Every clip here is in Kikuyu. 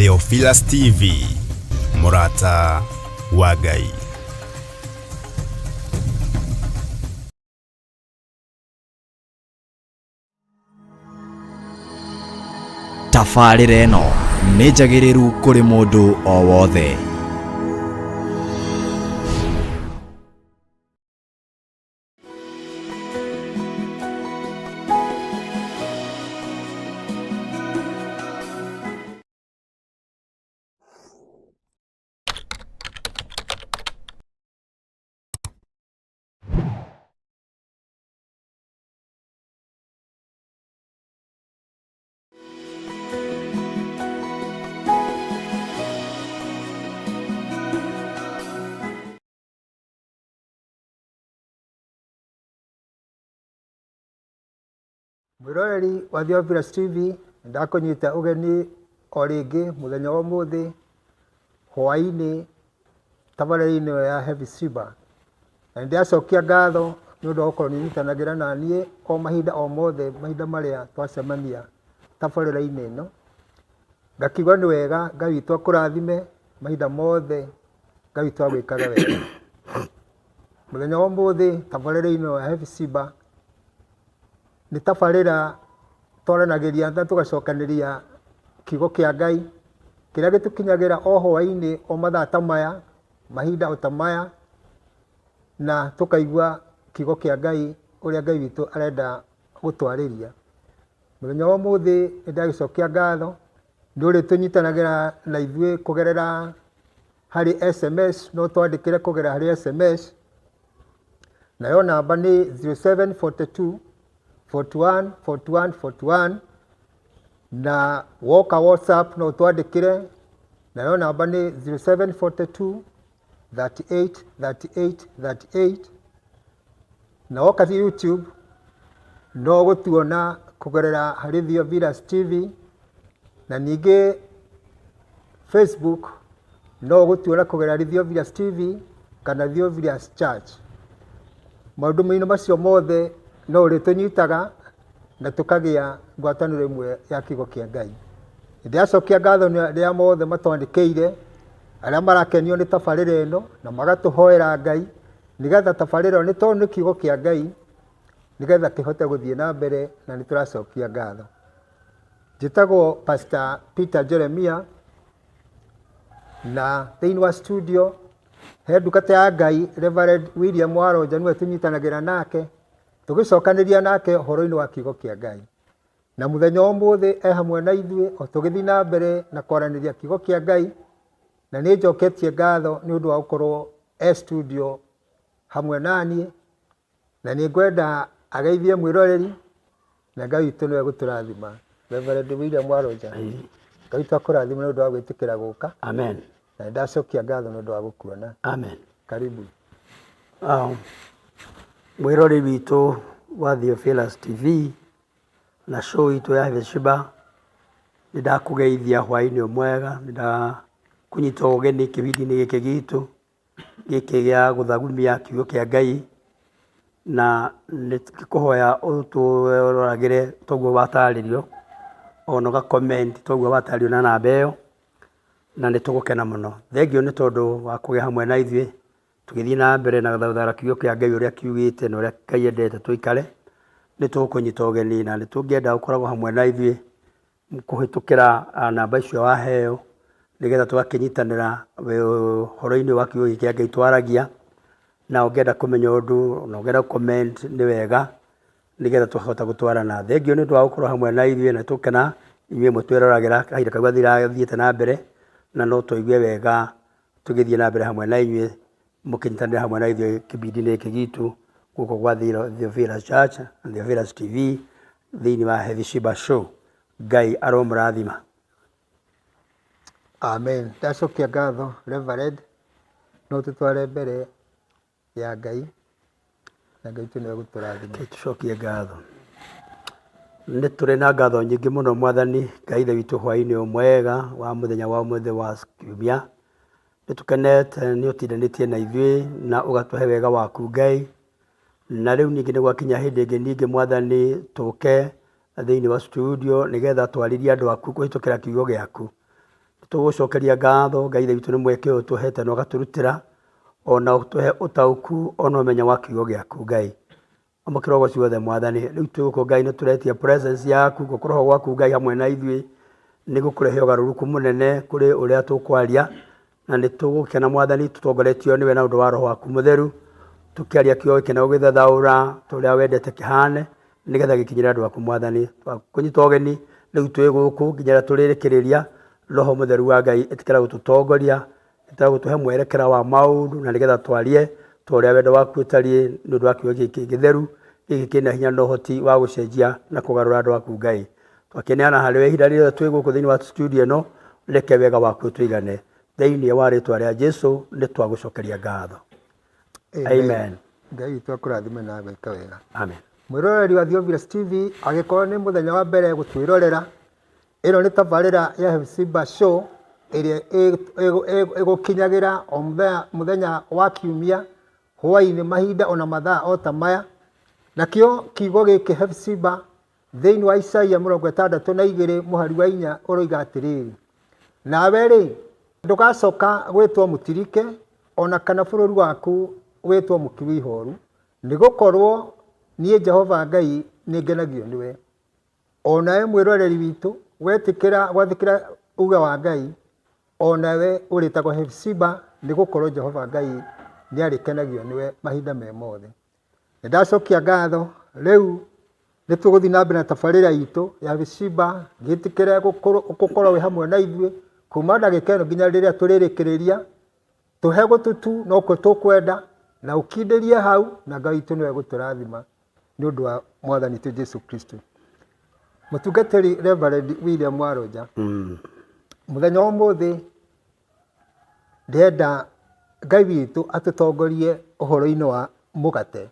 Theophilus TV, mũrata wa Ngai. Tabarĩra ĩno nĩ njagĩrĩru kũrĩ mũndũ o wothe. Mwĩroreri wa Theophilus TV, ndakũnyita ũgeni o rĩngĩ mũthenya wa ũmũthĩ hwaĩ-inĩ tabarĩra-inĩ ĩno ya Heavy Shiba. Na nĩndĩracokia ngatho nĩ ũndũ wa gũkorwo nĩ ũnyitanagĩra na niĩ o mahinda o mothe mahinda marĩa twacemania tabarĩra-inĩ ĩno. Ngakiuga nĩ wega Ngai witũ akũrathime mahinda mothe, Ngai witũ agwĩkage wega. Mũthenya wa ũmũthĩ tabarĩra ĩno ya Heavy Shiba nĩ tabarĩra twaranagĩria na tũgacokanĩria kiugo kĩa Ngai kĩrĩa gĩtũkinyagĩra o hwaĩ-inĩ o mathaa ta maya, mahinda o ta maya, na tũkaigua kiugo kĩa Ngai ũrĩa Ngai witũ arenda gũtwarĩria. Mũthenya wa ũmũthĩ nĩ ndagĩcokia ngatho nĩ ũrĩ tũnyitanagĩra na ithuĩ kũgerera harĩ SMS, no twandĩkĩre kũgerera harĩ SMS, nayo namba nĩ 0742 41 41 41, na woka WhatsApp no ũtwandĩkĩre, nayo namba nĩ 0742 38 38 38, na woka YouTube no gũtuona kũgerera harĩ Theophilus TV, na ningĩ Facebook no ũgũtuona kũgerera harĩ Theophilus TV kana Theophilus Church. Maũndũ-inĩ macio mothe no ũrĩtũnyitaga na tũkagĩa ngwatanĩro ĩmwe ya kiugo kĩa Ngai. Ndĩracokia ngatho nĩ arĩa mothe matwandĩkĩire, arĩa marakenio nĩ tabarĩra ĩno na magatũhoera Ngai nĩgetha tabarĩra ĩno, nĩ tondũ nĩ kiugo kĩa Ngai, nĩgetha kĩhote gũthiĩ na mbere na nĩ tũracokia ngatho. Njĩtagwo Pastor Peter Jeremiah na thĩinĩ wa studio he ndungata ya Ngai Reverend William Waronja nĩwe tũnyitanagĩra nake tũgĩcokanĩria nake ũhoro-inĩ wa kiugo kĩa Ngai. Na mũthenya wa ũmũthĩ e hamwe na ithuĩ o tũgĩthiĩ na mbere na kwaranĩria kiugo kĩa Ngai, na nĩ njoketie ngatho nĩ ũndũ wa gũkorwo e studio hamwe na niĩ, na nĩ ngwenda ageithie mwĩroreri na Ngai witũ nĩwe gũtũrathima. Reverend William Waronja, Ngai witũ akũrathime nĩ ũndũ wa gwĩtĩkĩra gũka. Amen. Na nĩ ndacokia ngatho nĩ ũndũ wa gũkuona. Amen. Karibu. Mwĩroreri witũ wa Theophilus TV na show itũ ya Hepzibah, nĩ ndakũgeithia hwaĩ-inĩ mwega, nĩ ndakũnyita ũgeni kĩbindi-inĩ gĩkĩ gitũ, gĩkĩ gĩa gũthagumia kiugo kĩa Ngai, na nĩ tũkũhoya ũtũroragĩre toguo watarĩrio, ona ũga comment toguo watarĩrio na namba ĩyo, na nĩ tũgũkena mũno. Thengiũ nĩ tondũ wa kũgĩa hamwe na ithuĩ, tũgĩthiĩ na mbere na gũthathara kiugo kĩa Ngai ũrĩa kiugĩte na ũrĩa Ngai endete tũikare, nĩ tũgũkũnyita ũgeni na nĩ tũngĩenda ũkoragwo hamwe na ithuĩ kũhĩtũkĩra namba icio waheo, nĩgetha tũgakĩnyitanĩra ũhoro-inĩ wa kiugo gĩkĩ kĩa Ngai twaragia, na ũngĩenda kũmenya ũndũ, na ũngĩenda gũ comment nĩ wega, nĩgetha tũkahota gũtwarana. Thengiũ nĩ ũndũ wa gũkorwo hamwe na ithuĩ na tũkena inyuĩ mũtwĩroragĩra kahinda kau gathiĩte na mbere, na no tũigue wega tũgĩthiĩ na mbere hamwe na inyuĩ, mũkĩnyitanĩra hamwe na ithuĩ kĩbindi-inĩ gĩkĩ gitũ gũkũ gwa Theophilus Church na Theophilus TV thĩinĩ wa Hepzibah Show. Ngai aromũrathima. Amen. Ndacokia ngatho Reverend, no tũtware mbere ya Ngai na Ngai witũ nĩwe gũtũrathima. Reke tũcokie ngatho. Nĩ tũrĩ na ngatho nyingĩ mũno Mwathani Ngai Ithe witũ hwaĩ-inĩ ũyũ mwega wa mũthenya wa ũmũthĩ wa kiumia. Nĩ tũkenete nĩ ũtindanĩtie na ithuĩ na ũgatũhe wega waku Ngai. Na rĩu ningĩ nĩ gwakinya hĩndĩ ĩngĩ ningĩ Mwathani tũke thĩinĩ wa studio nĩgetha twarĩrie andũ aku kũhĩtũkĩra kiugo gĩaku. Tũgũcokeria ngatho Ngai Ithe witũ nĩ mweke ũyũ ũtũhete na ũgatũrutĩra ona ũtũhe ũtaũku ona ũmenyo wa kiugo gĩaku Ngai. Amũkĩra ũgoci wothe Mwathani. Rĩu twĩ gũkũ Ngai nĩ tũretia presence yaku, gũkorwo gwaku Ngai hamwe na ithuĩ nĩ gũkũrehe ũgarũrũku mũnene kũrĩ ũrĩa tũkwaria na nĩ tũgũkena Mwathani tũtongoretio nĩwe na ũndũ wa Roho waku Mũtheru, tũkĩaria kiugo gĩkĩ na gũgĩthathaũra ta ũrĩa wendete kĩhane nĩgetha gĩkinyĩre andũ aku Mwathani. Twakũnyita ũgeni rĩu twĩ gũkũ nginya rĩrĩa tũrĩrĩkĩrĩria, Roho Mũtheru wa Ngai ĩtĩkĩra gũtũtongoria, ĩtĩkĩra gũtũhe mwerekera wa maũndũ na nĩgetha twarie ta ũrĩa wendo waku ũtariĩ nĩ ũndũ wa kiugo gĩkĩ gĩtheru, gĩkĩ kĩna hinya na ũhoti wa gũcenjia na kũgarũra andũ aku Ngai. Twakĩneana harĩ we ihinda rĩothe twĩ gũkũ thĩinĩ wa studio ĩno, reke wega waku ũtũigane. Thĩinĩ wa rĩtwa rĩa Jesu nĩ twagũcokeria ngatho. Amen. Ngai witũ akũrathime na agwĩke wega. Amen. Mwĩroreri wa Theophilus TV, angĩkorwo nĩ mũthenya wa mbere gũtwĩrorera, ĩno nĩ tabarĩra ya Hephzibah Show ĩrĩa ĩgũkinyagĩra o mũthenya, mũthenya wa kiumia hwaĩ-inĩ mahinda ona mathaa o ta maya. Nakĩo kiugo gĩkĩ Hephzibah Thĩinĩ wa Isaia 62 mũhari wa 4 ũroiga atĩrĩrĩ, Nawe-rĩ, ndũgacoka gwĩtwo mũtirike, o na kana bũrũri waku wĩtwo mũkiru ihooru, nĩ gũkorũo niĩ Jehova Ngai nĩngenagio nĩwe. O nawe mwĩroreri witũ, wetĩkĩra gwathĩkĩra uuge wa Ngai, o nawe ũrĩtagwo Hefisiba, nĩ gũkorũo Jehova Ngai nĩarĩkenagio nĩwe mahinda me mothe. Nĩ ndacokia ngatho, rĩu nĩ tũgũthiĩ na mbere na tabarĩra itũ ya Gĩcimba, gĩtĩkĩre gũkorwo wĩ hamwe na ithuĩ kuma ndagĩka ĩno nginya rĩrĩa tũrĩrĩkĩrĩria, tũhe gũtũ tu nokuo tũkwenda na ũkindĩrie hau na Ngai witũ nĩwe egũtũrathima nĩ ũndũ wa mwathani witũ Jesu Kristo. Mũtungatĩri Reverend William Warũnja, mũthenya wa ũmũthĩ Ndĩrenda Ngai witũ atũtongorie ũhoro-inĩ wa mũgate,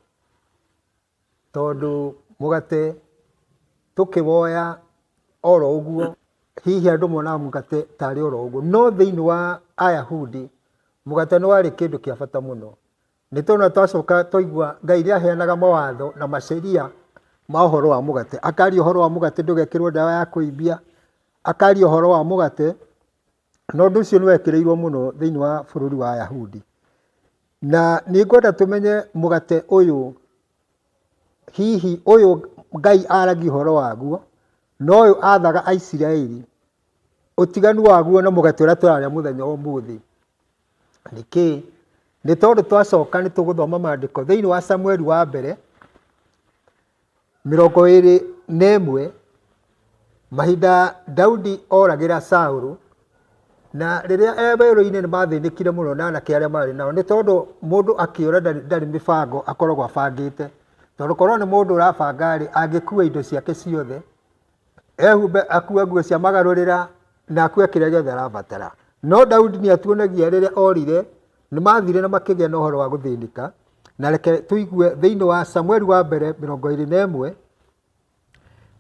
tondũ mũgate tũkĩwoya oro ũguo, hihi andũ monaga mũgate tarĩ oro ũguo, no thĩiniĩ wa Ayahudi, mũgate nĩ warĩ kĩndũ kĩa bata mũno. Nĩ tondũ twacoka twaigua Ngai nĩ aheanaga mawatho na maceria ma ũhoro wa mũgate, akaria ũhoro wa mũgate ndũgekĩrwo ndawa ya kũimbia, akaria ũhoro wa mũgate Na ũndũ ũcio nĩ wekĩrĩirwo mũno thĩinĩ wa bũrũri wa Ayahudi. Na nĩ ngwenda tũmenye mũgate ũyũ, hihi ũyũ Ngai aragia ũhoro waguo, na ũyũ athaga Aisiraeli, ũtiganu waguo na mũgate ũrĩa tũrarĩa mũthenya wa ũmũthĩ nĩ kĩĩ? Nĩ tondũ twacoka nĩ tũgũthoma maandĩko thĩinĩ wa Samueli wa mbere, 21, mahinda Daudi oragĩra Saũlũ, na rĩrĩa e werũ-inĩ nĩ mathĩnĩkire mũno na anake arĩa marĩ nao, nĩ tondũ mũndũ akĩũra ndarĩ, ndarĩ mĩbango akoragwo abangĩte. Tondũ korwo nĩ mũndũ ũrabanga rĩ, angĩkua indo ciake ciothe, ehumbe akue nguo cia magarũrĩra na akue kĩrĩa gĩothe arabatara. No Daudi nĩ atuonagia rĩrĩa orire, nĩ mathire na makĩgĩa na ũhoro wa gũthĩnĩka. Na reke tũigue thĩinĩ wa Samueli wa mbere 21,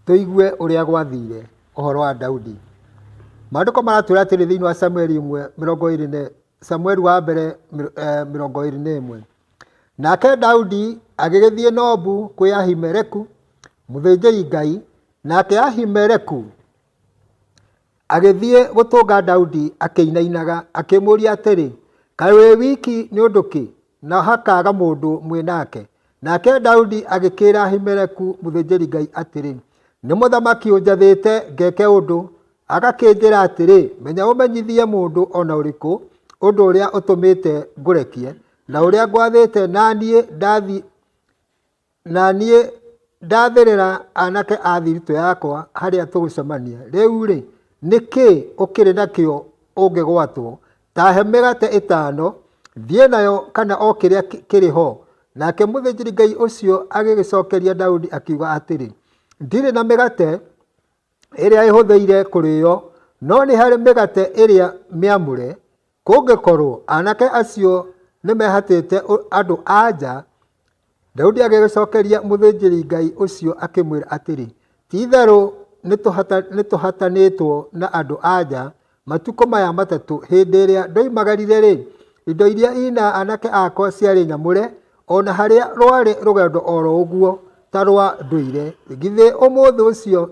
tũigue ũrĩa gwathire ũhoro wa Daudi. Maandĩko maratwĩra atĩrĩ thĩinĩ wa Samueli ĩmwe mĩrongo ĩrĩ na Samueli wa mbere 21. Nake Daudi agĩgĩthiĩ Nobu kwĩ Ahimeleku mũthĩnjĩri Ngai, nake Ahimeleku agĩthiĩ gũtũnga Daudi akĩinainaga, akĩmũũria atĩrĩ, Kaĩ wĩ wiki nĩ ũndũ kĩ, na hakaaga mũndũ mwĩ nake? Nake Daudi agĩkĩĩra Ahimeleku mũthĩnjĩri Ngai atĩrĩ, Nĩ mũthamaki ũnjathĩte ngeke ũndũ, Agakĩnjĩra atĩrĩ, 'Menya ũmenyithie mũndũ o na ũrĩkũ ũndũ ũrĩa ũtũmĩte ngũrekie, na ũrĩa ngwathĩte, na niĩ na niĩ ndathĩrĩra anake a thiritũ yakwa harĩa tũgũcemania. Rĩu-rĩ, nĩ kĩ ũkĩrĩ nakĩo ũngĩgwatwo? Ta he mĩgate ĩtano, thiĩ nayo kana o kĩrĩa kĩrĩ ho. Nake mũthĩnjĩri-Ngai ũcio agĩgĩcokeria Daudi akiuga atĩrĩ, Ndirĩ na mĩgate ĩrĩa ĩhũthĩire kũrĩo, no nĩ harĩ mĩgate ĩrĩa mĩamũre, kũngĩkorwo anake acio nĩmehatĩte andũ-a-nja. Daudi agĩgĩcokeria mũthĩnjĩri-Ngai ũcio akĩmwĩra atĩrĩ, Ti-itherũ nĩtũhatanĩtwo na andũ-a-nja matukũ maya matatũ, hĩndĩ ĩrĩa ndoimagarire-rĩ, indo iria ii na anake akwa ciarĩ nyamũre, o na harĩa rwarĩ rũgendo o ro ũguo ta rwa ndũire, githĩ ũmũthĩ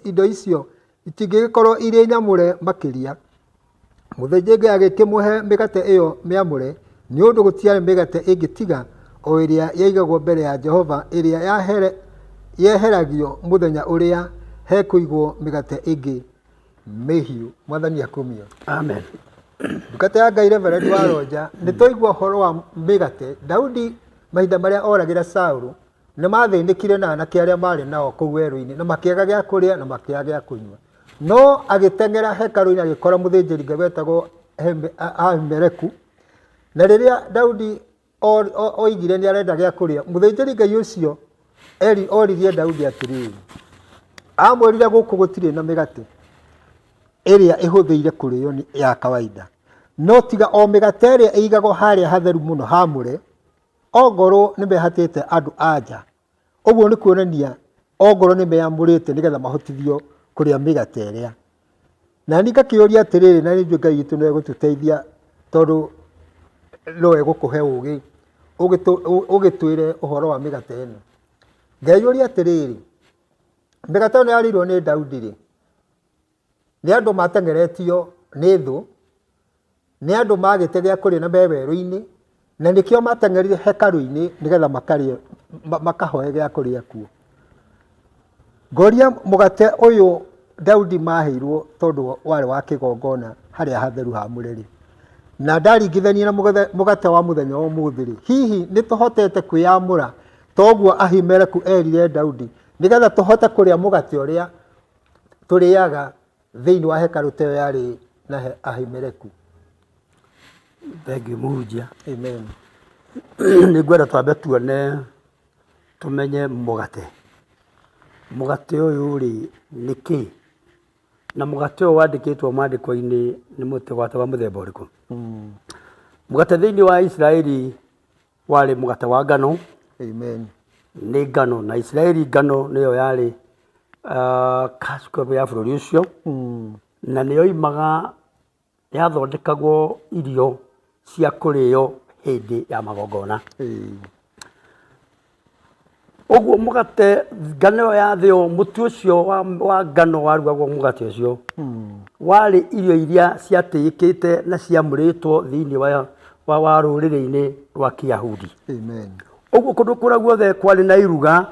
indo icio Itingĩgĩkorwo irĩ nyamũre makĩria? Mũthĩnjĩri-Ngai agĩkĩmũhe mĩgate ĩyo mĩamũre, nĩ ũndũ gũtiarĩ mĩgate ĩngĩ tiga o ĩrĩa yaigagwo mbere ya Jehova ĩrĩa yeheragio mũthenya ũrĩa hekũigwo mĩgate ĩngĩ mĩhiũ. Mwathani akumio. Amen. Ndungata ya Ngai Reverend Waronja, nĩ twaigua ũhoro wa mĩgate. Daudi mahinda marĩa oragĩra Saũlũ, Nĩ maathĩnĩkire na anake arĩa maarĩ nao kũu werũ-inĩ, na makĩaga gĩa kũrĩa na makĩaga gĩa kũnyua. No agĩteng'era hekarũ-inĩ agĩkora mũthĩnjĩri-Ngai wetagwo Ahimeleku. Na rĩrĩa Daudi oigire nĩ arenda gĩa kũrĩa, mũthĩnjĩri-Ngai ũcio Eli oririe Daudi atĩrĩrĩ, amwĩrire gũkũ gũtirĩ na mĩgate ĩrĩa ĩhũthĩire kũrĩo ya kawaida, no tiga o mĩgate ĩrĩa ĩigagwo harĩa hatheru mũno haamũre, Ongorwo nĩ mehatĩte andũ a nja, ũguo nĩ kuonania ongorwo nĩ meyamũrĩte nĩgetha mahotithio kũrĩa mĩgate ĩrĩa. Na niĩ ngakĩũria atĩrĩrĩ, na nĩ njũĩ Ngai witũ nĩ egũtũteithia tondũ no egũkũhe ũgĩ, ũgĩtwĩre ũhoro wa mĩgate ĩno. Ngeyũria atĩrĩrĩ, mĩgate ĩno yarĩirwo nĩ Daudi rĩ, nĩ andũ mateng'eretio nĩ thũ, Nĩ andũ maagĩte gĩa kũrĩa na me werũ-inĩ, na nĩkĩo mateng'erire hekarũ-inĩ nĩgetha makarĩe, makahoe gĩa kũrĩa kuo. Ngoria mũgate ũyũ Daudi maheirwo tondũ warĩ wa kĩgongona harĩa hatheru hamũre-rĩ, na ndaringithania na mũgate wa mũthenya wa ũmũthĩ-rĩ, hihi nĩ tũhotete kwĩyamũra ta ũguo Ahimeleku erire Daudi, nĩgetha tũhote kũrĩa mũgate ũrĩa tũrĩaga thĩinĩ wa hekarũ ta ĩyo yarĩ na Ahimeleku. Thengiũ mũhunjia. Amen. Nĩ ngwenda twambe tuone tũmenye mũgate. Mũgate ũyũ rĩ nĩ kĩ? Na mũgate ũyũ wandĩkĩtwo maandĩko-inĩ nĩ mũgate wa mũthemba ũrĩkũ? Mũgate thĩinĩ wa Isiraeli warĩ mũgate wa ngano. Amen. Nĩ ngano na Isiraeli ngano nĩyo yarĩ cash crop ya bũrũri ũcio na nĩyo imaga yathondekagwo irio cia kũrĩo hĩndĩ ya magongona. Ũguo mũgate ngano ĩyo yathĩo mũtu ũcio wa, wa ngano warugagwo mũgate ũcio warĩ irio iria ciatĩĩkĩte na ciamũrĩtwo thĩinĩ wa, wa, wa rũrĩrĩ-inĩ rwa Kĩyahudi. Amen. Ũguo kũndũ kũrĩa guothe kwarĩ na iruga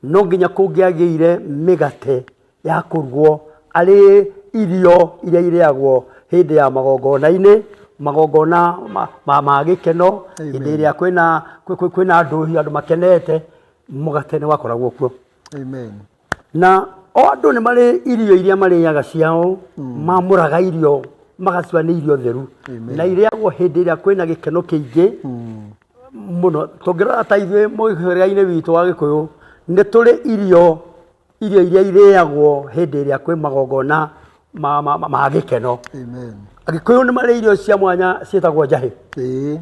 no nginya kũngĩagĩire mĩgate ya kũrugwo arĩ irio iria irĩagwo hĩndĩ ya magongona-inĩ, magongona ma, ma, ma gĩkeno, hĩndĩ ĩrĩa kwĩna kwĩna ndũhiũ andũ makenete, mũgate nĩ wakoragwo kuo. Amen. Na o andũ nĩ marĩ irio iria marĩaga ciao, mamũraga irio magacitua nĩ irio theru, na irĩagwo hĩndĩ ĩrĩa kwĩna gĩkeno kĩingĩ mũno. Tũngĩrora ta ithuĩ mũhĩrĩga-inĩ witũ wa Gĩkũyũ, nĩ tũrĩ irio irio iria irĩagwo hĩndĩ ĩrĩa kwĩ magongona ma, ma, ma, ma gĩkeno. Amen. Agĩkũyũ nĩ marĩ irio cia mwanya ciĩtagwo njahĩ. Ĩĩ.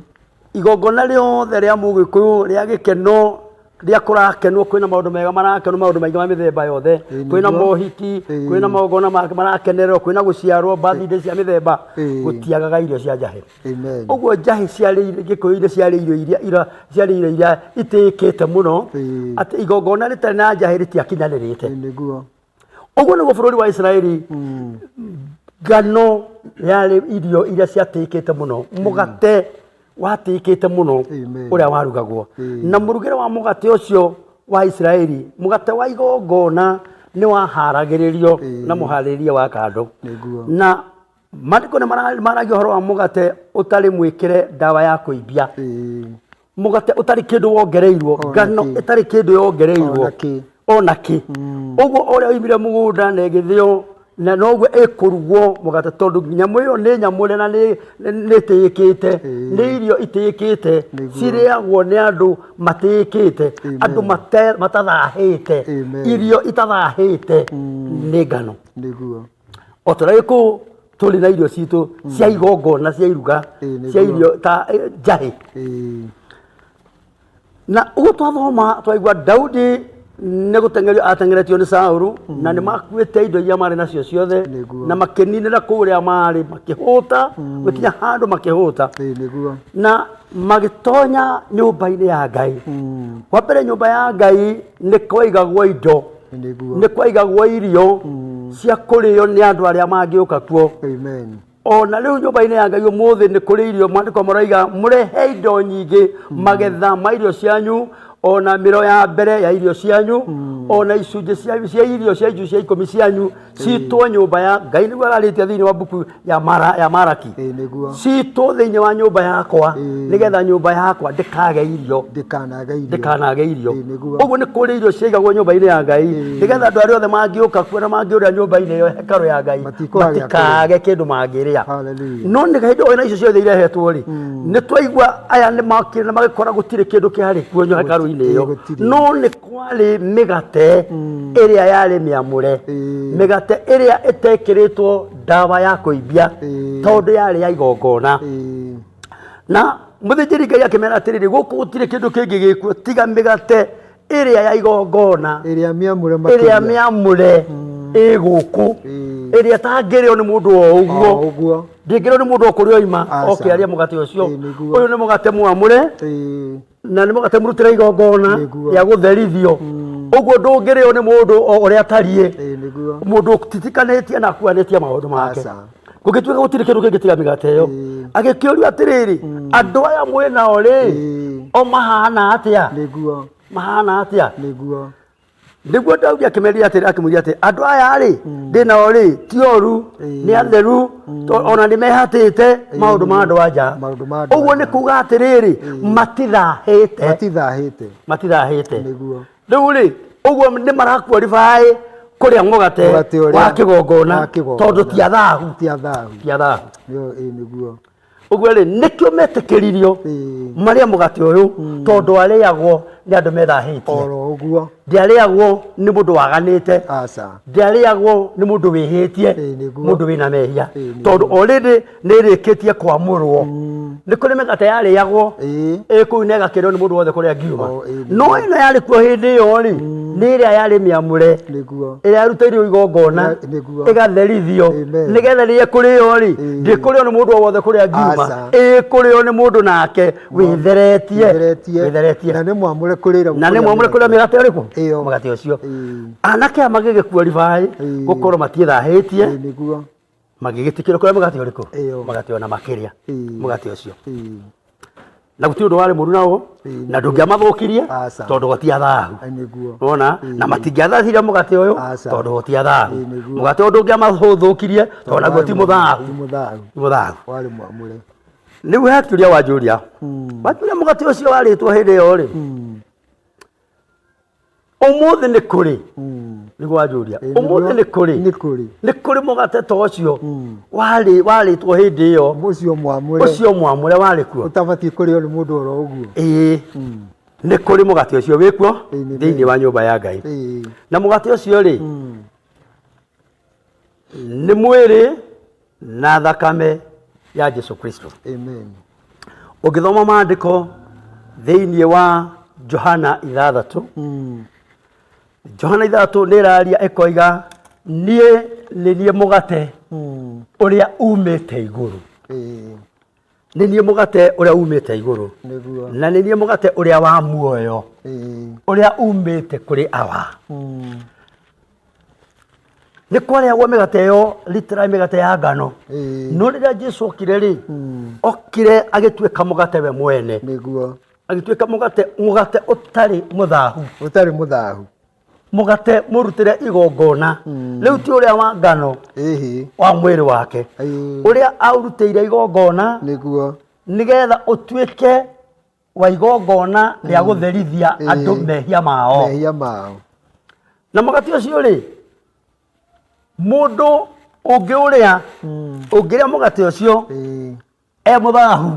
Igongona rĩothe rĩa mũgĩkũyũ rĩa gĩkeno rĩa kũrakenwo kwĩna maũndũ mega marakenwo maũndũ maingĩ ma mĩthemba yothe Ĩĩ, kwĩna nĩguo. mohiki Ĩĩ. kwĩna magongona marakenererwo kwĩna gũciarwo birthday cia mĩthemba Ĩĩ. gũtiagaga irio cia njahĩ. Amen. Ũguo njahĩ ciarĩ gĩkũyũ-inĩ ciarĩ irio iria ira ciarĩ irio iria itĩĩkĩte mũno Ĩĩ. atĩ igongona rĩtarĩ na njahĩ rĩtiakinyanĩrĩte. Ĩĩ, nĩguo. Ũguo nĩguo bũrũri wa Isiraeli ngano yarĩ irio iria ciatĩĩkĩte mũno mũgate watĩĩkĩte mũno Amen. ũrĩa warugagwo Ĩĩ. na mũrugĩre wa mũgate ũcio wa Isiraeli mũgate wa igongona nĩ waharagĩrĩrio Ĩĩ. na mũharĩrĩrie wa kando Nĩguo. na Maandĩko nĩ maragia ũhoro wa mũgate ũtarĩ mwĩkĩre ndawa ya kũimbia. Ĩĩ. Mũgate ũtarĩ kĩndũ wongereirwo, Ona ngano kĩ. ĩtarĩ kĩndũ yongereirwo. Ona kĩ. Ona kĩ. Ũguo ũrĩa oimire mũgũnda na ĩgĩthĩo na noguo ĩkũrugwo mũgate tondũ nyamũ ĩyo nĩ nyamũre na nĩ nĩ ĩtĩĩkĩte. Ĩĩ. Nĩ irio itĩĩkĩte Nĩguo. cirĩagwo nĩ andũ matĩĩkĩte, Amen. andũ matathahĩte, Amen. irio itathahĩte nĩ ngano. Nĩguo. O ta ũrĩa Gĩkũyũ tũrĩ na irio citũ cia igongona cia iruga Ĩĩ, nĩguo. cia irio ta njahĩ. Na ũguo twathoma twaigua Daudi nĩ gũteng'erio ateng'eretio nĩ Saũlũ na nĩ makuĩte indo iria marĩ nacio ciothe Nĩguo. na makĩninĩra kũrĩa marĩ makĩhũta gũkinya handũ makĩhũta Ĩĩ, nĩguo. na magĩtonya nyũmba-inĩ ya Ngai. Wa mbere nyũmba ya Ngai nĩ kwaigagwo indo Nĩguo. nĩ kwaigagwo irio. Cia kũrĩo nĩ andũ arĩa mangĩũka kuo. Amen. Ona rĩu nyũmba-inĩ ya Ngai ũmũthĩ nĩ kũrĩ irio. Maandĩko maroiga mũrehe indo nyingĩ, magetha ma irio cianyu, ona mĩro ya mbere ya irio cianyu, ona icunjĩ cia irio cia icunjĩ cia 10 cianyu citwo nyũmba ya Ngai. Nĩguo ararĩtie thĩinĩ wa mbuku ya Maraki. Ĩĩ nĩguo. Citwo thĩinĩ wa nyũmba yakwa, nĩgetha nyũmba yakwa ndĩkage irio. Ndĩkanage irio. Ndĩkanage irio. Ĩĩ nĩguo. Ũguo nĩ kũrĩ irio ciaigagwo nyũmba-inĩ ya Ngai, nĩgetha andũ arĩa othe mangĩũka kuo na mangĩũrĩa nyũmba-inĩ ĩyo, hekarũ ya Ngai, Matikwaga gĩa kũrĩa. matikage kĩndũ mangĩrĩa. Hallelujah. No nĩ hĩndĩ ona icio ciothe irehetwo rĩ, nĩ twaigua aya nĩ makire na magĩkora gũtirĩ kĩndũ kĩarĩ kuo hekarũ-inĩ ĩyo. Gũtirĩ. No nĩ kwarĩ mĩgate ĩrĩa yarĩ mĩamũre, mĩgate ĩrĩa ĩtekĩrĩtwo ndawa ya kũimbia, tondũ yarĩ ya igongona. Na mũthĩnjĩri Ngai akĩmera atĩrĩrĩ, gũkũ gũtirĩ kĩndũ kĩngĩ gĩkuo tiga mĩgate ĩrĩa ya igongona, ĩrĩa mĩamũre ĩrĩa makĩria. Mĩamũre ĩ gũkũ, ĩrĩa ĩtangĩrĩo nĩ mũndũ o ũguo. O ũguo. Ndĩngĩrĩo nĩ mũndũ o kũrĩa oima. Aca. Oke arĩe mũgate ũcio. Ĩĩ, nĩguo. Ũyũ nĩ mũgate mwamũre na nĩ mũgate mũrutĩre igongona Nĩguo. rĩa gũtherithio. Ũguo ndũngĩrĩo nĩ mũndũ o ũrĩa atariĩ, Ĩĩ nĩguo. Mũndũ ũtitikanĩtie na akuanĩtie maũndũ make. Aca. Gũgĩtuĩka gũtirĩ kĩndũ kĩngĩ tiga mĩgate ĩyo. Agĩkĩũrio atĩrĩrĩ, andũ aya mwĩ nao rĩ, o mahana atĩa? Nĩguo. Mahana atĩa? Nĩguo. Nĩguo Daudi akĩmeria atĩrĩ, akĩmwĩra atĩ andũ aya rĩ ndĩ nao rĩ ti oru, nĩ atheru, ona nĩ mehatĩte maũndũ ma andũ a nja. Maũndũ ma andũ a Ũguo nĩ nja. kuga atĩrĩrĩ, matithahĩte. Matithahĩte. Matithahĩte. Nĩguo. Rĩu rĩ, ũguo nĩ maraqualify kũrĩa mũgate Mũgate ũrĩa wa kĩgongona, wa kĩgongona. Tondũ ti athahu. Ti athahu. Ti athahu. Ĩĩ nĩguo. Ũguo rĩ, nĩkĩo metĩkĩririo marĩe mũgate ũyũ, tondũ arĩagwo nĩ andũ methahĩtie. Oro ũguo. Ndĩarĩagwo nĩ mũndũ waganĩte. Aca. Ndĩarĩagwo nĩ mũndũ wĩhĩtie, Ĩĩ, nĩguo. Mũndũ wĩna mehia, Ĩĩ, nĩguo. Tondũ already nĩ ĩrĩkĩtie kwamũrwo. Nĩ kũrĩ mĩgate yarĩagwo ĩ kũu na ĩgakĩrĩo nĩ mũndũ wothe kũrĩa ngiuma. O, ĩĩ, nĩguo. No ĩno yarĩ kuo hĩndĩ ĩyo rĩ, nĩ ĩrĩa yarĩ mĩamũre, Nĩguo. Ĩrĩa yarutĩirwo igongona, Nĩguo. Ĩgatherithio, Amen. nĩgetha rĩrĩa ĩkũrĩo rĩ, ndĩkũrĩo nĩ mũndũ o wothe kũrĩa ngiuma. Aca. Ĩkũrĩo nĩ mũndũ nake wĩtheretie. Wĩtheretie. Wĩtheretie. Na nĩ mwamũre kũrĩra. Na nĩ mwamũre kũrĩa mĩgate ĩrĩkũ? Ĩyo. Mũgate ũcio. Ĩĩ. Anake aya magĩgĩqualify gũkorwo matiĩthahĩtie, Ĩĩ nĩguo. Magĩgĩtĩkĩrwo kũrĩa mũgate ũrĩkũ? Ĩyo. Mũgate ona makĩria, mũgate ũcio. Na gũtirĩ ũndũ warĩ mũru nawo, na ndũngĩamathũkirie, Aca. Tondũ gũti athahu. Ĩĩ nĩguo. Wona na matingĩathahire mũgate ũyũ, Aca. Tondũ gũti athahu. Ĩĩ, nĩguo. Mũgate ũyũ ndũngĩamathũkirie tondũ naguo ti mũthahu. Ti mũthahu. Ti mũthahu. Warĩ mwamũre. Rĩu he kĩũria wanjũria. Wanjũria mũgate ũcio warĩtwo hĩndĩ ĩyo rĩ, ũmũthĩ nĩ kũrĩ? Nĩguo wanjũria. Ĩĩ, Ũmũthĩ nĩguo. nĩ kũrĩ? Nĩ kũrĩ. Nĩ kũrĩ mũgate ta ũcio warĩ warĩtwo hĩndĩ ĩyo? Ũcio mwamũre. Ũcio mwamũre warĩ kuo. Ũtabatiĩ kũrĩo nĩ mũndũ oro ũguo. Ĩĩ, nĩ kũrĩ mũgate ũcio wĩkuo Ĩĩ, nĩ thĩinĩ wa nyũmba ya Ngai. Na mũgate ũcio rĩ, nĩ mwĩrĩ na thakame ya Jesu Kristo. Amen. Ũngĩthoma maandĩko thĩinĩ wa Johana 6, Johana 6 nĩ ĩraria ĩkoiga, niĩ nĩ niĩ mũgate ũrĩa umĩte igũrũ. Nĩ niĩ mũgate ũrĩa umĩte igũrũ. Nĩguo. Na nĩ niĩ mũgate ũrĩa wa muoyo, ũrĩa umĩte kũrĩ Awa. Nĩ kwarĩagwo mĩgate ĩyo, literally mĩgate ya ngano. No rĩrĩa Jesu okire rĩ, okire agĩtuĩka mũgate we mwene. Nĩguo. Agĩtuĩka mũgate, mũgate ũtarĩ mũthahu. Ũtarĩ mũthahu. Mũgate mũrutĩre igongona. Rĩu ti ũrĩa wa ngano, Ĩhĩ. Wa mwĩrĩ wake, ũrĩa aũrutĩire igongona, Nĩguo. Nĩgetha ũtuĩke wa igongona rĩa gũtherithia andũ mehia mao. Mehia mao. Na mũgate ũcio rĩ, mũndũ ũngĩũrĩa, ũngĩrĩa mũgate ũcio e mũthahu,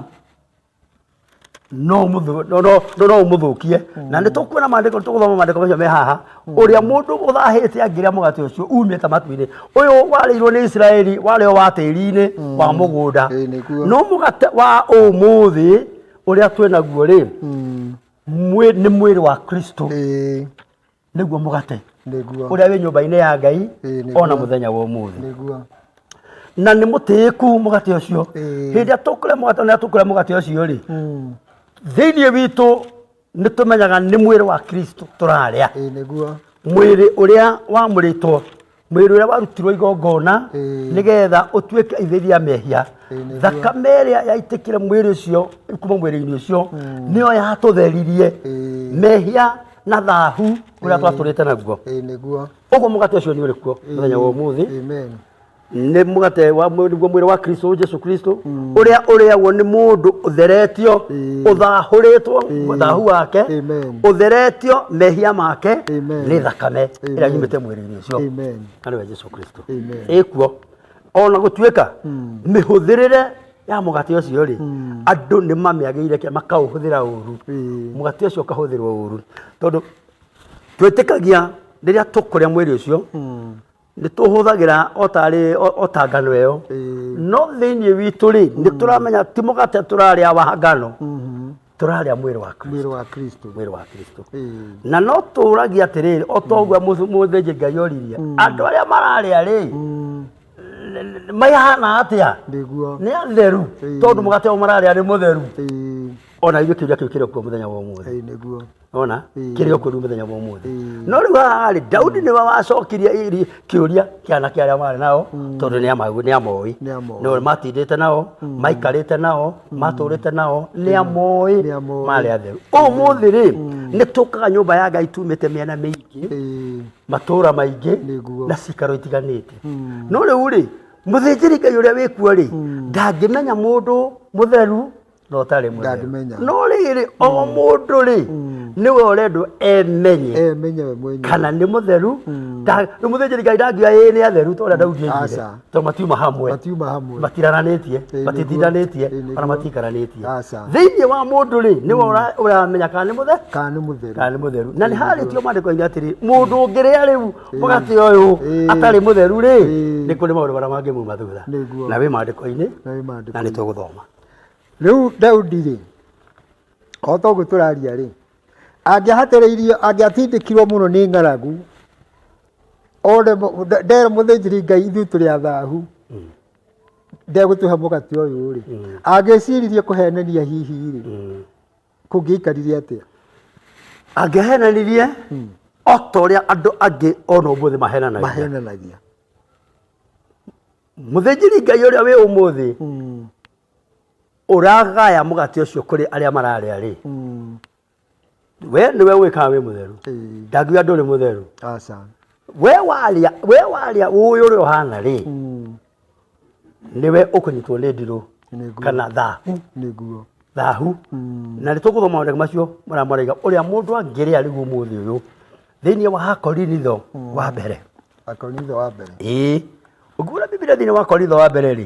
no ũmũthũkie. Na nĩ tũkuona maandĩko, nĩ tũgũthoma maandĩko macio me haha, ũrĩa mũndũ ũthahĩte angĩrĩa mũgate ũcio umĩte matu-inĩ ũyũ warĩirwo nĩ Isiraeli, warĩ o wa tĩri-inĩ wa mũgũnda. Ĩĩ, nĩguo. No mũgate wa ũmũthĩ ũrĩa twĩ naguo rĩ, nĩ mwĩrĩ wa Kristo. Nĩguo mũgate Nĩguo. Ũrĩa wĩ nyũmba-inĩ ya Ngai Ĩĩ, nĩguo. ona mũthenya wa ũmũthĩ. Nĩguo. Na nĩ mũtĩĩku mũgate ũcio. Ĩĩ. Hĩndĩ ĩrĩa tũkũrĩa mũgate na tũkũrĩa mũgate ũcio rĩ, thĩinĩ witũ nĩ tũmenyaga nĩ mwĩrĩ wa Kristo tũrarĩa. Ĩĩ, nĩguo. Mwĩrĩ ũrĩa wamũrĩtwo. Mwĩrĩ ũrĩa warutirwo igongona nĩgetha ũtuĩke itheria mehia. Thakame ĩrĩa yaitĩkire mwĩrĩ ũcio kuma mwĩrĩ-inĩ ũcio nĩyo yatũtheririe mehia na thahu ũrĩa twatũrĩte naguo. Ĩĩ nĩguo. Ũguo mũgate ũcio nĩ ũrĩ kuo mũthenya wa ũmũthĩ. Amen. Nĩ mũgate wa nĩguo mwĩrĩ wa Kristo, Jesu Kristo, ũrĩa ũrĩagwo nĩ mũndũ ũtheretio, ũthahũrĩtwo thahu wake, Amen. ũtheretio mehia make Amen. nĩ thakame ĩrĩa yumĩte mwĩrĩ-inĩ ũcio, Amen. na nĩwe Jesu Kristo. Amen. Ĩkuo ona gũtuĩka mĩhũthĩrĩre ya mũgate ũcio rĩ, andũ nĩ mamĩagĩire makaũhũthĩra ũru. Mũgate ũcio ũkahũthĩrwo ũru tondũ twĩtĩkagia rĩrĩa tũkũrĩa mwĩrĩ ũcio nĩ tũhũthagĩra o tarĩ o ta ngano ĩyo, no thĩinĩ witũ rĩ, nĩ tũramenya ti mũgate tũrarĩa wa ngano, tũrarĩa mwĩrĩ wa Kristo. Mwĩrĩ wa Kristo. Mwĩrĩ wa Kristo. Na no tũragia atĩrĩrĩ, o ta ũguo mũthĩnjĩri Ngai oririe, andũ arĩa mararĩa rĩ, mahana atĩa? Nĩguo. Nĩ atheru? Tondũ mũgate ũyũ mararĩa nĩ mũtheru. Ona ithuĩ kĩũria kĩu kĩrĩ kuo mũthenya wa ũmũthĩ. Ĩĩ nĩguo. Ona kĩrĩ okuo rĩu mũthenya wa ũmũthĩ. No rĩu haha rĩ, Daudi nĩwe wacokirie kĩũria kĩa anake arĩa marĩ nao, tondũ nĩ amoĩ. Nĩ amoĩ. Nĩo matindĩte nao, maikarĩte nao, matũrĩte nao, nĩ amoĩ Nĩ amoĩ. marĩ atheru. Ũmũthĩ rĩ, nĩ tũkaga nyũmba ya Ngai tumĩte mĩena mĩingĩ, matũra maingĩ Nĩguo. na cikaro itiganĩte. No rĩu rĩ, mũthĩnjĩri Ngai ũrĩa wĩkuo rĩ, ndangĩmenya mũndũ mũtheru na ũtarĩ mũtheru. Ndangĩmenya. No rĩrĩ, o mũndũ rĩ, nĩwe ũrendwo emenye Emenye we mwenyewe. kana nĩ mũtheru. Rĩu mũthĩnjĩri Ngai ndangiuga ĩĩ nĩ atheru ta ũrĩa Daudi oigire, Aca. tondũ matiuma hamwe, Matiuma hamwe. matirananĩtie, Ĩĩ, nĩguo. matitindanĩtie, Ĩĩ, nĩguo. ona matiikaranĩtie. Aca. Thĩinĩ wa mũndũ rĩ, nĩwe ũramenya kana nĩ mũtheru, Kana nĩ mũtheru. kana nĩ mũtheru. Na nĩ harĩtio maandĩko-inĩ atĩrĩ, mũndũ ũngĩrĩa rĩu mũgate ũyũ atarĩ mũtheru rĩ, nĩ kũrĩ maũndũ marĩa mangĩmuma thutha. Nĩguo. Na wĩ maandĩko-inĩ, Na wĩ maandĩko-inĩ. na nĩ tũgũthoma. Rĩu Daudi rĩ, o ta ũguo tũraria rĩ, angĩahatĩrĩirio, angĩatindĩkirwo mũno nĩ ng'aragu, one ndere mũthĩnjĩri Ngai ithuĩ tũrĩ athahu, ndegũtũhe mũgate ũyũ rĩ, angĩciririe kũhenania hihi rĩ, kũngĩaikarire atĩa? Angĩahenanirie o ta ũrĩa andũ angĩ ona ũmũthĩ mahenanagia. Mahenanagia. Mũthĩnjĩri Ngai ũrĩa wĩ ũmũthĩ ũragaya mũgate ũcio kũrĩ arĩa mararĩa rĩ, we nĩwe ũĩ kana wĩ mũtheru. Ndangiuga ndũrĩ mũtheru. Aca. We warĩa, we warĩa ũĩ ũrĩa ũhana rĩ, nĩwe ũkũnyitwo nĩ ndirũ Nĩguo. kana thahu. Nĩguo. Thahu. Na nĩ tũgũthoma maũndũ macio marĩa maraiga ũrĩa mũndũ angĩrĩa rĩu ũmũthĩ ũyũ thĩinĩ wa Akorinitho wa mbere. Akorinitho wa mbere. Ĩĩ. Ũngĩgũra Bibilia thĩinĩ wa Akorinitho wa mbere rĩ,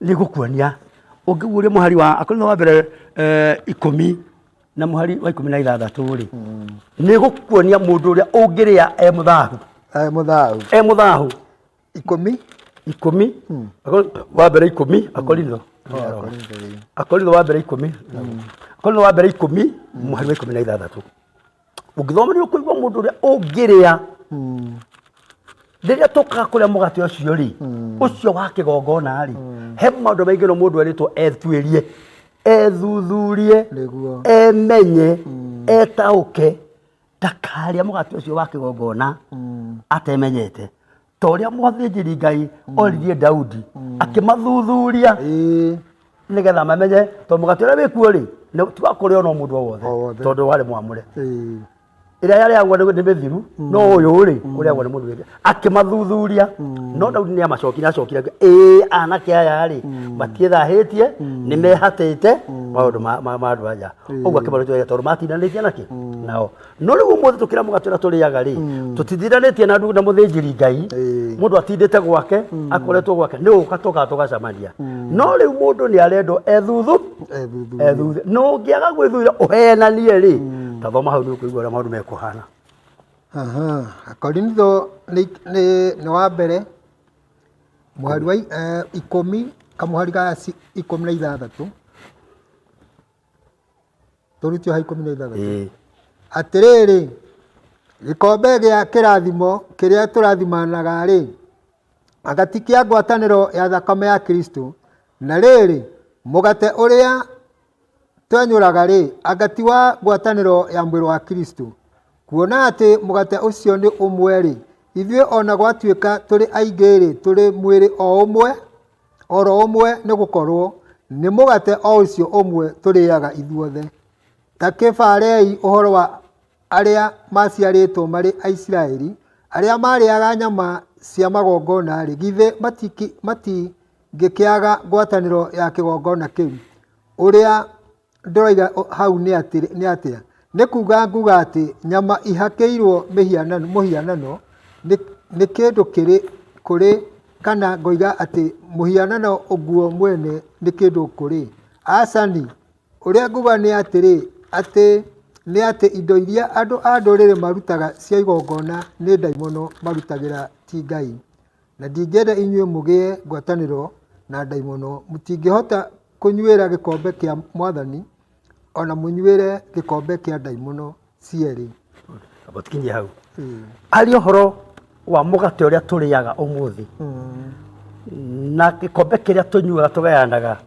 nĩ gũkuonia. Ũngĩguũria mũhari wa Akorinitho wa mbere 10 na mũhari wa 16 rĩ, nĩ gũkuonia mũndũ ũrĩa ũngĩrĩa e mũthahu. E mũthahu. E mũthahu. 10. 10. Wa mbere 10, Akorinitho. Akorinitho, ĩĩ. Akorinitho wa mbere 10. Akorinitho wa mbere 10, mũhari wa 16. Ũngĩthoma nĩ ũkũigua mũndũ ũrĩa ũngĩrĩa. Rĩrĩa tũkaga kũrĩa mũgate ũcio rĩ, ũcio wa kĩgongona rĩ, he maũndũ maingĩ no mũndũ erĩtwo ethuĩrie, ethuthurie, Nĩguo. emenye, etaũke, ndakarĩa mũgate ũcio wa kĩgongona atemenyete. Ta ũrĩa mũthĩnjĩri Ngai oririe Daudi, akĩmathuthuria nĩgetha mamenye, tondũ mũgate ũrĩa wĩkuo rĩ, ti wa kũrĩo no mũndũ o wothe, O wothe. tondũ warĩ mwamũre. Ĩrĩa yarĩagwo nĩ mĩthiru, no ũyũ rĩ, ũrĩagwo nĩ mũndũ wĩke. Akĩmathuthuria, no Daudi nĩ amacokire, acokire akiuga, ĩĩ anake aya rĩ, matiĩthahĩtie, nĩ mehatĩte maũndũ ma andũ aya. Ũguo akĩmarutĩra tondũ matindanĩtie nakĩ? Nao. No rĩu ũmũthĩ tũkĩra mũgate ũrĩa tũrĩaga rĩ, tũtitindanĩtie na andũ na mũthĩnjĩri Ngai. Mũndũ atindĩte gwake, akoretwo gwake, nĩ gũka tũkaga tũgacemania. No rĩu mũndũ nĩ arendwo ethuthu, Ethuthurie. Ethuthurie. No ũngĩaga gwĩthuria ũhenanie rĩ, ta thoma hau nĩ ũkũigua ũrĩa maũndũ mekũhana. Aha. Akorinitho nĩ wa mbere mũhari wa 10 kamũhari ga 16. Tũrutio ha 16. Atĩrĩrĩ, gĩkombe gĩa kĩrathimo kĩrĩa tũrathimanaga rĩ, anga ti kĩa ngwatanĩro ya thakame ya Kristo? Na rĩrĩ, mũgate ũrĩa twenyũraga rĩ, anga ti wa ngwatanĩro ya mwĩrĩ wa Kristo? Kuona atĩ mũgate ũcio nĩ ũmwe rĩ, Ithuĩ o na gwatuĩka tũrĩ aingĩ-rĩ, tũrĩ mwĩrĩ o ũmwe, oro ũmwe nĩ gũkorwo nĩ mũgate o ũcio ũmwe tũrĩaga ithuothe. Ta kĩbarei ũhoro wa arĩa maciarĩtwo marĩ Aisiraeli, arĩa marĩaga nyama cia magongona-rĩ, githĩ matingĩkĩaga ngwatanĩro ya kĩgongona kĩu? Ũrĩa ndĩroiga hau nĩ atĩa? Nĩ kuuga nguga atĩ nyama ihakĩirwo mũhianano nĩ kĩndũ kũrĩ kana ngoiga atĩ mũhianano guo mwene nĩ kĩndũ kũrĩ? Aca-ni, ũrĩa nguga nĩ atĩrĩ, atĩ nĩ atĩ indo iria andũ a ndũrĩrĩ marutaga cia igongona nĩ ndaimono marutagĩra ti Ngai. Na ndingĩenda inyuĩ mũgĩe ngwatanĩro na ndaimono. Mũtingĩhota kũnyuĩra gĩkombe kĩa Mwathani, o na mũnyuĩre gĩkombe kĩa ndaimono cierĩ. Amba tũkinyie hau. Aria ũhoro wa mũgate ũrĩa tũrĩaga ũmũthĩ na gĩkombe kĩrĩa tũnyuaga tũgayanaga.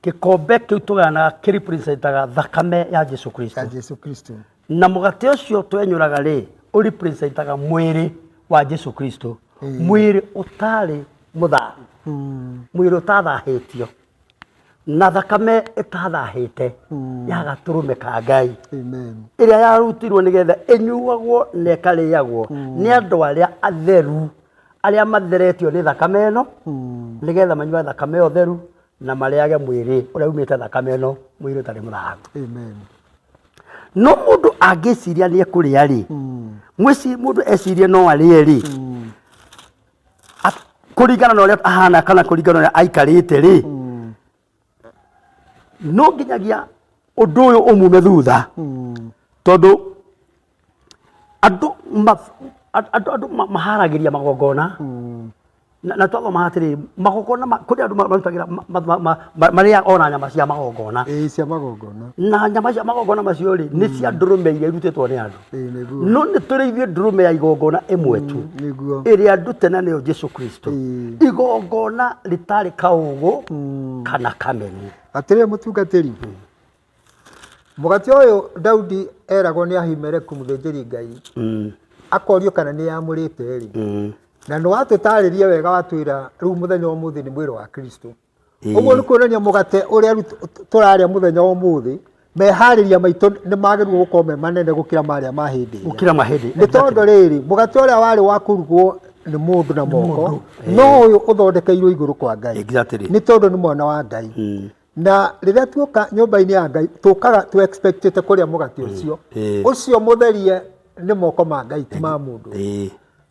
Gĩkombe kĩu tũgayanaga kĩ representaga thakame ya Jesu Kristo. Ya Jesu Kristo. Na mũgate ũcio twenyũraga rĩ, ũ representaga mwĩrĩ wa Jesu Kristo. Mwĩrĩ ũtarĩ mũthahu. Mwĩrĩ ũtathahĩtio. Na thakame ĩtathahĩte ya gatũrũme ka Ngai. Amen. Ĩrĩa yarutirwo nĩgetha ĩnyuagwo na ĩkarĩagwo nĩ andũ arĩa atheru, arĩa matheretio nĩ thakame ĩno, nĩgetha manyue thakame ĩyo theru na marĩage mwĩrĩ ũrĩa umĩte thakame ĩno, mwĩrĩ ũtarĩ mũthahu. Amen. No mũndũ angĩciria nĩ ekũrĩa rĩ, mũndũ ecirie no arĩe rĩ, kũringana na ũrĩa ahana kana kũringana na ũrĩa aikarĩte rĩ, no nginyagia ũndũ ũyũ ũmume thutha, tondũ andũ andũ maharagĩria magongona. Na twathoma atĩrĩrĩ, magongona kũrĩ andũ marutagĩra marĩaga ona nyama cia magongona. Ĩĩ, cia magongona. Na nyama cia magongona macio rĩ, nĩ cia ndũrũme iria irutĩtwo nĩ andũ. Ĩĩ, nĩguo. No nĩ tũrĩ ithuĩ ndũrũme ya igongona ĩmwe tu. Nĩguo. Ĩrĩa ndute na nĩyo Jesu Kristo. Ĩĩ. Igongona rĩtarĩ kaũgũ kana kameni. Atĩrĩrĩ mũtungatĩri, Mũgate ũyũ Daudi eragwo nĩ Ahimeleku mũthĩnjĩri Ngai akorio kana nĩ amũrĩte rĩ na nĩ watũtarĩria wega watwĩra rĩu mũthenya wa ũmũthĩ nĩ mwĩrĩ wa Kristo. Ũguo nĩ kuonania mũgate ũrĩa rĩu tũrarĩa mũthenya wa ũmũthĩ meharĩria maitũ nĩ magĩrĩirwo gũkorwo me manene gũkĩra marĩa ma hĩndĩ ĩrĩa. Gũkĩra ma hĩndĩ, Nĩ tondũ rĩrĩ mũgate ũrĩa warĩ wa kũrugwo nĩ mũndũ na moko no ũyũ ũthondekeirwo igũrũ kwa Ngai. Nĩ tondũ nĩ mwana wa Ngai. Na rĩrĩa tuoka nyũmba-inĩ ya Ngai tũkaga tũ expectĩte kũrĩa mũgate ũcio. Ũcio mũtherie nĩ moko ma Ngai ti ma mũndũ.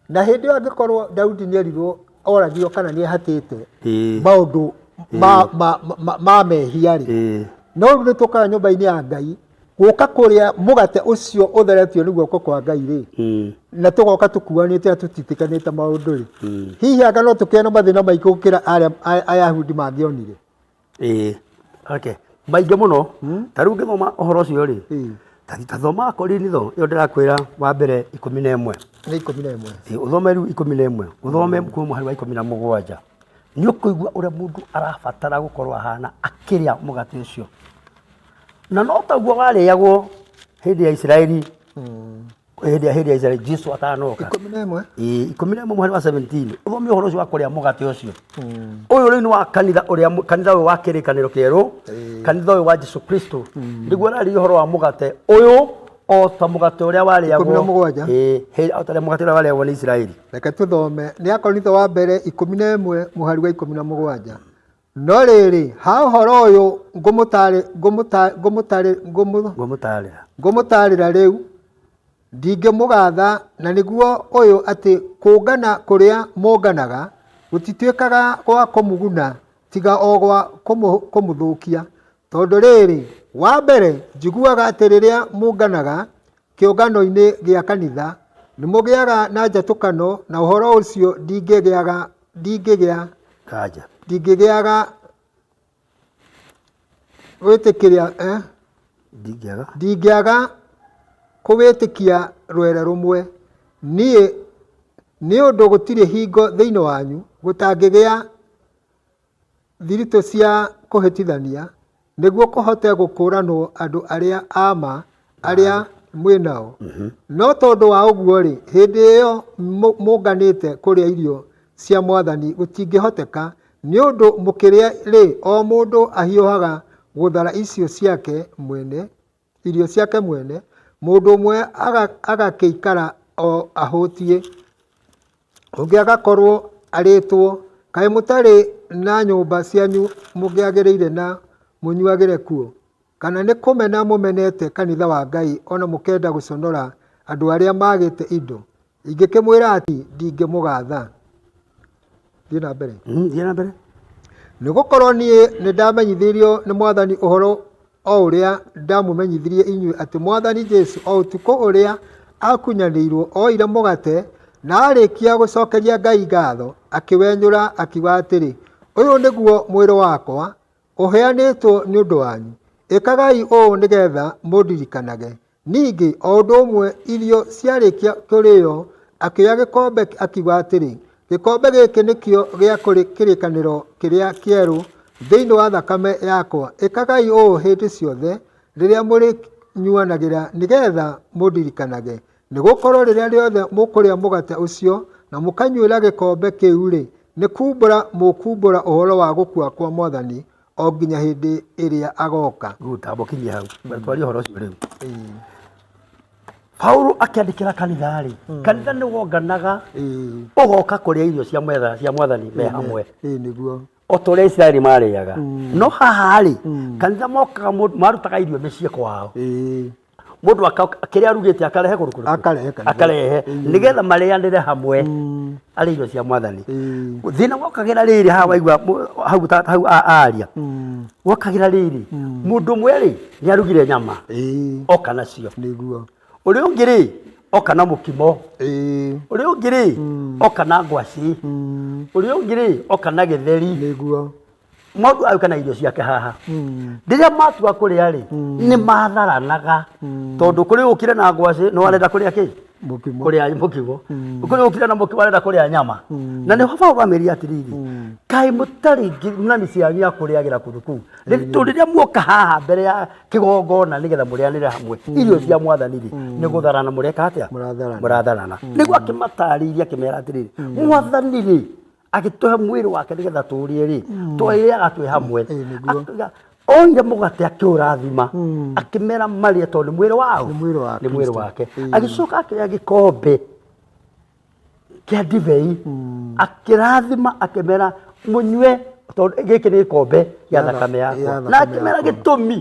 Na hĩndĩ ĩyo angĩkorwo Daudi nĩ erirwo oragio kana nĩ ehatĩte maũndũ ma, ma, ma, ma mehia rĩ, no rĩu nĩ tũkaga nyũmba-inĩ ya Ngai gũka kũrĩa mũgate ũcio ũtheretio nĩ guoko kwa Ngai rĩ, na tũgoka tũkuanĩte na tũtitikanĩte maũndũ rĩ, hihi anga no tũkĩe na mathĩna maingĩ gũkĩra arĩa Ayahudi mangĩonire? Ĩĩ. Okay. Maingĩ mũno. Ta rĩu ngĩthoma ũhoro ũcio rĩ, ta thoma Akorinitho ĩyo ndĩrakwĩra wa mbere 11. Nĩ 11. Ĩĩ, ũthome rĩu 11, ũthome kuma mũhari wa 17. Nĩ ũkũigua ũrĩa mũndũ arabatara gũkorwo ahana akĩrĩa mũgate ũcio. Na no taguo warĩagwo hĩndĩ ya Isiraeli, hĩndĩ ya Isiraeli Jesu atanoka. 11? Ĩĩ, 11 mũhari wa 17. Ũthome ũhoro ũcio wa kũrĩa mũgate ũcio. Ũyũ rĩu nĩ wa kanitha ũrĩa kanitha ũyũ wa kĩrĩkanĩro kĩerũ, kanitha ũyũ wa Jesu Kristo. Nĩguo ũrarĩria ũhoro wa mũgate ũyũ o ta mũgate ũrĩa warĩagwo. 17. Ĩĩ, o ta mũgate ũrĩa warĩagwo nĩ Isiraeli. Reke tũthome. Nĩ Akorintho wa mbere 11 mũhari wa 17. No rĩrĩ, ha ũhoro ũyũ Ngũmũtarĩra. ngũmũtarĩra rĩu, ndingĩmũgatha, na nĩguo ũyũ atĩ kũũngana kũrĩa mũũnganaga gũtituĩkaga gwa kũmũguna tiga o gwa kũmũthũkia. Tondũ rĩrĩ, wa mbere njiguaga atĩ rĩrĩa mũũnganaga kĩũngano-inĩ gĩa kanitha, nĩmũgĩaga na njatũkano, na ũhoro ũcio ndingĩgĩaga Kanja. ndingĩgĩaga gwĩtĩkĩria eh? Ndingĩaga. Ndingĩaga kũwĩtĩkia rwere rũmwe. Niĩ nĩ ũndũ gũtirĩ hingo thĩinĩ wanyu gũtangĩgĩa thiritũ cia kũhĩtithania, nĩguo kũhote gũkũũranwo andũ arĩa a ma, arĩa mwĩ nao. No tondũ wa ũguo-rĩ, hĩndĩ ĩyo mũnganĩte kũrĩa irio cia Mwathani gũtingĩhoteka, nĩ ũndũ mũkĩrĩa-rĩ, o mũndũ ahiũhaga gũthara icio ciake mwene, irio ciake mwene, mũndũ ũmwe agakĩikara o ahũtiĩ, ũngĩ agakorwo arĩtwo. Kaĩ mũtarĩ na nyũmba cianyu mũngĩagĩrĩire na mũnyuagĩre kuo? Kana nĩ kũmena mũmenete kanitha wa Ngai o na mũkenda gũconora andũ arĩa maagĩte indo? Ingĩkĩmwĩra atĩ ndingĩmũgatha. Thiĩ na mbere. Thiĩ na mbere. Nĩ gũkorũo niĩ nĩndamenyithirio nĩ Mwathani ũhoro o ũrĩa ndamũmenyithirie inyuĩ, atĩ Mwathani Jesu o ũtukũ ũrĩa aakunyanĩirũo, oire mũgate, na aarĩkia gũcokeria Ngai ngatho, akĩwenyũra, akiuga atĩrĩ, Ũyũ nĩguo mwĩrĩ wakwa, ũheanĩtwo nĩ ũndũ wanyu. Ĩkagai ũũ nĩ getha mũndirikanage. Ningĩ, o ũndũ ũmwe, irio ciarĩkia kũrĩo, akĩoya gĩkombe akiuga atĩrĩ, Gĩkombe gĩkĩ nĩkĩo gĩa kĩrĩkanĩro kĩrĩa kĩerũ thĩinĩ wa thakame yakwa. Ĩkagai ũũ hĩndĩ ciothe rĩrĩa mũrĩnyuanagĩra nĩ getha mũndirikanage. Nĩ gũkorũo rĩrĩa rĩothe mũkũrĩa mũgate ũcio na mũkanyuĩra gĩkombe kĩu-rĩ, nĩ kuumbũra mũkuumbũra ũhoro wa gũkua kwa Mwathani o nginya hĩndĩ ĩrĩa agoka. Good, tamba ũkinyie hau. Twarie ũhoro ũcio rĩu. Paulo akĩandĩkĩra kanitha rĩ, kanitha nĩ wonganaga ũgoka kũrĩa irio cia mwetha cia mwathani me hamwe. Ĩĩ nĩguo. O ta ũrĩa Isiraeli marĩaga. No haha rĩ, kanitha mokaga marutaga irio mĩciĩ kwao. Mũndũ kĩrĩa arugĩte akarehe kũndũ kũrĩkũ? Akarehe kanitha. Akarehe nĩgetha marĩanĩre hamwe arĩ irio cia mwathani. Thĩna wokagĩra rĩrĩ haha waigua hau hau aria. Wokagĩra rĩrĩ mũndũ ũmwe rĩ nĩ arugire nyama oka nacio. Nĩguo. Ũrĩa ũngĩ rĩ oka na mũkimo. Ũrĩa ũngĩ rĩ oka na ngwacĩ. Ũrĩa ũngĩ rĩ oka na gĩtheri. Nĩguo. Mũndũ agĩũka na irio ciake haha. Rĩrĩa matua kũrĩa rĩ, nĩ matharanaga. Tondũ kũrĩ ũkire na ngwacĩ no arenda kũrĩa kĩ? Mũkimo. Kũrĩa mũkimo. Kũrĩ ũkire na mũkimo arenda kũrĩa nyama. Na nĩho Paũlũ amerire atĩrĩrĩ, kaĩ mũtarĩ na mĩciĩ yanyu ya kũrĩagĩra kũndũ kũu? Tondũ rĩrĩa muoka haha mbere ya kĩgongona nĩgetha mũrĩanĩre hamwe irio cia mwathani rĩ, nĩ gũtharana mũreka atĩa? Mũratharana. Mũratharana. Nĩguo akĩmatarĩirie akĩmera atĩrĩrĩ, mwathani rĩ, agĩtũhe mwĩrĩ wake nĩgetha tũũrĩe rĩ, twarĩaga twĩ hamwe. Ĩĩ, nĩguo. Akiuga, oire mũgate akĩũrathima, akĩmera marĩe tondũ nĩ mwĩrĩ wao, Nĩ mwĩrĩ wa nĩ mwĩrĩ Kristo. wake. Ĩĩ. Agĩcoka akĩoya gĩkombe kĩa ndibei, akĩrathima akĩmera mũnyue tondũ gĩkĩ nĩ gĩkombe gĩa thakame yakwa. Gĩa Na thakame akĩmera yakwa. gĩtũmi,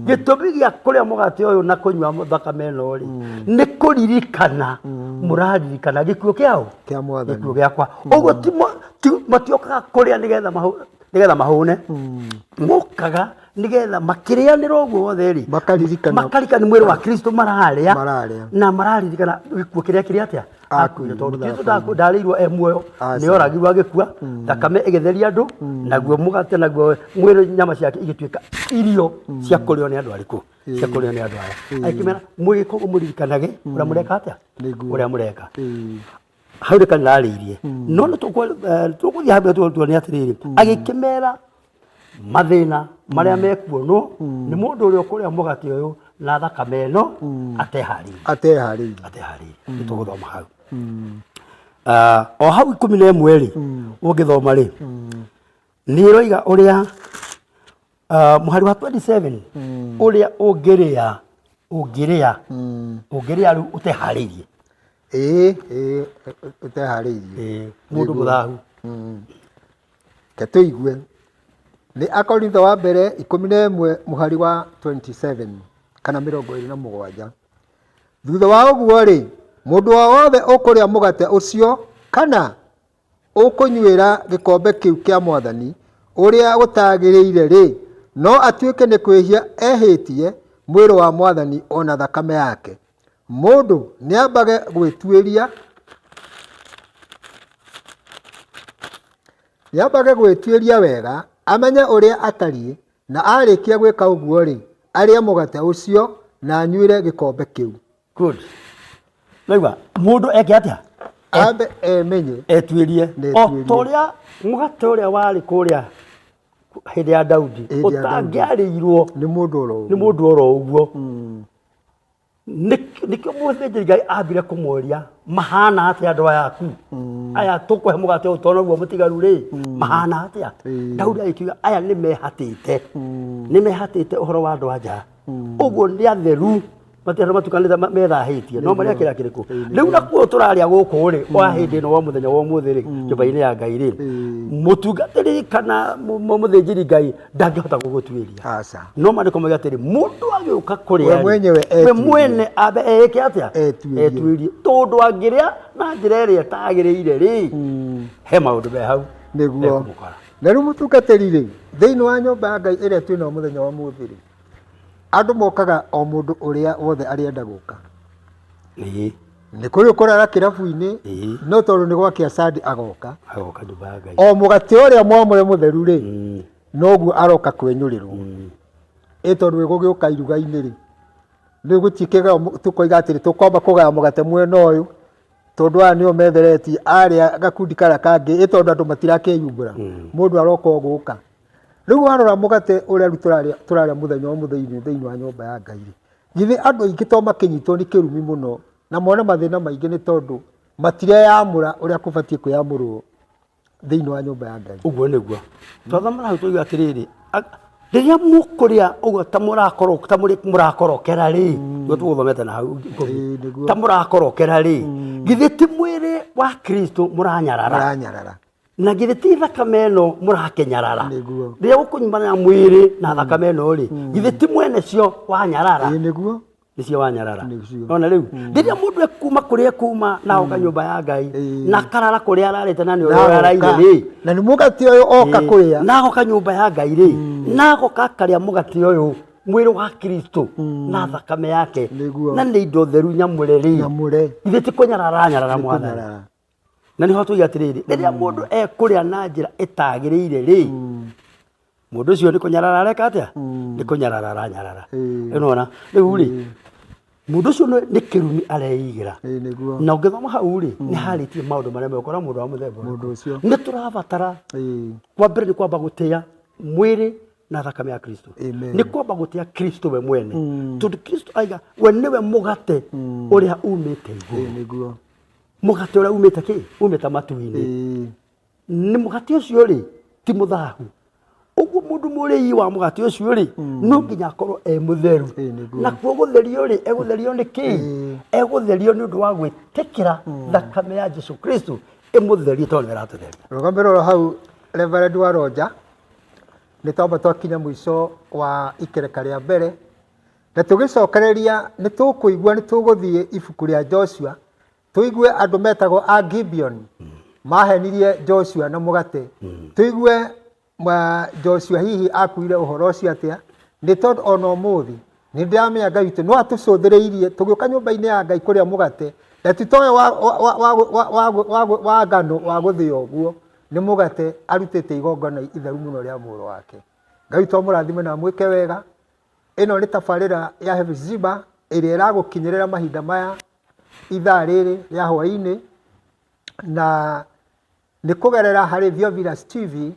gĩtũmi gĩa kũrĩa mũgate ũyũ na kũnyua thakame ĩno rĩ, nĩ kũririkana mũraririkana gĩkuũ kĩaũ? Kĩa Mwathani. Gĩkuũ gĩakwa. Ũguo matiokaga kũrĩa nĩgetha mahũne. Mokaga nĩgetha makĩrĩanĩra ũguo othe rĩ, Makaririkana. makaririkana nĩ mwĩrĩ wa Kristo mararĩa. Mararĩa. Na mararirikana gĩkuũ kĩrĩa kĩrĩ atĩa? Akuire Akuire. Tondũ Kristo mũtharaba-inĩ. ndarĩirwo e muoyo, Aca. nĩ oragirwo agĩkua, thakame ĩgĩtheria andũ, naguo mũgate naguo mwĩrĩ nyama ciake igĩtuĩka irio cia kũrĩo nĩ andũ arĩkũ? Cia kũrĩo nĩ andũ aya. Agĩkĩmera mũgĩka ũguo mũririkanage ũrĩa mũreka atĩa? Nĩguo. Ũrĩa mũreka. Hau nĩ kanitha arĩirie. No nĩ tũgũthiĩ hau mbere tuone atĩrĩrĩ, agĩkĩmera mathĩna marĩa mekuonwo nĩ mũndũ ũrĩa ũkũrĩa mũgate ũyũ na thakame ĩno ateharĩirie. Ateharĩirie. Ateharĩirie. Nĩ tũgũthoma hau. O hau 11 rĩ, ũngĩthoma rĩ, nĩ ĩroiga ũrĩa mũhari wa 27 ũrĩa ũngĩrĩa ũngĩrĩa ũngĩrĩa rĩu ũteharĩirie. Ĩĩ, ĩĩ, ũteharĩirie. Ĩĩ, mũndũ mũthahu. Reke tũigue. Nĩ Akorintho wa mbere 11 mũhari wa 27 kana 27. Thutha wa ũguo-rĩ, mũndũ o wothe ũkũrĩa mũgate ũcio kana ũkũnyuĩra gĩkombe kĩu kĩa Mwathani ũrĩa gũtagĩrĩire-rĩ, no atuĩke nĩ kwĩhia ehĩtie mwĩrĩ wa Mwathani o na thakame yake. Mũndũ nĩambage gwĩtuĩria nĩambage gwĩtuĩria wega amenye ũrĩa atariĩ, na aarĩkia gwĩka ũguo-rĩ, arĩe mũgate ũcio na anyuĩre gĩkombe kĩu. Good. Waigua, mũndũ eke atĩa? Ambe emenye. Etuĩrie. Na O etuĩrie. ta ũrĩa mũgate ũrĩa warĩ kũrĩa hĩndĩ ya Daudi, Hĩndĩ ya Daudi. ũtangĩarĩirwo Nĩ mũndũ oro nĩ ũguo. mũndũ oro ũguo. Nĩkĩo mũthĩnjĩri Ngai ambire kũmoria mahana atĩa andũ aya aku aya tũkũhe mũgate ũyũ tondũ noguo mũtigaru rĩ mahana atĩa. Daudi agĩkiuga aya nĩ mehatĩte, nĩ mehatĩte ũhoro wa andũ a nja, ũguo nĩ atheru, matirĩ matukanĩte methahĩtie, no marĩa kĩrĩa kĩrĩkũ rĩu nakuo tũrarĩa gũkũ rĩ wa hĩndĩ ĩno wa mũthenya wa ũmũthĩ rĩ nyũmba-inĩ ya Ngai rĩ, mũtungatĩri kana mũthĩnjĩri Ngai ndangĩhota gũgũtuĩria. Aca. No maandĩko mauga atĩrĩ, mũndũ agĩũka kũrĩa We rĩ, mwenyewe we etuĩrie. mwene ambe eĩke atĩa? Etuĩrie. Etuĩrie. Tondũ angĩrĩa na njĩra ĩrĩa ĩtagĩrĩire rĩ, he maũndũ me hau Nĩguo. mekũmũkora. Na rĩu mũtungatĩri rĩ, thĩinĩ wa nyũmba ya Ngai ĩrĩa twĩ nayo mũthenya wa ũmũthĩ rĩ, andũ mokaga o mũndũ ũrĩa wothe arĩenda gũka. Nĩ kũrĩ ũkũrara kĩrabu-inĩ, no tondũ nĩ gwakĩa Sunday agoka. Agoka nyũmba ya Ngai. O mũgate ũrĩa mwamũre mũtheru rĩ, noguo aroka kwenyũrĩrwo. Ĩ tondũ ĩgũgĩũka iruga-inĩ rĩ, rĩu gũtirĩ kĩgeo tũkoiga atĩrĩ tũkwamba kũgaya mũgate mwena ũyũ, tondũ aya nĩo metheretie, arĩa gakundi karĩa kangĩ, ĩ tondũ andũ matirakĩyumbũra, mũndũ aroka o gũka. Rĩu warora mũgate ũrĩa rĩu tũrarĩa mũthenya wa ũmũthĩ thĩinĩ wa nyũmba ya Ngai rĩ, githĩ andũ aingĩ to makĩnyitwo nĩ kĩrumi mũno na mone mathĩna maingĩ nĩ tondũ matireyamũra ũrĩa kũbatiĩ kwĩyamũrwo thĩinĩ wa nyũmba ya Ngai. Ũguo nĩguo. Twathoma hau tũiga atĩrĩrĩ, rĩrĩa mũkũrĩa ũguo ta mũrakorwo, ta mũrĩ mũrakorokera rĩ, nĩguo tũgũthomete na hau ikũmi. Ĩĩ, nĩguo. Ta mũrakorokera rĩ, githĩ ti mwĩrĩ wa Kristo mũranyarara? Mũranyarara. Na githĩ ti thakame ĩno mũrakĩnyarara? Nĩguo. Rĩrĩa ũkũnyumana na mwĩrĩ na thakame ĩno rĩ, githĩ ti mwene cio wanyarara? Ĩĩ, nĩguo. Nĩcio wanyarara. Nĩcio. Nona rĩu, rĩrĩa mũndũ ekuma kũrĩa ekuma na oka nyũmba ya Ngai, na akarara kũrĩa ararĩte na nĩ ũrĩa araire rĩ, Na nĩ mũgate ũyũ oka kũrĩa. Na agoka nyũmba ya Ngai rĩ, na agoka akarĩa mũgate ũyũ, mwĩrĩ wa Kristo na thakame yake, Nĩguo. na nĩ indo theru nyamũre rĩ, Nyamũre. Ithuĩ ti kũnyarara aranyarara Mwathani. Kũnyarara. Na nĩho tuiga atĩrĩrĩ, rĩrĩa mũndũ ekũrĩa na njĩra ĩtagĩrĩire rĩ, mũndũ ũcio nĩ kũnyarara areka atĩa? Nĩ kũnyarara aranyarara. Nĩwona? Rĩu rĩ, mũndũ ũcio nĩ kĩrumi areigĩra. Ĩĩ, nĩguo. Na ũngĩthoma hau rĩ, nĩ harĩtie maũndũ marĩa megũkora mũndũ wa mũthemba ũrĩkũ. Mũndũ ũcio. Nĩ tũrabatara kwa mbere nĩ kwamba gũtĩa mwĩrĩ na thakame ya Kristo. Amen. Nĩ kwamba gũtĩa Kristo we mwene. Tondũ Kristo aiga we nĩwe mũgate ũrĩa umĩte igũrũ. Ĩĩ, nĩguo. Mũgate ũrĩa umĩte kĩ? Umĩte matu-inĩ. Nĩ mũgate ũcio rĩ, ti mũthahu. Ũguo mũndũ mũrĩi wa mũgate ũcio rĩ, no nginya akorwo e mũtheru. Ĩĩ, nĩguo. Nakuo gũtherio rĩ, egũtherio nĩ kĩ? Egũtherio nĩ ũndũ wa gwĩtĩkĩra thakame ya Jesu Kristo ĩmũtherie tondũ nĩwe ĩratũtheria. Rũgamĩrĩro hau Reverend Waronja, nĩ twamba twakinya mũico wa ikereka rĩa mbere, na tũgĩcokereria nĩ tũkũigua nĩ tũgũthiĩ ibuku rĩa Joshua, tũigue andũ metagwo a Gibeon mahenirie Joshua na mũgate, tũigue Joshua hihi akuire ũhoro ũcio atĩa, nĩ tondũ ona ũmũthĩ nĩ ndĩramenya Ngai witũ no atũcũthĩrĩirie tũgĩũka nyũmba-inĩ ya Ngai kũrĩa mũgate, na ti toyo wa ngano wa gũthĩo ũguo, nĩ mũgate arutĩte igongona itheru mũno rĩa mũrũ wake. Ngai witũ amũrathime na amwĩke wega. Ĩno nĩ tabarĩra ya Hephzibah ĩrĩa ĩragũkinyĩrĩra mahinda maya ithaa rĩrĩ rĩa hwaĩ-inĩ, na nĩ kũgerera harĩ Theophilus TV.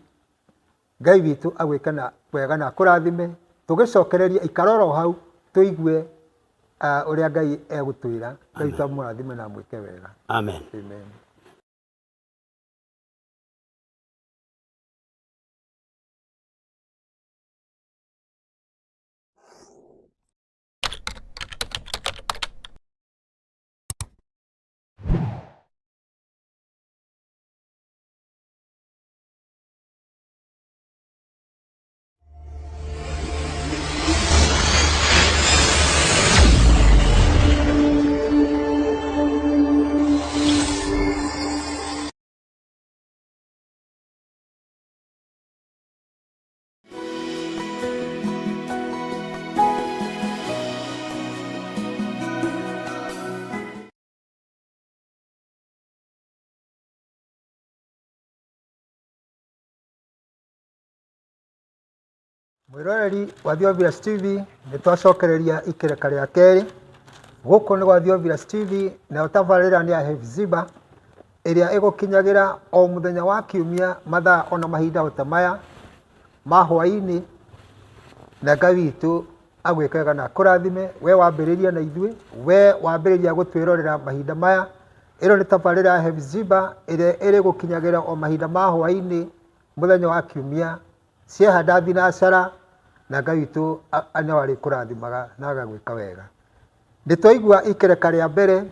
Ngai witũ agwĩke na wega na akũrathime. Tũgĩcokereria ikara oro hau tũigue ũrĩa Ngai egũtwĩra. Ngai witũ amũrathime na amwĩke wega. Amen. Amen. Mwĩroreri wa Theophilus TV, nĩ twacokereria ikereka rĩa kerĩ. Gũkũ nĩ gwa Theophilus TV, nayo tabarĩra nĩ ya Hephzibah, ĩrĩa ĩgũkinyagĩra o mũthenya wa kiumia mathaa ona mahinda o ta maya ma hwaĩ-inĩ, na Ngai witũ Agwĩke wega na akũrathime, we wambĩrĩria na ithuĩ, we wambĩrĩria gũtwĩrorera mahinda maya. Ĩno nĩ tabarĩra ya Hephzibah ĩrĩa ĩrĩgũkinyagĩra o mahinda ma hwaĩ-inĩ mũthenya wa kiumia, ciehanda thinacara, na Ngai witũ no arĩkũrathimaga na agagwĩka wega. Nĩ twaigua ikereka rĩa mbere,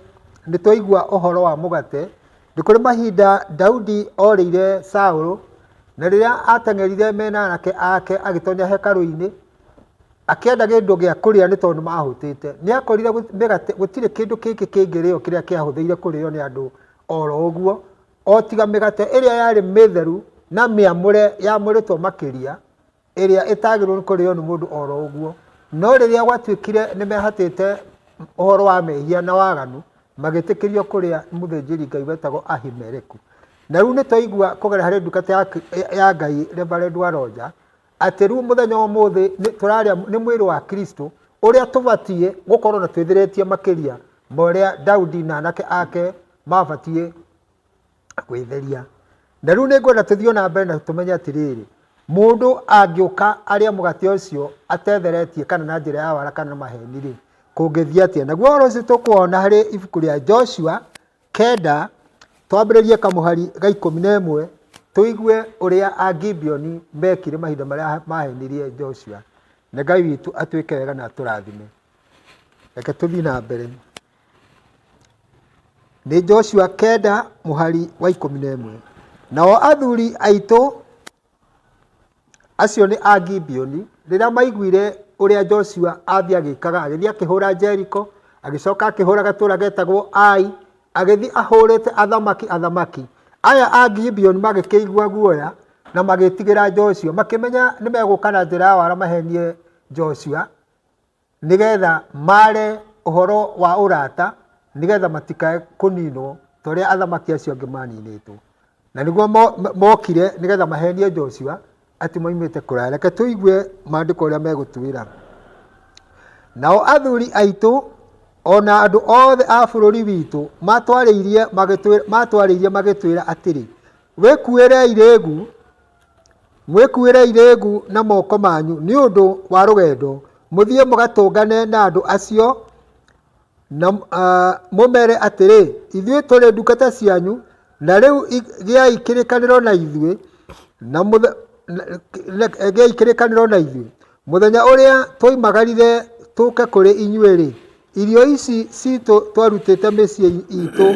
nĩ twaigua ũhoro wa mũgate, nĩ kũrĩ mahinda Daudi orĩire Saũlũ, na rĩrĩa ateng'erire mena anake ake agĩtonya hekarũ-inĩ, akĩenda kĩndũ gĩa kũrĩa nĩ tondũ mahũtĩte, nĩ akorire mĩgate, gũtirĩ kĩndũ kĩngĩ kĩngĩrĩo kĩrĩa kĩahũthĩire kũrĩo nĩ andũ oro ũguo, o tiga mĩgate ĩrĩa yarĩ mĩtheru na mĩamũre yamũrĩtwo makĩria, ĩrĩa ĩtagĩrĩirwo nĩ kũrĩo nĩ mũndũ oro ũguo. No rĩrĩa gwatuĩkire nĩ mehatĩte ũhoro wa mehia na waganu, magĩtĩkĩrio kũrĩa nĩ mũthĩnjĩri Ngai wetagwo Ahimeleku. Na rĩu nĩ twaigua kũgerera harĩ ndungata ya Ngai Reverend Waronja, atĩ rĩu mũthenya wa ũmũthĩ tũrarĩa nĩ mwĩrĩ wa Kristo ũrĩa tũbatiĩ gũkorwo na twĩtheretie makĩria ma ũrĩa Daudi na anake ake mabatiĩ gwĩtheria. Na rĩu nĩ ngwenda tũthiĩ na mbere na tũmenye atĩrĩrĩ, mũndũ angĩũka arĩe mũgate ũcio atetheretie kana na njĩra ya wara kana maheni rĩ, kũngĩthiĩ atĩa? Naguo ũhoro ũcio tũkũwona harĩ ibuku rĩa Joshua Kenda, twambĩrĩrie kamũhari ga 11, tũigue ũrĩa Agibeoni meekire mahinda marĩa maahenirie Joshua. Na Ngai witũ atwĩke wega na atũrathime. Reke tũthiĩ na mbere. Nĩ Joshua 9 mũhari wa 11. Nao athuri aitũ Acio nĩ Agibeoni, rĩrĩa maiguire ũrĩa Joshua athiĩ agĩkaga, agĩthiĩ akĩhũra Jeriko, agĩcoka akĩhũra gatũũra getagwo Ai, agĩthiĩ ahũrĩte athamaki athamaki. Aya a Gibeoni magĩkĩigua guoya na magĩtigĩra Joshua, makĩmenya nĩ megũka na njĩra ya wara mahenie Joshua, nĩgetha mare ũhoro wa ũrata, nĩgetha matikae kũninwo ta ũrĩa athamaki acio angĩ maninĩtwo. Na nĩguo mokire nĩgetha mahenie Joshua atĩ moimĩte kũraya. Reke tũigue maandĩko ũrĩa megũtwĩra. Nao athuri aitũ o na andũ othe a bũrũri witũ matwarĩirie matwarĩirie magĩtwĩra atĩrĩ, 'Wĩkuĩrei rĩĩgu Mwĩkuĩrei rĩĩgu na moko manyu nĩ ũndũ wa rũgendo, mũthiĩ mũgatũngane na andũ acio na mũmere atĩrĩ, 'Ithuĩ tũrĩ ndungata cianyu, na rĩu gĩai kĩrĩkanĩro na ithuĩ, na gĩai kĩrĩkanĩro na ithuĩ. Mũthenya ũrĩa twoimagarire tũũke kũrĩ inyuĩ-rĩ, irio ici ciitũ twarutĩte mĩciĩ iitũ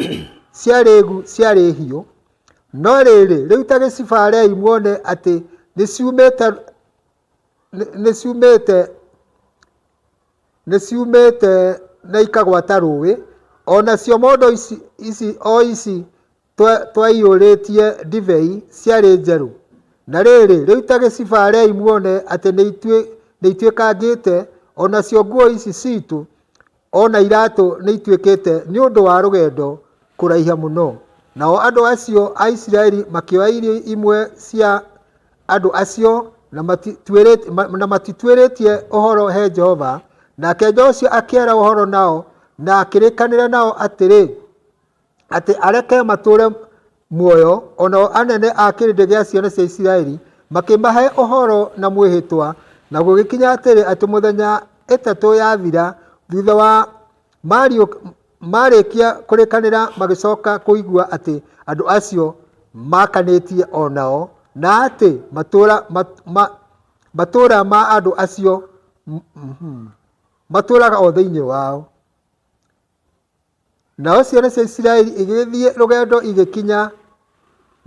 ciarĩ ciarĩ hiũ. No rĩrĩ, rĩu ta gĩcibarei muone atĩ nĩciumĩte, nĩciumĩte, nĩciumĩte na ikagwata rũũĩ, o nacio mondo ici, ici o ici twaiyũrĩtie ndibei ciarĩ njerũ. Na rĩrĩ, rĩu ta gĩcibarei muone atĩ nĩituĩkangĩte, o nacio nguo ici ciitũ O na iratũ nĩituĩkĩte nĩ ũndũ wa rũgendo kũraiha mũno. Nao andũ acio a Isiraeli makĩoya irio imwe cia andũ acio, na matituĩrĩtie ũhoro he Jehova. Nake Joshua akĩara ũhoro nao, na akĩrĩkanĩra nao atĩrĩ, atĩ areke matũũre muoyo, o nao anene a kĩrĩndĩ gĩa ciana cia Isiraeli makĩmahe ũhoro na mwĩhĩtwa. Na gũgĩkinya atĩrĩ, atĩ mũthenya ĩtatũ yathira, thutha wa maarĩkia kũrĩkanĩra, magĩcoka kũigua atĩ andũ acio maakanĩtie o nao, na atĩ matũũra ma andũ acio matũũraga o thĩinĩ wao. Nao ciana cia Isiraeli igĩgĩthiĩ rũgendo igĩkinya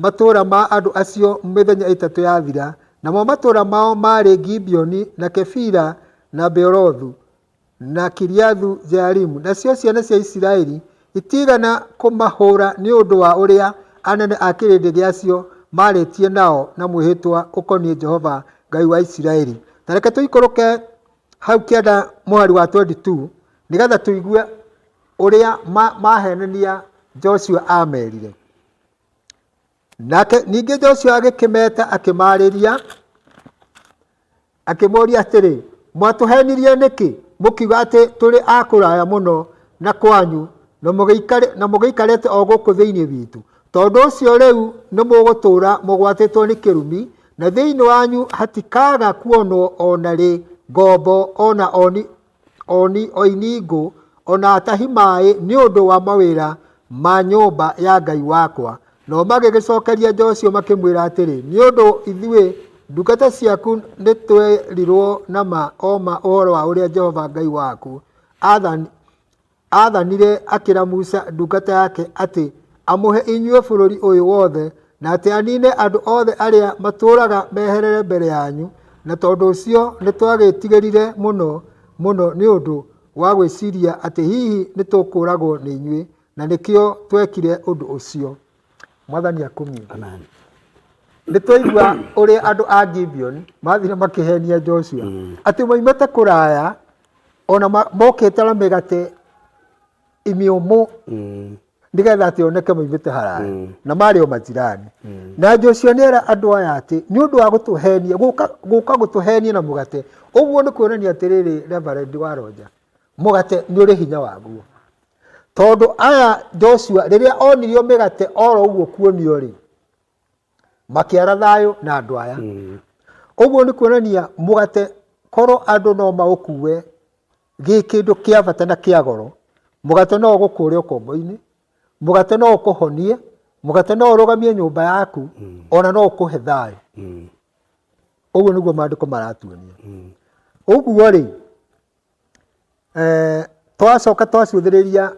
matũũra ma andũ acio mĩthenya ĩtatũ yathira, namo matũũra mao maarĩ Gibeoni, na Kefira, na Beerothu, na Kiriathu-Jearimu. Nacio ciana cia Isiraeli itiigana kũmahũra nĩ ũndũ wa ũrĩa anene a kĩrĩndĩ gĩacio maarĩtie nao na mwĩhĩtwa ũkoniĩ Jehova Ngai wa Isiraeli. Ta reke tũikũrũke hau kĩanda mũhari wa 22 nĩgetha tũigue ũrĩa mahenania Joshua amerire. Nake ningĩ Joshua agĩkĩmeta akĩmaarĩria, akĩmoria atĩrĩ, mwatũhenirie nĩkĩ mũkiuga atĩ tũrĩ a kũraya mũno na kwanyu na mũgĩikarĩte o gũkũ thĩinĩ witũ? Tondũ ũcio rĩu nĩmũgũtũũra mũgwatĩtwo nĩ kĩrumi, na thĩinĩ wanyu hatikaaga kuonwo o na rĩ ngombo o na oni, oni, oini ngũ o na atahi maĩ nĩ ũndũ wa mawĩra ma nyũmba ya Ngai wakwa. Nao magĩgĩcokeria Joshua makĩmwĩra atĩrĩ, nĩ ũndũ ithuĩ ndungata ciaku nĩtwerirwo na ma o ma ũhoro wa ũrĩa Jehova Ngai waku aathani, aathanire akĩra Musa ndungata yake atĩ amũhe inyuĩ bũrũri ũyũ wothe, na atĩ anine andũ othe arĩa matũũraga meherere mbere yanyu, na tondũ ũcio nĩtwagĩtigĩrire mũno mũno nĩ ũndũ wa gwĩciria atĩ hihi nĩtũkũũragwo nĩ inyuĩ, na nĩkĩo twekire ũndũ ũcio. Mwathani akumio. Amen. Nĩ twaigua ũrĩa andũ a Gibeon mathire makĩhenia Joshua atĩ moimĩte kũraya ona mokĩte na mĩgate imĩũmũ nĩgetha atĩ oneke moimĩte haraya na marĩ o majirani. Na Joshua nĩ era andũ aya atĩ nĩ ũndũ wa gũtũhenia, gũka gũtũhenia na mũgate. Ũguo nĩ kuonania atĩrĩrĩ, Reverend wa Roja, mũgate nĩ ũrĩ hinya waguo. Tondũ aya Joshua rĩrĩa onirio mĩgate oro ũguo kuonio rĩ, makĩara thayũ na andũ aya. Ũguo nĩ kuonania mũgate korwo andũ no maũkue gĩ kĩndũ kĩa bata na kĩa goro, mũgate no ũgũkũre ũkombo-inĩ, mũgate no ũkũhonie, mũgate no ũrũgamie nyũmba yaku, ona no ũkũhe thayũ. Ũguo nĩguo maandĩko maratuonia. Ũguo rĩ, twacoka twacũthĩrĩria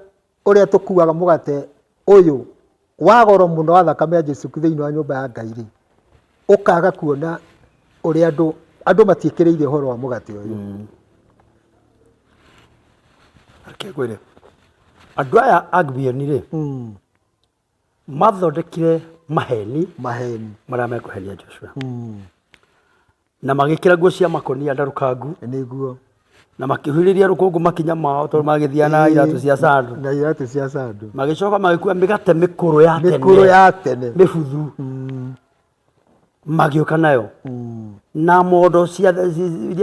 ũrĩa tũkuaga mũgate ũyũ wa goro mũno wa thakame ya Jesu thĩinĩ wa nyũmba ya Ngai rĩ, ũkaga kuona ũrĩa andũ matiĩkĩrĩire ũhoro wa mũgate ũyũ. Reke ngwĩre, andũ aya a Gibeoni rĩ, mathondekire maheni maheni marĩa mekũhenia Joshua. Na magĩkĩra nguo cia makũnia ndarũkangu. Nĩguo. Na makĩhurĩria rũkũngũ makinya mao tondũ magĩthiaga na iratũ cia sandũ. Na iratũ cia sandũ. Magĩcoka magĩkua mĩgate mĩkũrũ ya tene. Mĩkũrũ ya tene. Mĩbuthu. Magĩũka nayo. Na mondo cia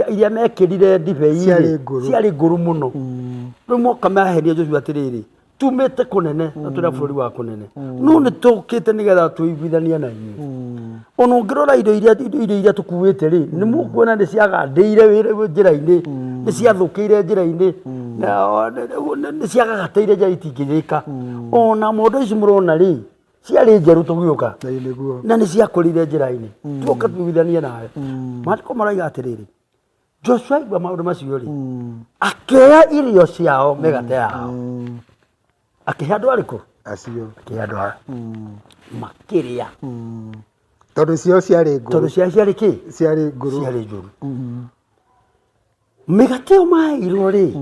iria mekĩrire ndibei Ciarĩ ngũrũ. Ciarĩ ngũrũ mũno. Rĩu moka mahenia Joshua atĩrĩrĩ, tumĩte kũnene na tũrĩ a bũrũri wa kũnene, no nĩ tũkĩte nĩgetha tũiguithanie na inyuĩ. Ona ũngĩrora indo iria indo iria tũkuĩte rĩ, nĩ mũkuona nĩ ciagandĩire njĩra-inĩ, nĩ ciathũkĩire njĩra-inĩ, nĩ ciagagatĩire njĩra itingĩrĩka. Ona mondo ici mũrona rĩ, ciarĩ njerũ tũgĩũka na nĩ ciakũrĩire njĩra-inĩ, tuoka tũiguithanie nawe. Maandĩko maroiga atĩrĩrĩ, Joshua aigua maũndũ macio rĩ, akĩoya irio ciao, mĩgate yao, akĩhe andũ arĩkũ? Acio. Akĩhe andũ aya. Makĩrĩa. Tondũ ciao ciarĩ ngũrũ. Tondũ ciao ciarĩ kĩ? Ciarĩ ngũrũ. Ciarĩ njũru. Mĩgate ĩyo maheirwo rĩ,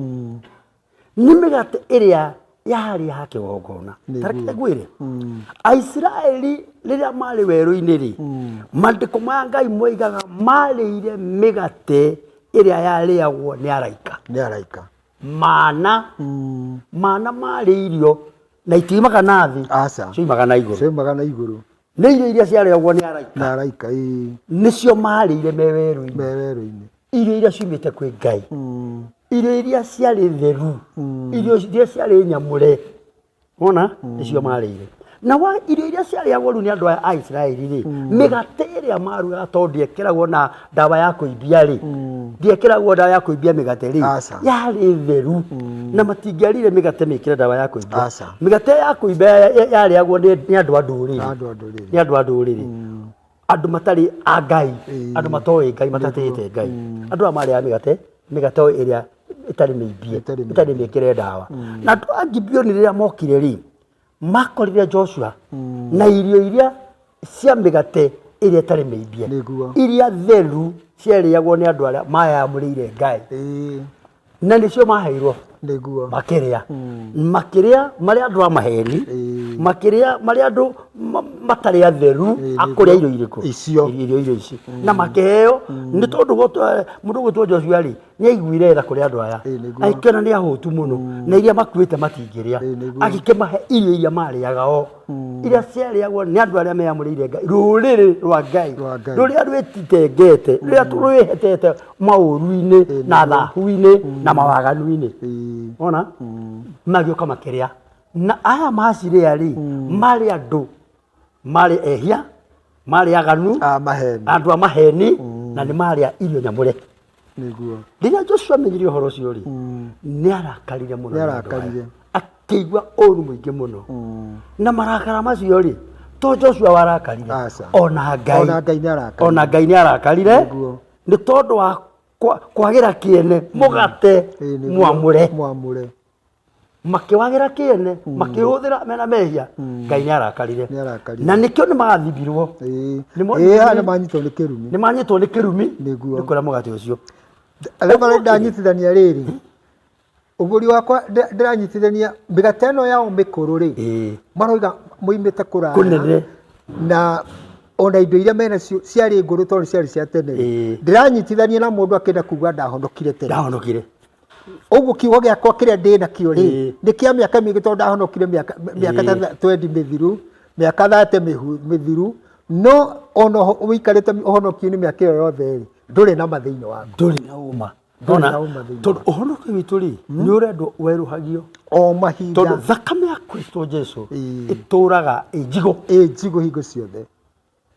nĩ mĩgate ĩrĩa yarĩ ya kĩgongona. Ta reke ngwĩre, Aisiraeli rĩrĩa marĩ werũ-inĩ rĩ, maandĩko ma Ngai moigaga marĩire mĩgate ĩrĩa yarĩagwo nĩ araika. Nĩ araika. Mana, mana marĩ irio na itiumaga na thĩ, Aca. ciumaga na igũrũ. Ciumaga na igũrũ. Nĩ irio iria ciarĩagwo nĩ araika. Nĩ araika, ĩĩ. Nĩcio marĩire me werũ-inĩ. Me werũ-inĩ. Irio iria ciumĩte kwĩ Ngai. Irio iria ciarĩ theru. Irio iria ciarĩ nyamũre. Wona? Nĩcio marĩire. Na wa irio iria ciarĩagwo rĩu nĩ andũ aya a Isiraeli rĩ, mĩgate ĩrĩa marugaga tondũ ndĩekĩragwo na ndawa ya kũimbia rĩ, ndĩekĩragwo ndawa ya kũimbia mĩgate rĩ, Aca. yarĩ theru. Na matingĩarire mĩgate mĩkĩre ndawa ya kũimbia. Aca. Mĩgate ya kũimbia yarĩagwo nĩ andũ a ndũrĩrĩ. Andũ a ndũrĩrĩ. Nĩ andũ a ndũrĩrĩ. Andũ matarĩ a Ngai, andũ matoĩ Ngai, matatĩĩte Ngai. Andũ aya marĩaga mĩgate, mĩgate ĩrĩa ĩtarĩ mĩimbie, ĩtarĩ mĩkĩre ndawa. Na andũ a Gibeoni rĩrĩa mokire rĩ, makorire Joshua na irio iria cia mĩgate ĩrĩa ĩtarĩ mĩimbie, iria theru ciarĩagwo nĩ andũ arĩa mayamũrĩire Ngai. Na nĩcio maheirwo. Nĩguo. Makĩrĩa. Makĩrĩa marĩ andũ a maheni, makĩrĩa marĩ andũ matarĩ atheru a kũrĩa irio irĩkũ? Icio. Irio irio ici. Na makĩheo nĩ tondũ mũndũ ũgwĩtwo Joshua rĩ, nĩ aiguire tha kũrĩ andũ aya. Agĩkĩona nĩ ahũtu mũno na iria makuĩte matingĩrĩa. Agĩkĩmahe irio iria marĩaga o. Iria ciarĩagwo nĩ andũ arĩa meyamũrĩire Ngai, rũrĩrĩ rwa Ngai, rũrĩa rwĩtitengete, rũrĩa rwĩhetete maũru-inĩ na thahu-inĩ na mawaganu-inĩ. Wona? Magĩũka makĩrĩa. Na aya macirĩa rĩ, marĩ andũ marĩ ehia, marĩ aganu, A maheni. andũ a maheni, na nĩ marĩa irio nyamũre. Nĩguo. Rĩrĩa Joshua amenyire ũhoro ũcio rĩ, nĩ arakarire mũno Nĩ nĩ andũ arakarire. aya. Akĩigua ũru mũingĩ mũno. Na marakara macio rĩ, to Joshua warakarire, Aca. ona Ngai. Ona Ngai nĩ arakarire. Ona Ngai nĩ arakarire. Nĩguo. Nĩ tondũ wa kwagĩra kĩene mũgate Ĩĩ, nĩguo. mwamũre. Mwamũre. Makĩwagĩra kĩene, makĩhũthĩra mena mehia, Ngai nĩ arakarire. Nĩ arakarire. Na nĩkĩo nĩ magathimbirwo. Ĩĩ. Nĩ mo- Ĩĩ, haha nĩ manyitwo nĩ kĩrumi. Nĩ manyitwo nĩ kĩrumi. Nĩguo. Nĩ kũrĩa mũgate ũcio. Rĩu ndanyitithania rĩrĩ, ũgũri wakwa ndĩranyitithania mĩgate ĩno yao mĩkũrũ rĩ, Ĩĩ. maroiga moimĩte kũraya Kũnene. Na ona indo iria menacio ciarĩ ngũrũ tondũ ciarĩ cia tene rĩ. Ĩĩ. Ndĩranyitithania na mũndũ akĩenda kuga ndahonokire tene. Ndahonokire. Ũguo kiugo gĩakwa kĩrĩa ndĩ nakĩo rĩ, Ĩĩ. nĩ kĩa mĩaka mĩingĩ tondũ ndahonokire mĩaka ta Ĩĩ. 20 mĩthiru, mĩaka 30 mĩthiru, no ona ũikarĩte ũhonokio-inĩ mĩaka ĩyo yothe rĩ, ndũrĩ na ma thĩinĩ waku. Ndũrĩ na ũma. Ndũrĩ Ndona, na ũma thĩinĩ tondũ waku. ũhonokio witũ rĩ, nĩ ũrendwo werũhagio. O mahinda. Tondũ thakame ya Kristo Jesu Ĩĩ. ĩtũraga ĩ njigũ. Ĩ njigũ hingo ciothe.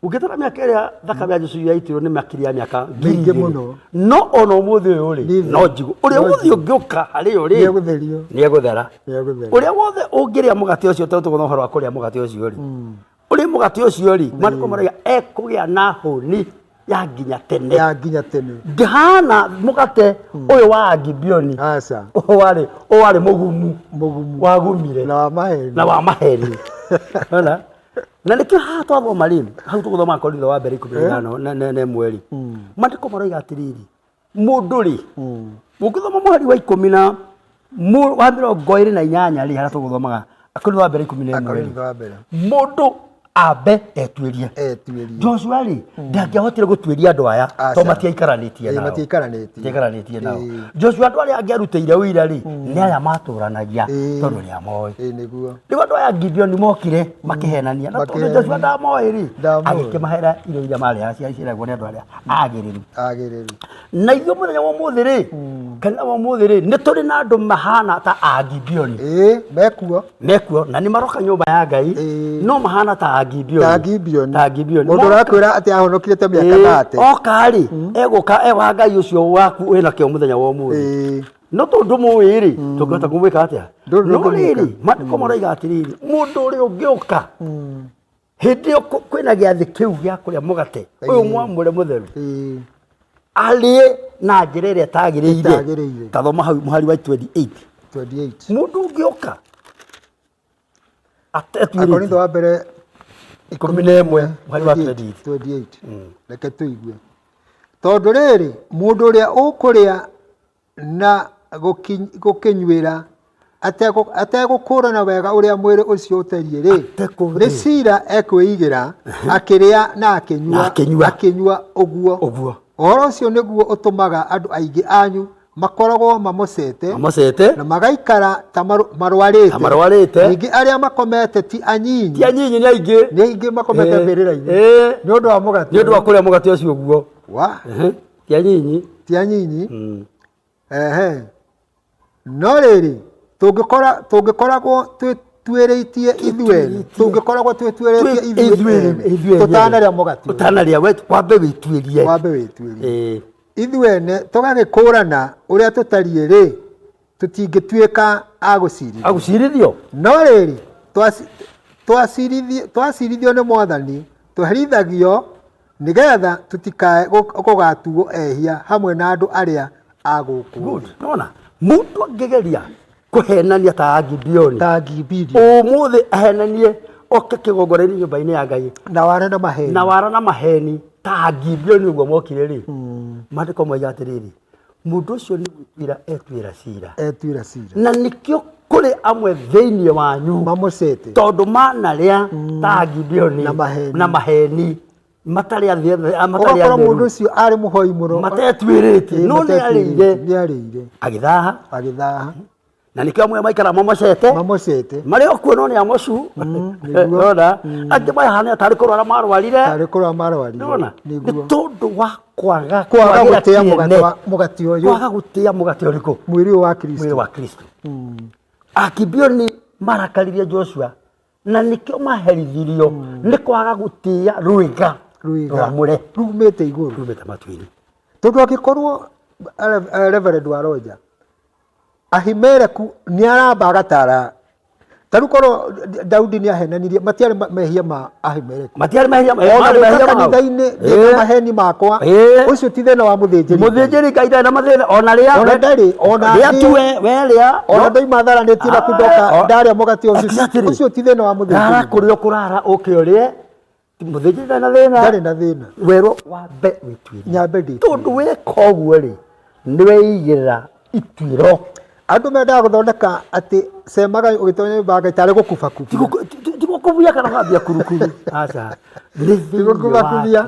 Ũngĩtara mĩaka ĩrĩa thakame ya Jesu yaitirwo nĩ makĩria ya mĩaka ngiri Mĩingĩ igĩrĩ. mũno. No ona ũmũthĩ ũyũ rĩ, Nĩ thĩ. no njigũ. Ũrĩa No wothe njigũ. ũngĩũka harĩ yo rĩ, Nĩ egũtherio. nĩ egũthera. Nĩ egũthera. Ũrĩa wothe ũngĩrĩa mũgate ũcio, tondũ tũgũthoma ũhoro wa kũrĩa mũgate ũcio rĩ, ũrĩa mũgate ũcio rĩ, maandĩko marauga ekũgĩa na hũni ya nginya tene. Ya nginya tene. Ndihana mũgate ũyũ wa Agibeoni. Aca. Ũyũ warĩ mũgumu. Mũgumu. Wagumire. Na wa maheni. Na wa maheni. Ona? Na nĩkĩo haha twathoma rĩ, hau tũgũthoma Korintho wa mbere 15 na ĩmwe rĩ, maandĩko maroiga atĩrĩrĩ, mũndũ rĩ, ũngĩthoma mũhari wa ikũmi na wa mĩrongo ĩrĩ na inyanya rĩ, harĩa tũgũthomaga Akorintho wa mbere 11 rĩ, Akorintho wa mbere. mũndũ ambe etuĩrie. Etuĩrie. Joshua rĩ, ndangĩahotire gũtuĩria andũ aya, Aca. tondũ matiaikaranĩtie Ĩĩ, nao. matiaikaranĩtie. Matiaikaranĩtie nao. Ĩĩ. Joshua andũ arĩa angĩarutĩire ũira rĩ, nĩ aya matũranagia, Ĩĩ. tondũ nĩ amoĩ. Ĩĩ, nĩguo. Rĩu andũ aya Gibeoni mokire makĩhenania, na tondũ Makĩhenania. Joshua ndamoĩ rĩ, Ndamoĩ. agĩkĩmahera irio iria marĩaga ciarĩagwo nĩ andũ arĩa agĩrĩru. Agĩrĩru. Na ithuĩ mũthenya wa ũmũthĩ rĩ, kanitha wa ũmũthĩ rĩ, nĩ tũrĩ na andũ mahana ta Agibeoni. Ĩĩ, mekuo. Mekuo, na nĩ maroka nyũmba ya Ngai, Ĩĩ. no mahana ta Agibeoni. Ta Agibeoni. Ta Agibeoni. Mũndũ Moka- ũrakwĩra atĩ ahonokire ta mĩaka Ĩĩ, thate. oka rĩ, egũka ewa Ngai ũcio waku wĩna kĩo mũthenya wa ũmũthĩ. Ĩĩ. No tondũ ndũmũĩ rĩ, tũngĩhota kũmwĩka atĩa? Ndũrĩ No ũngĩmwĩka. rĩrĩ, maandĩko maroiga atĩrĩrĩ, mũndũ ũrĩa ũngĩũka, hĩndĩ ĩyo kwĩna gĩathĩ kĩu gĩa kũrĩa mũgate, ũyũ mwamũre mũtheru, Ĩĩ. arĩe na njĩra ĩrĩa ĩtagĩrĩire. Ĩtagĩrĩire. Ta thoma hau mũhari wa 28. 28. Mũndũ ũngĩũka, atetuĩrĩtie. Akorintho wa mbere 11, mũhari wa 28. 28. Reke tũigue. Tondũ rĩrĩ, mũndũ ũrĩa ũkũrĩa na gũkĩnyuĩra ategũkũrana wega ũrĩa mwĩrĩ ũcio ũtariĩ rĩ, Atekũ- nĩ cira ekwĩigĩra akĩrĩa na akĩnyua, Na akĩnyua. akĩnyua ũguo. Ũguo. Ũhoro ũcio nĩguo ũtũmaga andũ aingĩ anyu makoragwo mamocete, Mamocete. na magaikara ta marwarĩte. Ta marwarĩte. Ningĩ arĩa makomete ti anyinyi. Ti anyinyi, nĩ aingĩ. Nĩ aingĩ makomete mbĩrĩra-inĩ. Nĩ ũndũ wa mũgate. Nĩ ũndũ wa kũrĩa mũgate ũcio ũguo. Wa. Ti anyinyi. Ti anyinyi. Ehe. No rĩrĩ, tũngĩkoragwo twĩtuĩrĩtie ithuĩ ene, tũngĩkoragwo twĩtuĩrĩtie ithuĩ ene, Ithuĩ ene. tũtanarĩa mũgate ũyũ. Ũtanarĩa, we wambe wĩtuĩrie. Wambe wĩtuĩrie. Ĩĩ. Ithuĩ ene tũgagĩkũrana ũrĩa tũtariĩ rĩ, tũtingĩtuĩka a gũcirithio. A gũcirithio? No rĩrĩ, twacirithio nĩ Mwathani, tũherithagio nĩgetha tũtikae gũgatuo ehia hamwe na andũ arĩa a gũkũ thĩ. Good. Nona, mũndũ angĩgeria kũhenania ta Agibeoni. Ta Agibeoni. Ũmũthĩ ahenanie oke kĩgongona-inĩ nyũmba-inĩ ya Ngai. Na wara na maheni. Na wara na maheni ta Agibeoni ũguo mokire rĩ. Maandĩko moiga atĩrĩrĩ, mũndũ ũcio nĩ gwĩtuĩra etuĩra cira. Etuĩra cira. Na nĩkĩo kũrĩ amwe thĩinĩ wanyu mamocete. Tondũ manarĩa ta Agibeoni Na maheni. na maheni. Matarĩ athiĩ, a, matarĩ Ũgakora atheru. mũndũ ũcio arĩ mũhoi mũno. Matetuĩrĩtie, Ĩĩ, no nĩ arĩire. matetuĩrĩtie, nĩ arĩire. Agĩthaha. Agĩthaha. Na nĩkĩo amwe maikara mamocete. Mamocete. Marĩ o kuo no nĩ amocu. Nĩguo. Nona? Angĩ mahana tarĩ kũrwara marwarire. Tarĩ kũrwara marwarire. Nona? Nĩguo. Nĩ tondũ wa kwaga Kwaga kwagĩra gũtĩa kĩene. mũgate ũyũ. Kwaga gũtĩa mũgate ũrĩkũ? Mwĩrĩ ũyũ wa Kristo. Mwĩrĩ wa Kristo. Agibeoni marakaririe Joshua na nĩkĩo maherithirio nĩ kwaga gũtĩa rwĩga Rwĩga. rwamũre. Rumĩte igũrũ. Rumĩte matu-inĩ. Tondũ angĩkorwo Reverend Waroja, Ahimeleku nĩ aramba agatara ta rĩu korwo Daudi nĩ ahenanirie, matiarĩ mehia ma Ahimeleku. Matiarĩ mehia. Ona Marĩ gũka mehia mao. kanitha-inĩ ndĩna maheni makwa, ũcio ti thĩna wa mũthĩnjĩri. Mũthĩnjĩri Ngai ndarĩ na mathĩna ona rĩa. Ona ndarĩ, ona rĩa tu we rĩa. Ona ndoima tharanĩtie na kundoka ndarĩa mũgate ũcio, Exactly. ũcio ti thĩna wa Rara mũthĩnjĩri. kũrĩa ũkũrara ũke ũrĩe, mũthĩnjĩri ndarĩ na thĩna. Ndarĩ na thĩna. Werwo wambe wĩtuĩrie. Nyambe ndĩtuĩrie. Tondũ weka ũguo rĩ, nĩ weigĩrĩra ituĩro. Andũ mendaga gũthondeka atĩ cemaga ũgĩtonya nyũmba ya Ngai tarĩ gũkubakubia. Ti gũkubia kana kwambia kurukuru, aca. Nĩ Ti gũkubakubia,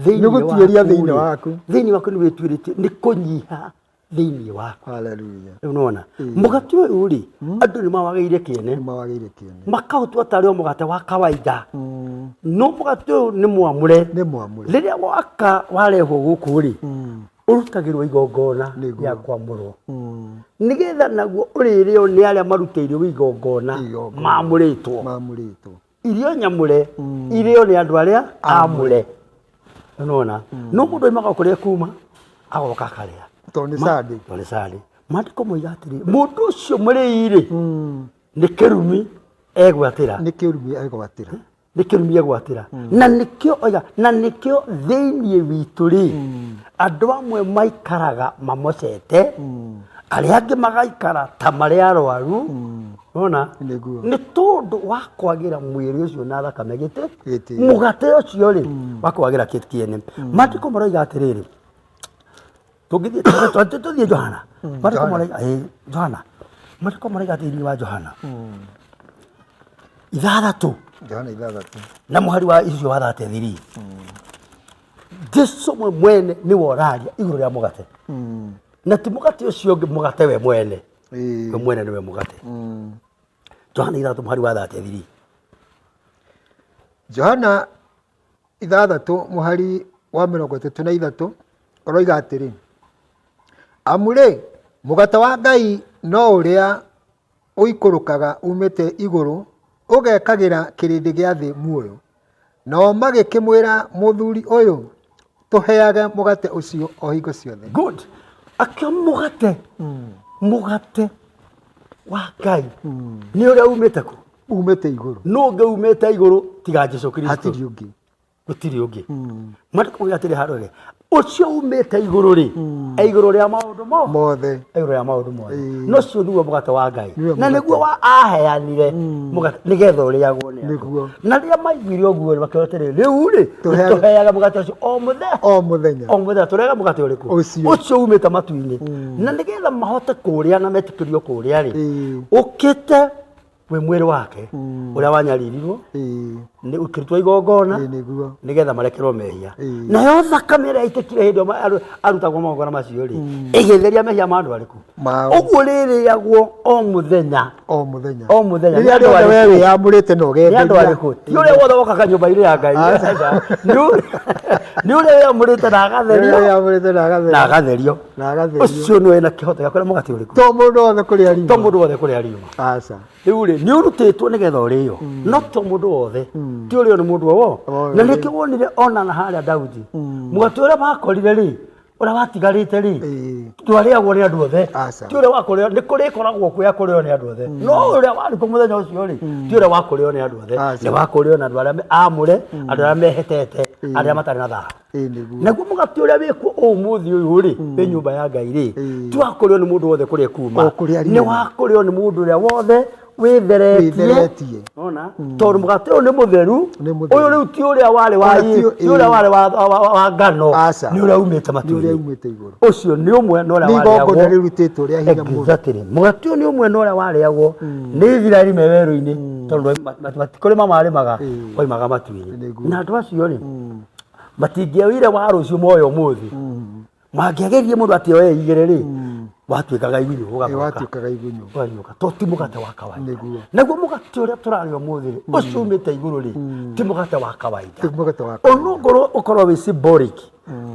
nĩ gũtuĩria thĩinĩ waku. Thĩinĩ waku nĩ wĩtuĩrĩtie, nĩ kũnyiha thĩinĩ waku. Hallelujah. Rĩu nĩwona mũgate ũyũ rĩ, andũ nĩ mawagĩire kĩene. Nĩ mawagĩire kĩene. Makaũtua tarĩ o mũgate wa kawaida, no mũgate ũyũ nĩ mwamũre. Nĩ mwamũre. Rĩrĩa waka warehwo gũkũ rĩ, ũrutagĩrwo igongona rĩa kwamũrwo, nĩgetha naguo ũrĩrĩo nĩ arĩa marutĩirwo igongona. Igongona. Mamũrĩtwo. Mamũrĩtwo. Irio nyamũre irĩo nĩ andũ arĩa amũre. Nĩwona no mũndũ oimaga o kũrĩa kuma agoka akarĩa. Tondũ nĩ Sunday. Tondũ nĩ Sunday. Maandĩko moiga atĩrĩ, mũndũ ũcio mũrĩi rĩ, nĩ kĩrumi egwatĩra. Nĩ kĩrumi egwatĩra. Nĩ kĩrumi egwatĩra. Na nĩkĩo oiga, na nĩkĩo thĩinĩ witũ rĩ, andũ amwe maikaraga mamocete, arĩa angĩ magaikara ta marĩ arwaru. Nona? Nĩguo. Nĩ tondũ wa kwagĩra mwĩrĩ ũcio na thakame gĩtĩ. Gĩtĩo. Mũgate ũcio rĩ, wa kwagĩra kĩene. Maandĩko maroiga atĩrĩrĩ, tũngĩthiĩ tũthiĩ Johana. Maandĩko maroiga, Johana. Maandĩko maroiga thĩinĩ wa Johana 6. Johana 6. Na mũhari wa icio wa 33. Jesu we mwene nĩwe ũraria igũrũ rĩa mũgate. Na ti mũgate ũcio ũngĩ, mũgate we mwene. We mwene nĩwe mũgate. Johana 6 mũhari wa 33. Johana 6 mũhari wa 33 ũroiga atĩrĩ, amu rĩ, mũgate wa Ngai no ũrĩa ũikũrũkaga umĩte igũrũ ũgekagĩra kĩrĩndĩ gĩa thĩ muoyo. Nao magĩkĩmwĩra, mũthuri ũyũ, tũheage mũgate ũcio o hingo ciothe. Good. Akĩo mũgate. Mũgate wa Ngai nĩ ũrĩa umĩte kũ? Umĩte igũrũ. Nũ ũngĩ umĩte igũrũ tiga Jesu Kristo? Hatirĩ ũngĩ. Gũtirĩ ũngĩ. Maandĩko moiga atĩrĩ handũ rĩ, ũcio umĩte igũrũ rĩ, e igũrũ rĩa maũndũ mothe. E igũrũ rĩa maũndũ mothe. No ũcio nĩguo mũgate wa Ngai. Nĩwe Na mũgate. nĩguo wa aheanire mũgate nĩgetha ũrĩagwo nĩ andũ. Nĩguo. Na rĩrĩa maiguire ũguo rĩ, makĩona atĩrĩ, rĩu rĩ, tũheaga mũgate ũcio o mũthenya. O mũthenya. O mũthenya tũrĩaga mũgate ũrĩkũ? Ũcio. Ũcio umĩte matu-inĩ. Na nĩgetha mahote kũũrĩa na metĩkĩrio kũũrĩa rĩ, ũkĩte wĩ mwĩrĩ wake ũrĩa wanyaririrwo, nĩ ũkĩrutwo igongona Nĩguo. nĩgetha marekerwo mehia. Nayo thakame ĩrĩa yaitĩkire hĩndĩ ĩyo arutagwo magongona macio rĩ, ĩgĩtheria mehia ma andũ arĩkũ? Mao. Ũguo rĩrĩagwo o mũthenya. O mũthenya. O mũthenya. Rĩrĩa Nĩ andũ rĩothe we arĩkũ? wĩyamũrĩte na Nĩ andũ ũgetheria. arĩkũ? Ti ũrĩa wothe wokaga nyũmba-inĩ ya Ngai. Nĩ ũrĩa wĩyamũrĩte na agatherio. Rĩrĩa wĩyamũrĩte na agatherio. Na agatherio. Na agatherio. Ũcio nĩwe wĩna kĩhoto gĩa kũrĩa mũgate ũrĩkũ? To mũndũ wothe kũrĩa riuma. To mũndũ wothe kũrĩa riuma. Aca. Rĩu rĩ, nĩ ũrutĩtwo nĩgetha ũrĩo, no to mũndũ wothe. Ti ũrĩo nĩ mũndũ o wothe. Na nĩkĩo wonire ona na harĩa Daudi, mũgate ũrĩa wakorire rĩ, ũrĩa watigarĩte rĩ, ndwarĩagwo nĩ andũ othe. Aca. Ti ũrĩa wakũrĩo, nĩ kũrĩ ĩkoragwo kuo ya kũrĩo nĩ andũ othe. No ũrĩa warĩ kuo mũthenya ũcio rĩ, ti ũrĩa wakũrĩo nĩ andũ othe. Aca. Nĩ wakũrĩo na andũ arĩa amũre, andũ arĩa mehetete, arĩa matarĩ na thahu. Nĩguo. Naguo mũgate ũrĩa wĩkuo ũmũthĩ ũyũ rĩ, wĩ nyũmba ya Ngai rĩ, ti wa kũrĩo nĩ mũndũ wothe kũrĩa kuma. O kũrĩa Nĩ riuma. wa kũrĩo nĩ mũndũ ũrĩa wothe wĩtheretie. Wĩtheretie. Nona? Tondũ mũgate ũyũ nĩ mũtheru. Nĩ mũtheru. Ũyũ rĩu ti ũrĩa warĩ wa Ona ti ti ũrĩa warĩ wa ngano. Aca. Nĩ ũrĩa umĩte Nĩ matu-inĩ. ũrĩa umĩte igũrũ. Ũcio nĩ ũmwe na ũrĩa Nĩ igongona warĩagwo. rĩrutĩtwo rĩa hinya mũno. Exactly. Mũgate ũyũ nĩ ũmwe na ũrĩa warĩagwo nĩ Isiraeli me werũ-inĩ, tondũ matikũrĩma marĩmaga, waimaga matu-inĩ. Nĩguo. Na andũ acio rĩ, matingĩoire wa rũciũ moe ũmũthĩ. Mangĩageririe mũndũ atĩ oe igĩrĩ rĩ, watuĩkaga igunyũ, ũgathũka. Watuĩkaga igunyũ. Ũganyũka. To ti mũgate wa kawaida. Nĩguo. Naguo mũgate ũrĩa tũrarĩa ũmũthĩ rĩ, ũcio umĩte igũrũ rĩ, ti mũgate wa kawaida. Ti mũgate wa kawaida. Onokorwo ũkorwo wĩ symbolic,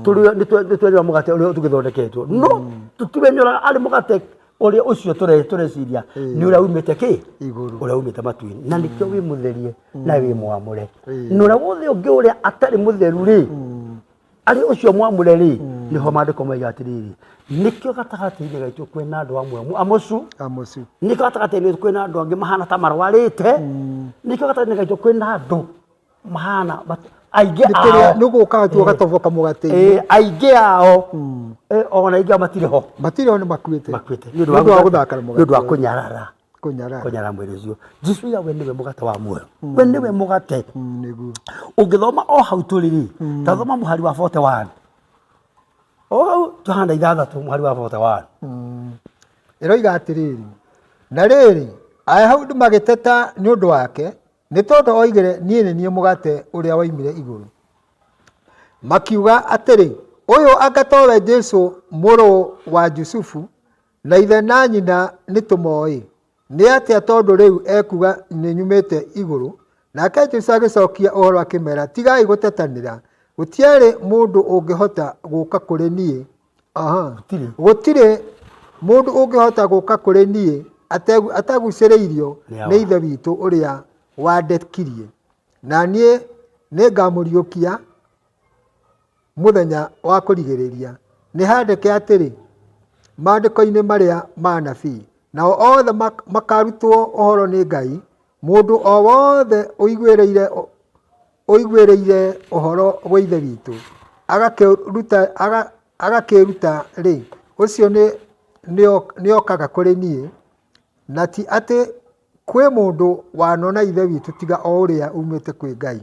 tũrĩa nĩ twerĩrwo mũgate ũrĩa tũgĩthondeketwo, no tũtimenyoraga arĩ mũgate ũrĩa ũcio tũreciria nĩ ũrĩa umĩte kĩ? Igũrũ. Ũrĩa umĩte matu-inĩ. Na nĩkĩo wĩ mũtherie na wĩ mwamũre. Na ũrĩa wothe ũngĩ ũrĩa atarĩ mũtheru rĩ, arĩ ũcio mwamũre rĩ, Nĩho maandĩko moiga atĩrĩrĩ, nĩkĩo gatagatĩ-inĩ gaitũ kwĩna andũ amwe amocu. Amocu. Nĩkĩo gatagatĩ-inĩ gaitũ kwĩna andũ angĩ mahana ta marwarĩte. Nĩkĩo gatagatĩ-inĩ gaitũ kwĩna andũ mahana aingĩ ao. Nĩ gũkaga tu ũgatoboka mũgate-inĩ. Aingĩ ao ona aingĩ ao matirĩ ho. Matirĩ ho, nĩ makuĩte. Makuĩte nĩ ũndũ wa gũthaka na nĩ ũndũ wa kũnyarara. Kũnyarara. Kũnyarara mwĩrĩ ũcio. Jesu oiga we nĩwe mũgate wa muoyo. We nĩwe mũgate. Nĩguo. Ũngĩthoma o hau tũrĩ rĩ, ta thoma mũhari wa 41. O hau Johana 6 mũhari wa 41. Ĩroiga atĩrĩrĩ, na rĩrĩ, Ayahudi magĩteta nĩ ũndũ wake, nĩ tondũ oigire, niĩ nĩ niĩ mũgate ũrĩa woimire igũrũ. Makiuga atĩrĩ, ũyũ anga towe Jesu mũrũ wa Jusufu, na ithe na nyina nĩ tũmoĩ? Nĩ atĩa tondũ rĩu ekuuga nĩ nyumĩte igũrũ? Nake Jesu agĩcokia ũhoro akĩmera, tigai gũtetanĩra. Gũtiarĩ mũndũ ũngĩhota gũka kũrĩ niĩ. Aha. Gũtirĩ. Gũtirĩ mũndũ ũngĩhota gũka kũrĩ niĩ atagucĩrĩirio Nĩ nĩ Ithe witũ ũrĩa wandekirie. Na niĩ nĩngamũriũkia mũthenya wa kũrigĩrĩria. Nĩ handĩke atĩrĩ maandĩko-inĩ marĩa ma anabii, nao othe makarutwo ũhoro nĩ Ngai. Mũndũ o wothe ũiguĩrĩire ũhoro gwĩ Ithe witũ agakĩruta rĩ, ũcio nĩokaga kũrĩ niĩ. Na ti atĩ kwĩ mũndũ wanona Ithe witũ tiga o ũrĩa umĩte kwĩ Ngai,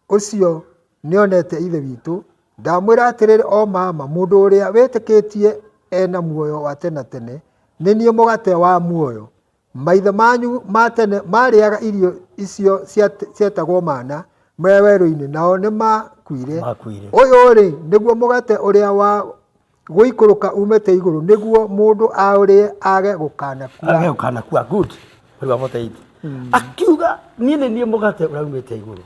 ũcio nĩonete Ithe witũ. Ndamwĩra atĩrĩrĩ o mama, mũndũ ũrĩa wĩtĩkĩtie ena muoyo wa tene tene. Nĩ niĩ mũgate wa muoyo. Maithe manyu ma tene marĩaga irio icio cietagwo mana me werũ-inĩ, nao nĩ makuire. Makuire. Ũyũ rĩ nĩguo mũgate ũrĩa wa gũikũrũka umĩte igũrũ, nĩguo mũndũ aũrĩe age gũkanakua. Age gũkanakua. Good. Mũhari wa 48 akiuga, niĩ nĩ niĩ mũgate ũrĩa umĩte igũrũ.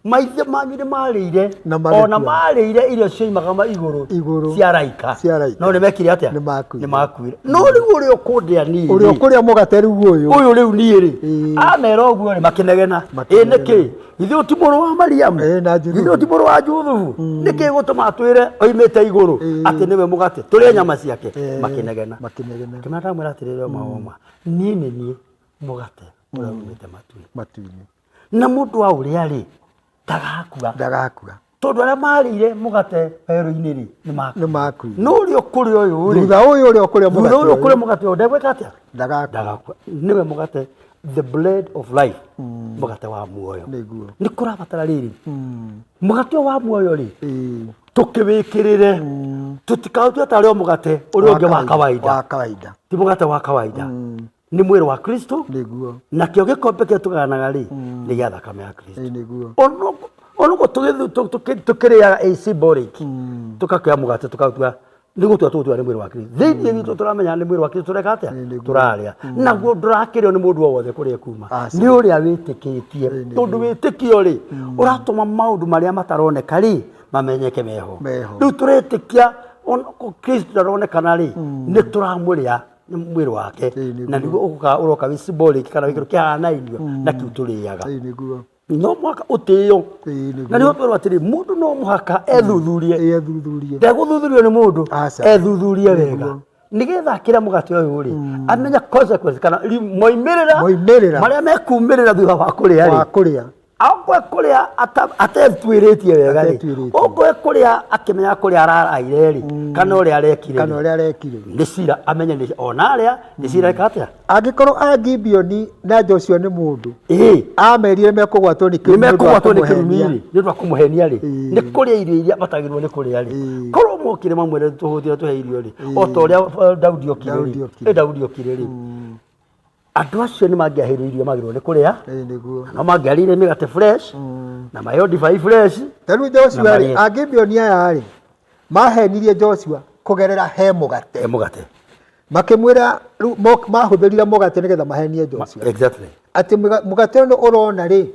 Maithe manyu nĩ marĩire Na magĩkua. Ona marĩire irio cioimaga ma igũrũ. Igũrũ. Cia raika. Cia raika. No nĩ mekire atĩa? Nĩ makuire. Nĩ makuire. No rĩu ũrĩa ũkũndĩa niĩ Ũrĩa rĩ, ũkũrĩa mũgate rĩu ũyũ. Ũyũ rĩu niĩ rĩ, amera ũguo rĩ, makĩnegena. Ĩ Makĩnegena. nĩkĩ githĩ ũyũ ti mũrũ wa Mariamu? Ĩ, na Juthubu. Githĩ ũyũ ti mũrũ wa Juthubu? Nĩkĩ gũtũma atwĩre oimĩte igũrũ atĩ nĩwe mũgate tũrĩe nyama ciake? Makĩnegena. Makĩnegena. Kĩmera ndamwĩra atĩrĩrĩ, oma oma, niĩ nĩ niĩ mũgate ũrĩa umĩte matu-inĩ. Matu-inĩ. Na mũndũ aũrĩa rĩ, ndagakua. Ndagakua. Tondũ arĩa marĩire mũgate werũ-inĩ rĩ, nĩ makuire. Nĩ makuire. No ũrĩa ũkũrĩa ũyũ rĩ, Thutha ũyũ ũrĩa ũkũrĩa thutha mũgate ũyũ ũkũrĩa ũyũ mũgate ũyũ ndegwĩka atĩa? Ndagakua. Ndagakua. Nĩwe mũgate, the bread of life, mũgate wa muoyo. Nĩguo. Nĩ kũrabatara rĩrĩ, mũgate ũyũ wa muoyo rĩ, tũkĩwĩkĩrĩre, tũtikaũtue tarĩ o mũgate ũrĩa ũngĩ wa kawaida. Wa kawaida. Ti mũgate wa kawaida, nĩ mwĩrĩ wa Kristo. Nĩguo. Nakĩo gĩkombe kĩrĩa tũgayanaga rĩ, nĩ gĩa thakame ya Kristo. Ĩ, nĩguo. Onoguo tũkĩrĩaga a symbolic, tũgakĩoya mũgate tũkaũtua nĩ gũtua tũgũtua nĩ mwĩrĩ wa Kristo. Thĩinĩ witũ tũramenya nĩ mwĩrĩ wa Kristo tũreka atĩa? Nĩguo. Tũrarĩa. Naguo ndũrakĩrĩo nĩ mũndũ o wothe kũrĩa kuma, Aca. nĩ ũrĩa wĩtĩkĩtie, tondũ wĩtĩkio rĩ, ũratũma maũndũ marĩa mataroneka rĩ mamenyeke meho. Meho. Rĩu tũretĩkia onokorwo Kristo ndaronekana rĩ, nĩ tũramũrĩa nĩ mwĩrĩ wake. Ĩ, nĩguo. Na nĩguo ũgũka ũroka wĩ symbolic kana wĩ kĩndũ kĩhanainio na kĩu tũrĩaga. Ĩ, nĩguo. No mũhaka ũtĩo. Ĩ, nĩguo. Na nĩho twerwo atĩrĩ, mũndũ no mũhaka ethuthurie. Ĩ, ethuthurie. Ndegũthuthurio nĩ mũndũ. Aca. Ethuthurie wega nĩgetha akĩra mũgate ũyũ rĩ, amenye consequence kana moimĩrĩra. Moimĩrĩra. Marĩa mekumĩrĩra thutha wa kũrĩa Wa rĩ. kũrĩa. Okorwo kũrĩa atetuĩrĩtie wega rĩ, Atetuĩrĩtie. okorwo kũrĩa akĩmenya kũrĩa araraire rĩ, kana ũrĩa arekire Kana rĩ, ũrĩa arekire. Nĩ cira amenye nĩ ona arĩa nĩ cira eka atĩa. Angĩkorwo Agibeoni na Joshua nĩ mũndũ Ĩĩ. Amerire mekũgwatwo nĩ nĩ kĩrumi nĩ ũndũ wa mekũgwatwo nĩ kĩrumi kũmũhenia. rĩ, nĩ ũndũ wa kũmũhenia rĩ, Ĩĩ. nĩ kũrĩa irio iria matagĩrĩirwo nĩ kũrĩa rĩ, Ĩĩ. korwo mokire mamwĩre tũhũthĩre tũhe irio rĩ, o ta ũrĩa Daudi okire Daudi rĩ, okire. ĩ, Daudi okire rĩ, andũ acio nĩ mangĩaheirwo irio magĩrĩirwo nĩ kũrĩa. Ĩĩ, nĩguo. No mangĩarĩire mĩgate fresh na maheo ndibei fresh. Ta rĩu Joshua Na rĩ, marĩe. Agibeoni aya rĩ, mahenirie Joshua kũgerera he mũgate. He mũgate. Makĩmwĩra rĩu mahũthĩrire mũgate nĩgetha mahenie Joshua. Exactly. Atĩ mũgate ũyũ ũrona rĩ,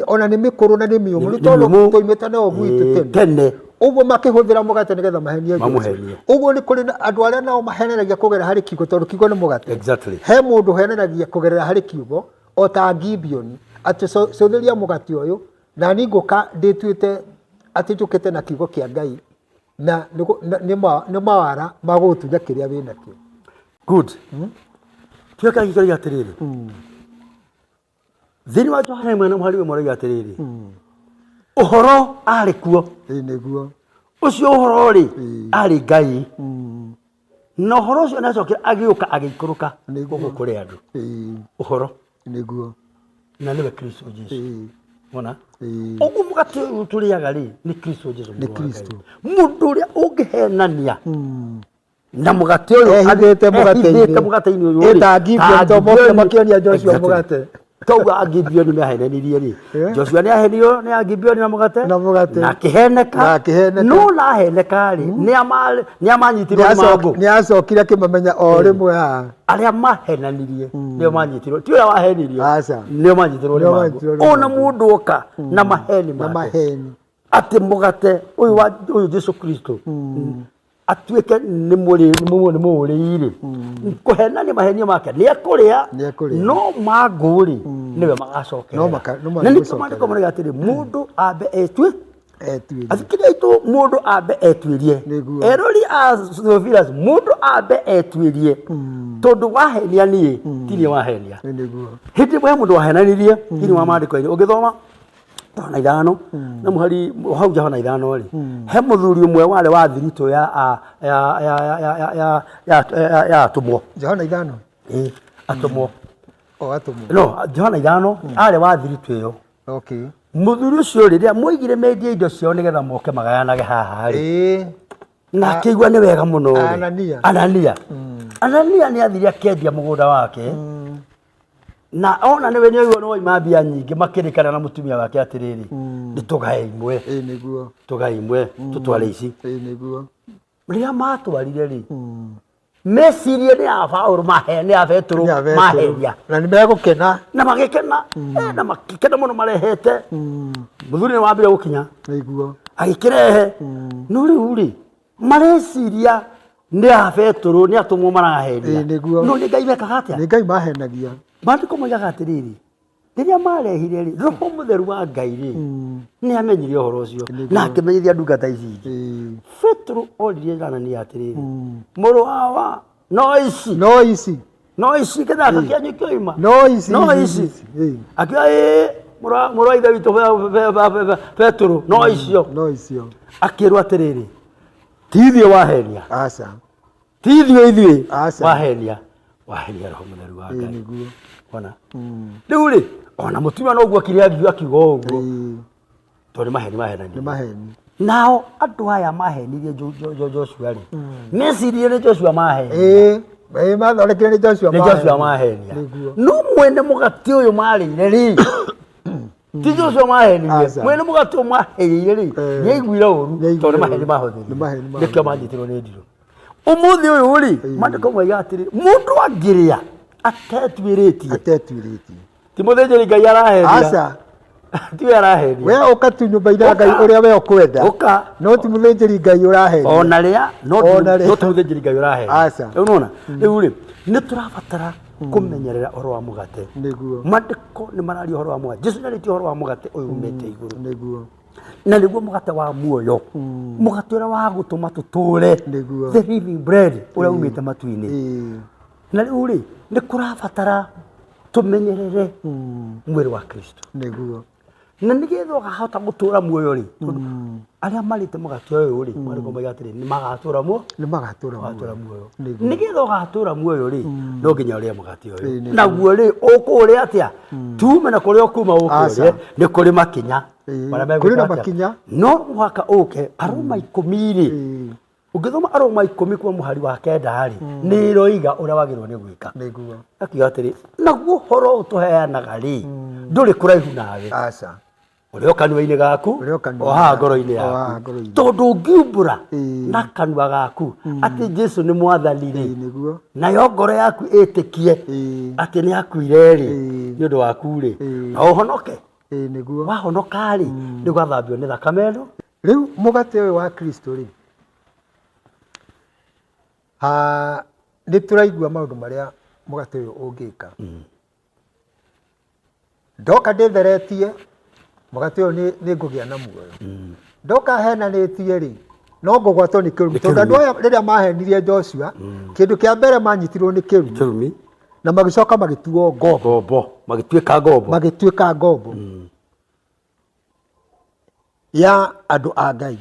ona nĩ mĩkũrũ na nĩ mĩũmũ, nĩ Nĩ tondũ mĩũmũ. tũimĩte nayo gwitũ Ĩĩ, tene. tene. Ũguo makĩhũthĩra mũgate nĩgetha mahenie Joshua. Mamũhenie. Ũguo nĩ kũrĩ na andũ arĩa nao mahenanagia kũgerera harĩ kiugo, tondũ kiugo nĩ mũgate. Exactly. He mũndũ ũhenanagia kũgerera harĩ kiugo, o ta Gibeoni, atĩ cũthĩria mũgate ũyũ, na niĩ ngũka ndĩtuĩte atĩ njũkĩte na kiugo kĩa Ngai. Na nĩ mawara ma gũgũtunya kĩrĩa wĩ nakĩo. Good. Kĩo kĩrĩa kĩroiga atĩrĩrĩ, thĩinĩ wa Johana 1 na mũhari 1 ũroiga atĩrĩrĩ, ũhoro arĩ kuo. Ĩĩ nĩguo. Ũcio ũhoro rĩ, arĩ Ngai, na ũhoro ũcio nĩacokire agĩũka agĩikũrũka gũkũ kũrĩ andũ. Ũhoro Nĩguo. Na nĩwe Kristo Jesu. Wona? Ũguo mũgate ũyũ tũrĩaga rĩ, nĩ Kristo Jesu, Nĩ Mũrũ wa Ngai. Kristo. Mũndũ ũrĩa ũngĩhenania na mũgate ũyũ, Ehithĩte mũgate-inĩ. Ehithĩte mũgate-inĩ ũyũ rĩ, Ĩ ta Gibeoni, ta tondũ mokire Gibeoni. makĩonia Joshua mũgate. Toguo Agibeoni mehenanirie rĩ, Eh. Joshua nĩ ahenirio nĩ Agibeoni na mũgate, Na mũgate. Na akĩheneka. Na akĩheneka. No na aheneka rĩ, nĩ amanyitirwo nĩ mangũ. Nĩ acokire akĩmamenya o rĩmwe haha. Arĩa mahenanirie nĩo manyitirwo, ti ũrĩa wahenirio. Aca. Nĩo manyitirwo nĩ Nĩo mangũ. manyitirwo nĩ Ona mangũ. mũndũ oka na maheni Na make, maheni. Atĩ mũgate ũyũ wa ũyũ Jesu Kristo atuĩke nĩ mũrĩi rĩ, kũhenania mahenio make nĩ ekũrĩa. Nĩ ekũrĩa. No mangũ rĩ, nĩwe magacokerera. No Na nĩkĩo magũcokerera. maandĩko marauga atĩrĩ, mũndũ ambe etue. Etuĩrie. Athikĩrĩria aitũ, mũndũ ambe etuĩrie. Nĩguo. Erori a Theophilus, mũndũ ambe etuĩrie, tondũ wahenia niĩ, ti niĩ wahenia. Ĩ nĩguo. Hĩndĩ ĩmwe he mũndũ wahenanirie thĩinĩ wa maandĩko-inĩ, ũngĩthoma Johana 5 na mũhari hau, Johana 5 rĩ, he mũthuri ũmwe warĩ wa thiritũ ya a- ya ya ya ya ya ya ya ya atũmwo. Johana 5. Ĩ, atũmwo. O atũmwo. No Johana 5, arĩ wa thiritũ ĩyo. Mũthuri ũcio, rĩrĩa moigire mendie indo ciao nĩgetha moke magayanage haha rĩ, na akĩigua nĩ wega mũno rĩ. Anania. Anania, Anania nĩ athire akĩendia mũgũnda wake, na ona nĩwe nĩ oigua nĩ waima mbia nyingĩ, makĩrĩkana na mũtumia wake atĩrĩrĩ, nĩ tũgae imwe. Ĩ nĩguo. Tũgae imwe, tũtware ici. Ĩ nĩguo. Rĩrĩa matwarire rĩ, mecirie nĩ ya Paũlũ mahe, nĩ ya Betũrũ. Nĩ a Petero. Maheria. Na nĩ megũkena. Na magĩkena. Na magĩkena mũno marehete. Mũthuri nĩ wambire gũkinya. Nĩguo. Agĩkĩrehe, no rĩu rĩ, mareciria nĩ a Betũrũ, nĩ atũmwo maraheria. Ĩ, nĩguo. No nĩ Ngai mekaga atĩa? Nĩ Ngai mahenagia. Maandĩko moigaga atĩrĩrĩ, rĩrĩa marehire rĩ, Roho Mũtheru wa Ngai rĩ, nĩ amenyire ũhoro ũcio na akĩmenyithia ndungata ici ingĩ. Petero oririe Anania atĩrĩrĩ, mũrũ wawa, no ici? No ici. No ici kĩthaka kĩanyu kĩoima? No ici. No ici? Akiuga ĩĩ, mũrũ wa ithe witũ Petero, no icio. No icio. Akĩrwo atĩrĩrĩ, ti ithuĩ wahenia. Aca. Ti ithuĩ, ithuĩ Aca. wahenia, wahenia Roho Mũtheru wa Ĩ Ngai. Nĩguo. Ona rĩu rĩ, ona mũtumia noguo akire akiuga ũguo, tondũ nĩ maheni mahenanirie. Nĩ maheni. Nao andũ aya mahenirie Joshua rĩ, mecirie nĩ Joshua mahenia. Ĩ ĩ, mathondekire nĩ Joshua. Nĩ Joshua mahenia. Nĩguo. No mwene mũgate ũyũ marĩire rĩ, ti Joshua mahenirie. Aca. Mwene mũgate ũyũ maheire rĩ, nĩaiguire ũru, Nĩaiguire tondũ nĩ maheni ũru. mahũthĩrire. Nĩ maheni Nĩkĩo mahũthĩrire. manyitirwo nĩ ndirũ. Ũmũthĩ ũyũ rĩ, maandĩko moiga atĩrĩ, mũndũ angĩrĩa atetuĩrĩtie, Atetuĩrĩtie, ti mũthĩnjĩri Ngai arahenia. Aca. Tiwe arahenia. We ũka tu nyũmba-inĩ ya Ngai Ũka. ũrĩa we ũkwenda. Ũka. No ti mũthĩnjĩri Ngai ũrahenia. Ona rĩa no Ona rĩa. No ti mũthĩnjĩri Ngai ũrahenia. Aca. Rĩu nona rĩu rĩ, nĩ tũrabatara kũmenyerera ũhoro wa mũgate. Nĩguo. Maandĩko nĩ mararia ũhoro wa mũgate. Jesu nĩarĩtie ũhoro wa mũgate ũyũ umĩte igũrũ, Nĩguo. Na nĩguo mũgate wa muoyo, mũgate ũrĩa wa gũtũma tũtũre, Nĩguo. the living bread ũrĩa umĩte matu-inĩ. Na rĩu rĩ, nĩ kũrabatara tũmenyerere mwĩrĩ wa Kristo, Nĩguo. Na nĩgetha ũkahota gũtũra muoyo rĩ, tondũ arĩa marĩte mũgate ũyũ rĩ, maandĩko moiga atĩrĩ, nĩ magatũra muoyo. Nĩ magatũra. Magatũra muoyo. Nĩguo. Nĩgetha ũgatũra muoyo rĩ, no nginya ũrĩe mũgate ũyũ. Nĩguo. Naguo rĩ, ũkũũrĩa atĩa? Tume na kũrĩa ũkuma ũke Aca. ũrĩe, nĩ kũrĩ makinya marĩa megwĩka Kũrĩ na atĩa? makinya. No mũhaka ũke Aroma 10 rĩ, ũngĩthoma Aroma 10 kuma mũhari wa 9 rĩ, nĩ ĩroiga ũrĩa wagĩrĩirwo nĩ gwĩka. Nĩguo. Akiuga atĩrĩ, naguo ũhoro ũyũ tũheanaga rĩ, ndũrĩ kũraihu nawe, Aca. Ũrĩ o kanua-inĩ gaku, Ũrĩ o kanua-inĩ o haha gaku, ngoro-inĩ o haha yaku, ngoro-inĩ. Tondũ ũngiumbũra na kanua gaku atĩ Jesu nĩ mwathani rĩ, Nĩguo. Nayo ngoro yaku ĩtĩkie atĩ nĩ akuire rĩ, nĩ ũndũ waku rĩ, na ũhonoke. Ĩ nĩguo. Wahonoka rĩ, nĩ ũgathambio nĩ thakame ĩno. Rĩu mũgate ũyũ wa Kristo rĩ, ha, nĩ tũraigua maũndũ marĩa mũgate ũyũ ũngĩka. Ndoka ndĩtheretie, mũgate ũyũ nĩ ngũgĩa na muoyo. Ndoka henanĩtie rĩ, No ngũgwatwo nĩ kĩrumi, Nĩ tondũ andũ kĩrumi. aya rĩrĩa mahenirie Joshua, kĩndũ kĩa mbere manyitirwo nĩ kĩrumi Kĩrumi. na magĩcoka magĩtuo ngombo. Ngombo, magĩtuĩka ngombo. Magĩtuĩka ngombo ya andũ a Ngai.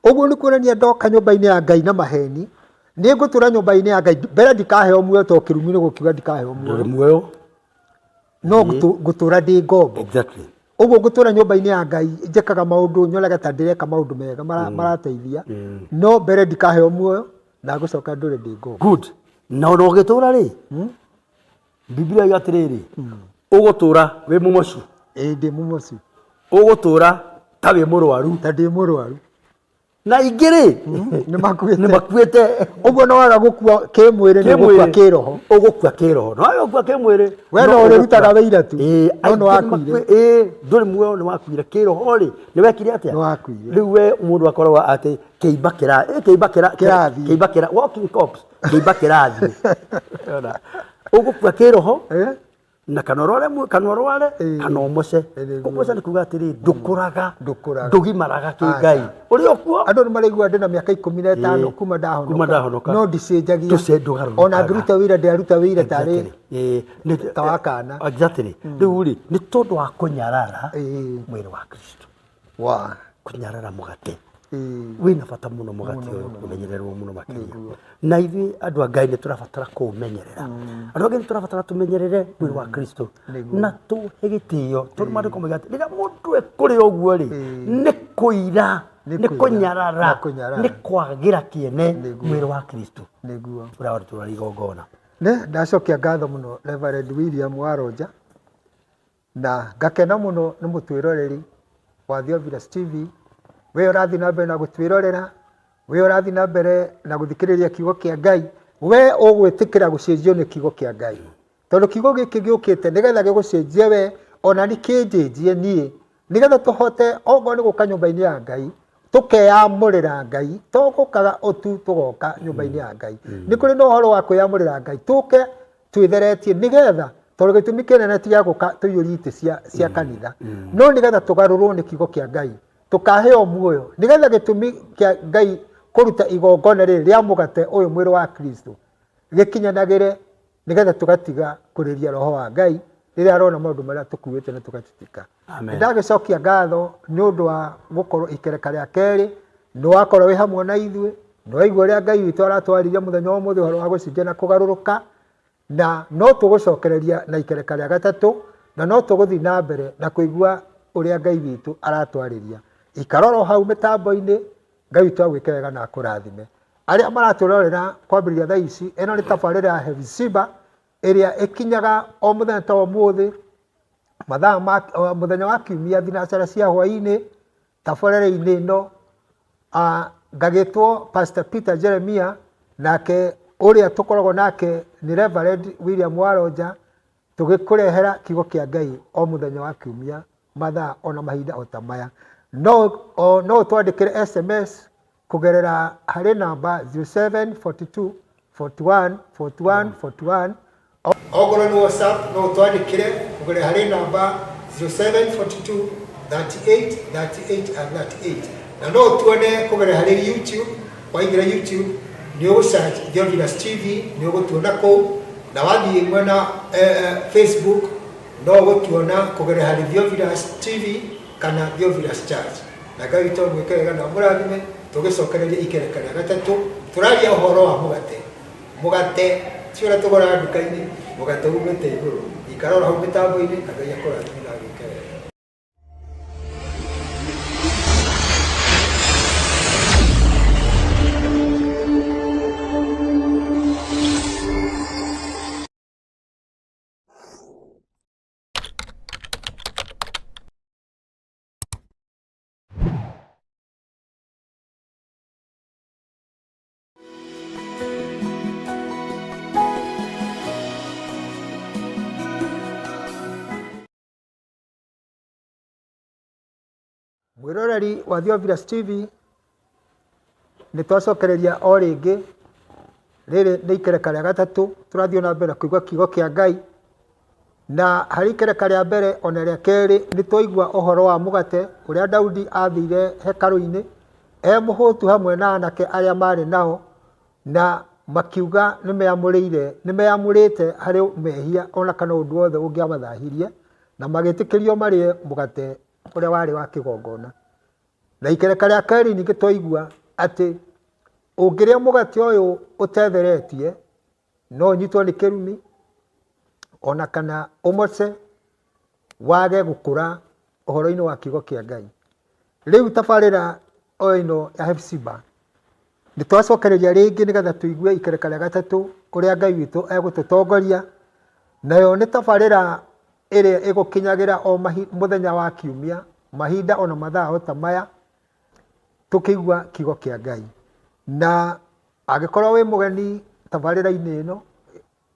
Ũguo nĩ kuonania ndoka nyũmba-inĩ ya Ngai na maheni, nĩ ngũtũra nyũmba-inĩ ya Ngai, mbere ndikaheo muoyo, tondũ kĩrumi nĩ gũkiuga ndikaheo muoyo. Ndũrĩ muoyo. No ngũtũra ndĩ ngombo. Ũguo ngũtũra nyũmba-inĩ ya Ngai, njĩkaga maũndũ nyonaga ta ndĩreka maũndũ mega marateithia, no mbere ndikaheo muoyo na ngũcoka ndũre ndĩ ngombo. Good. Na ona ũgĩtũra rĩ, Biblia yuga atĩrĩrĩ, ũgũtũra wĩ mũmocu. Ĩĩ, ndĩ mũmocu. Ũgũtũra ta wĩ mũrwaru. Ta ndĩ mũrwaru. Na ingĩ rĩ, nĩ makuĩte. Nĩ makuĩte. Ũguo no waga gũkua kĩmwĩrĩ, nĩ ũgũkua kĩroho. Ũgũkua kĩroho. No waga gũkua kĩmwĩrĩ. We no ũrĩrutaga wĩira tu. Ĩĩ, No nĩ aingĩ wakuire. ĩĩ, ndũrĩ muoyo, nĩ wakuire. Kĩroho rĩ, nĩ wekire atĩa? Nĩ wakuire. Rĩu we mũndũ akoragwo atĩ kĩimba kĩra, ĩ, kĩimba kĩra, Kĩrathiĩ. kĩimba kĩra, walking corpse, kĩimba kĩrathiĩ. Ona, ũgũkua kĩroho, na kana ũrware kana ũrware, kana ũmoce. Kũmoca nĩ kuga atĩrĩ, ndũkũraga, Ndũkũraga. ndũgimaraga kĩngai. Ũrĩ o kuo. Andũ nĩ maraigua ndĩ na mĩaka 15 kuma ndahonoka. Kuma ndahonoka. No ndicenjagia. Ndũgarũrũkaga. Ona ngĩruta wĩra ndĩraruta wĩra tarĩ ta wa kana. Exactly. Rĩu rĩ, nĩ tondũ wa kũnyarara mwĩrĩ wa Kristo. Wa. Kũnyarara mũgate. Wĩna bata mũno mũgate ũyũ kũmenyererwo mũno makĩria. Na ithuĩ andũ a Ngai nĩ tũrabatara kũũmenyerera. Andũ a Ngai nĩ tũrabatara tũmenyerere mwĩrĩ wa Kristo na tũhe gĩtĩo, tondũ maandĩko moiga atĩ rĩrĩa mũndũ ekũrĩa ũguo rĩ, nĩ kũira, nĩ kũnyarara, nĩ kwagĩra kĩene mwĩrĩ wa Kristo ũrĩa warutirwo arĩ igongona. Nĩ ndacokia ngatho mũno Reverend William Waronja, na ngakena mũno nĩ mũtwĩroreri wa Theophilus TV. We ũrathiĩ na mbere na gũtwĩrorera, we ũrathiĩ na mbere na gũthikĩrĩria kiugo kĩa Ngai, we ũgwĩtĩkĩra gũcenjio nĩ kiugo kĩa Ngai, tondũ kiugo gĩkĩ gĩũkĩte nĩgetha gĩgũcenjie we, ona nĩ kĩnjĩnjie niĩ, nĩgetha tũhote okorwo nĩ gũka nyũmba-inĩ ya Ngai, tũkeyamũrĩra Ngai, to gũkaga ũtu tũgoka nyũmba-inĩ ya Ngai. Nĩ kũrĩ na ũhoro wa kwĩyamũrĩra Ngai, tũke twĩtheretie, nĩgetha tondũ gĩtũmi kĩnene ti gĩa gũka tũiyũrie itĩ cia kanitha, no nĩgetha tũgarũrwo nĩ kiugo kĩa Ngai, tũkaheo muoyo, nĩgetha gĩtũmi kĩa Ngai kũruta igongona rĩrĩ rĩa mũgate ũyũ mwĩrĩ wa Kristo gĩkinyanagĩre, nĩgetha tũgatiga kũrĩria roho wa Ngai rĩrĩa arona maũndũ marĩa tũkuĩte na tũgatitika. Amen. Ndagĩcokia ngatho nĩ ũndũ wa gũkorwo ikereka rĩa kerĩ, nĩ wakorwo wĩ hamwe na ithuĩ, nĩ waigua ũrĩa Ngai witũ aratwarĩria mũthenya wa ũmũthĩ ũhoro wa gũcenjia na kũgarũrũka, na no tũgũcokereria na ikereka rĩa gatatũ, na no tũgũthiĩ na mbere na kũigua ũrĩa Ngai witũ aratwarĩria. Ikara oro hau mĩtambo-inĩ, Ngai witũ agwĩke wega na akũrathime. Arĩa maratwĩrorera kwambĩrĩria thaa ici, ĩno nĩ tabarĩra ya Hephzibah ĩrĩa ĩkinyaga o mũthenya ta ũmũthĩ, mathaa ma mũthenya wa kiumia thinacara cia hwaĩ-inĩ, tabarĩra-inĩ ĩno. Ngagĩtwo Pastor Peter Jeremiah, nake ũrĩa tũkoragwo nake nĩ Reverend William Waronja, tũgĩkũrehera kiugo kĩa Ngai o mũthenya wa kiumia, mathaa ona mahinda o ta maya. No ũtwandĩkĩre SMS kũgerera harĩ namba zero seven forty two forty one forty one forty one. Ongorwo nĩ WhatsApp no ũtwandĩkĩre kũgerera harĩ namba zero seven forty two thirty eight thirty eight and thirty eight. Na no ũtuone kũgerera harĩ YouTube. Waingĩra YouTube nĩ ũgũ search Theophilus TV, nĩ ũgũtuona kũu, na wathiĩ mwena Facebook no ũgũtuona kũgerera harĩ Theophilus TV kana Theophilus Church. Na Ngai witũ amwĩke wega na amũrathime. Tũgĩcokereria ikereka rĩa gatatũ, tũraria ũhoro wa mũgate. Mũgate ti ũrĩa tũgũraga nduka-inĩ, mũgate umĩte igũrũ. Ikara oro hau mĩtambo-inĩ na Ngai akũrathime na agwĩke wega. Mwĩroreri wa Theophilus TV, nĩ twacokereria o rĩngĩ. Rĩrĩ nĩ ikereka rĩa gatatũ, tũrathiĩ na mbere kũigua kiugo kĩa Ngai. Na harĩ ikereka rĩa mbere ona rĩa kerĩ nĩ twaigua ũhoro wa mũgate ũrĩa Daudi athire hekarũ-inĩ E mũhũtu hamwe na anake arĩa maarĩ nao, na makiuga nĩmeamũrĩire nĩmeamũrĩte harĩ mehia o na kana ũndũ wothe ũngĩamathahirie, na magĩtĩkĩrio marĩe mũgate ũrĩa warĩ wa kĩgongona. Na ikereka rĩa kerĩ ningĩ twaigua atĩ ũngĩrĩa mũgate ũyũ ũtetheretie, no ũnyitwo nĩ kĩrumi, ona kana ũmoce, wage gũkũra ũhoro-inĩ wa kiugo kĩa Ngai. Rĩu tabarĩra o ĩno ya Hefsiba, nĩ twacokereria rĩngĩ nĩgetha tũigue ikereka rĩa gatatũ ũrĩa Ngai witũ egũtũtongoria, nayo nĩ tabarĩra ĩrĩa ĩgũkinyagĩra o mũthenya wa kiumia, mahinda ona mathaa o ta maya, tũkĩigua kiugo kĩa Ngai. Na angĩkorwo wĩ mũgeni tabarĩra-inĩ ĩno,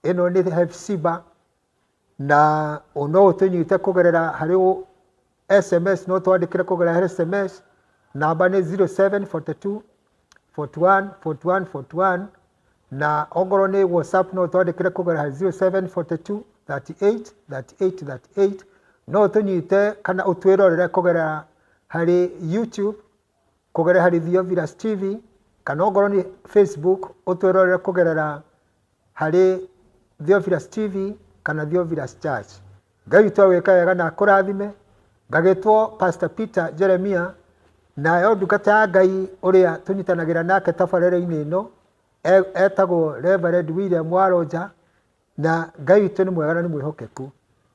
ĩno nĩ Hefsiba, na no ũtũnyite kũgerera harĩ SMS, no twandĩkĩre kũgerera SMS, namba nĩ 0742 41 41 41, na ongorwo nĩ WhatsApp no twandĩkĩre kũgerera harĩ 0742 38 38 38. No ũtũnyite kana ũtwĩrorere kũgerera harĩ YouTube, kũgerera harĩ Theophilus TV, kana ongorwo nĩ Facebook ũtwĩrorere kũgerera harĩ Theophilus TV kana Theophilus Church. Ngai witũ agwĩka wega na akũrathime. Ngagĩtwo Pastor Peter Jeremia, nayo ndungata ya Ngai ũrĩa tũnyitanagĩra nake tabarĩra-inĩ ĩno etagwo Reverend William Waronja. Na Ngai witũ nĩ mwega na nĩ mwĩhokeku.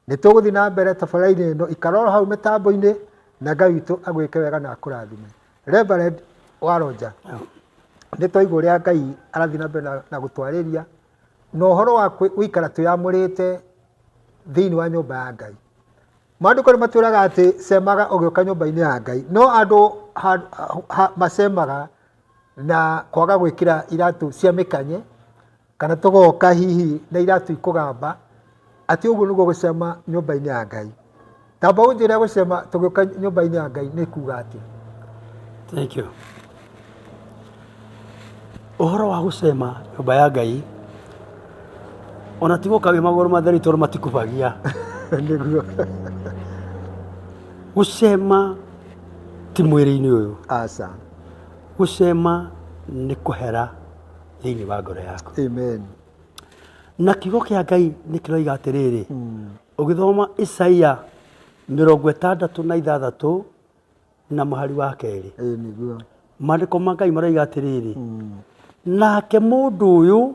Nĩ tũgũthiĩ na mbere tabarĩra-inĩ ĩno, ikara oro hau mĩtambo-inĩ na Ngai witũ agwĩke wega na akũrathime. Reverend Waronja, nĩ twaigua ũrĩa Ngai arathiĩ na mbere na gũtwarĩria na ũhoro wa gũikara twĩyamũrĩte thĩinĩ wa nyũmba ya Ngai. Maandĩko nĩ matwĩraga atĩ cemaga ũgĩũka nyũmba-inĩ ya Ngai, no andũ macemaga na kwaga gwĩkĩra iratũ cia mĩkanye, kana tũgoka hihi na iratũ ikũgamba, atĩ ũguo nĩguo gũcema nyũmba-inĩ ya Ngai. Tamba ũnjĩre gũcema tũgĩũka nyũmba-inĩ ya Ngai nĩ kuga atĩa? Thank you. Ũhoro wa gũcema nyũmba ya Ngai ona ti gũka wĩ magũrũ matheri tondũ matikubagia. Nĩguo. Gũcema ti mwĩrĩ-inĩ ũyũ. Aca. Gũcema nĩ kũhera thĩinĩ wa ngoro yaku. Amen. Na kiugo kĩa Ngai nĩ kĩroiga atĩrĩrĩ, ũgĩthoma Isaia 66 na mũhari wa kerĩ, Ĩĩ nĩguo. maandĩko ma Ngai maroiga atĩrĩrĩ, nake mũndũ ũyũ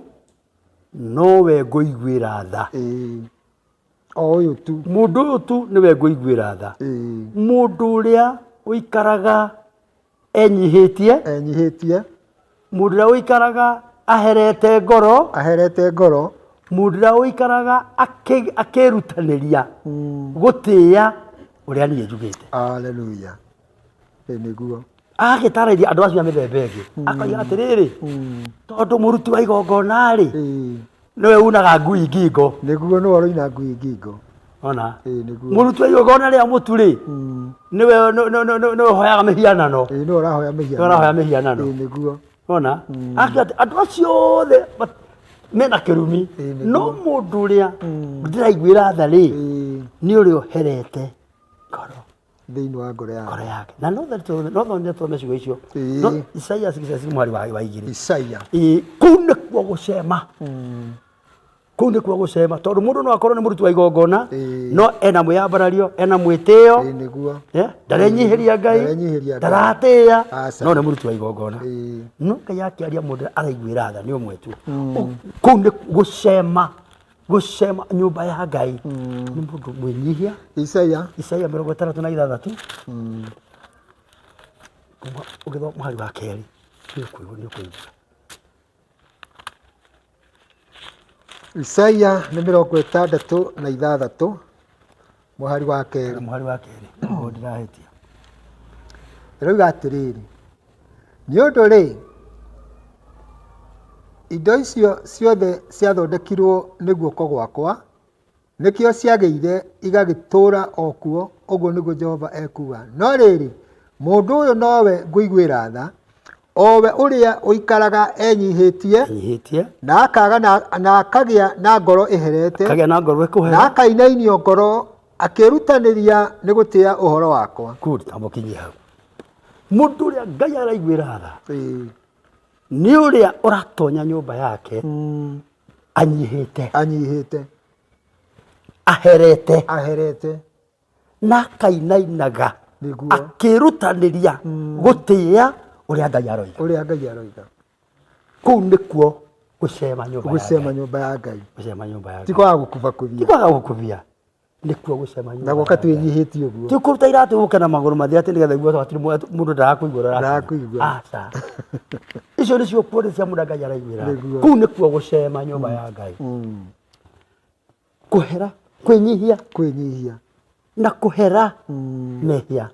nowe ngũiguĩra tha. Ĩĩ. O ũyũ tu. Mũndũ ũyũ tu nĩwe ngũiguĩra tha. Ĩĩ. Mũndũ ũrĩa ũikaraga enyihĩtie, Enyihĩtie. Mũndũ ũrĩa ũikaraga aherete ngoro, Aherete ngoro. Mũndũ ũrĩa ũikaraga akĩrutanĩria gũtĩĩa ũrĩa niĩ njugĩte. Haleluya. Ĩĩ nĩguo. Agagĩtarĩria andũ acio a mĩthemba ĩngĩ, akoiga atĩrĩrĩ, tondũ mũruti wa igongona-rĩ, nĩwe unaga ngui ngingo. Nĩguo, nĩwe ũroina ngui ngingo. Ona Ĩĩ nĩguo. Mũruti wa igongona rĩa mũtu rĩ, nĩwe nĩwe ũhoyaga mĩhianano. Ĩĩ nĩwe ũrahoya mĩhianano. Nĩwe ũrahoya mĩhianano. Ĩĩ nĩguo. Ona akiuga atĩ andũ acio othe mena kĩrumi, Ĩĩ nĩguo. no mũndũ ũrĩa ndĩraiguĩra tha rĩ, nĩ ũrĩa ũherete ngoro thĩinĩ wa ngoro yake. Ngoro yake. Na no no thome ciugo icio. No Isaia 66 mwari wa 2. Isaia. Ĩĩ, kũu nĩkuo gũcema. Kũu nĩkuo gũcema, tondũ mũndũ no akorwo nĩ mũruti wa igongona, no ena mwĩyambarario, ena mwĩtĩo. Ĩĩ nĩguo. Ndarenyihĩria Ngai, Ndarenyihĩria Ngai. ndaratĩĩa, Aca. no nĩ mũruti wa igongona. No Ngai akĩaria mũndũ araiguĩra tha nĩ ũmwe tu. Kũu nĩ gũcema, gũcema nyũmba ya Ngai nĩ mũndũ mwĩnyihia. Isaia. Isaia 66 kuma ũgĩthoma mũhari wa kerĩ nĩ ũkũigua, nĩ ũkũigua. Isaia nĩ 66 mũhari wa kerĩ. Mũhari wa kerĩ, ũguo ndirahĩtia. Ĩroiga atĩrĩrĩ, nĩ ũndũ rĩ, indo icio ciothe ciathondekirwo nĩ guoko gwakwa, Nĩkĩo ciagĩire igagĩtũũra o kuo, ũguo nĩguo Jehova ekuuga. No rĩrĩ, mũndũ ũyũ nowe ngũiguĩra tha, o we ũrĩa ũikaraga enyihĩtie, Enyihĩtie. na akaga na, na akagĩa na ngoro ĩherete, Akagĩa na ngoro ĩkũhera. na akainainio ngoro, akĩĩrutanĩria nĩ gũtĩa ũhoro wakwa. Good, tamũkinyie hau. Mũndũ ũrĩa Ngai araiguĩra tha nĩ ũrĩa ũratonya nyũmba yake anyihĩte, Anyihĩte, aherete, aherete, na akainainaga akĩrutanĩria gũtĩĩa ũrĩa Ngai aroiga. Ũrĩa Ngai aroiga. Kũu nĩkuo gũcema nyũmba ya Gũcema Ngai. Nyũmba ya Ngai. Gũcema nyũmba ya Ti Ngai. Kwaga gũkubakubia. Ti kwaga gũkubia, nĩkuo gũcema nyũmba Na gũka ya Ngai. Twĩnyihĩtie ũguo. Ti kũruta iratũ ũke na magũrũ mathĩ atĩ nĩgetha igue hatirĩ mũndũ ndarakuigua ũrĩa ũrakinya. Ndarakuigua. Aca, icio nĩcio kuo nĩ cia mũndũ Ngai araiguĩra. Kũu nĩkuo gũcema nyũmba ya Ngai, kũhera, kwĩnyihia, Kwĩnyihia. Na kũhera mehia,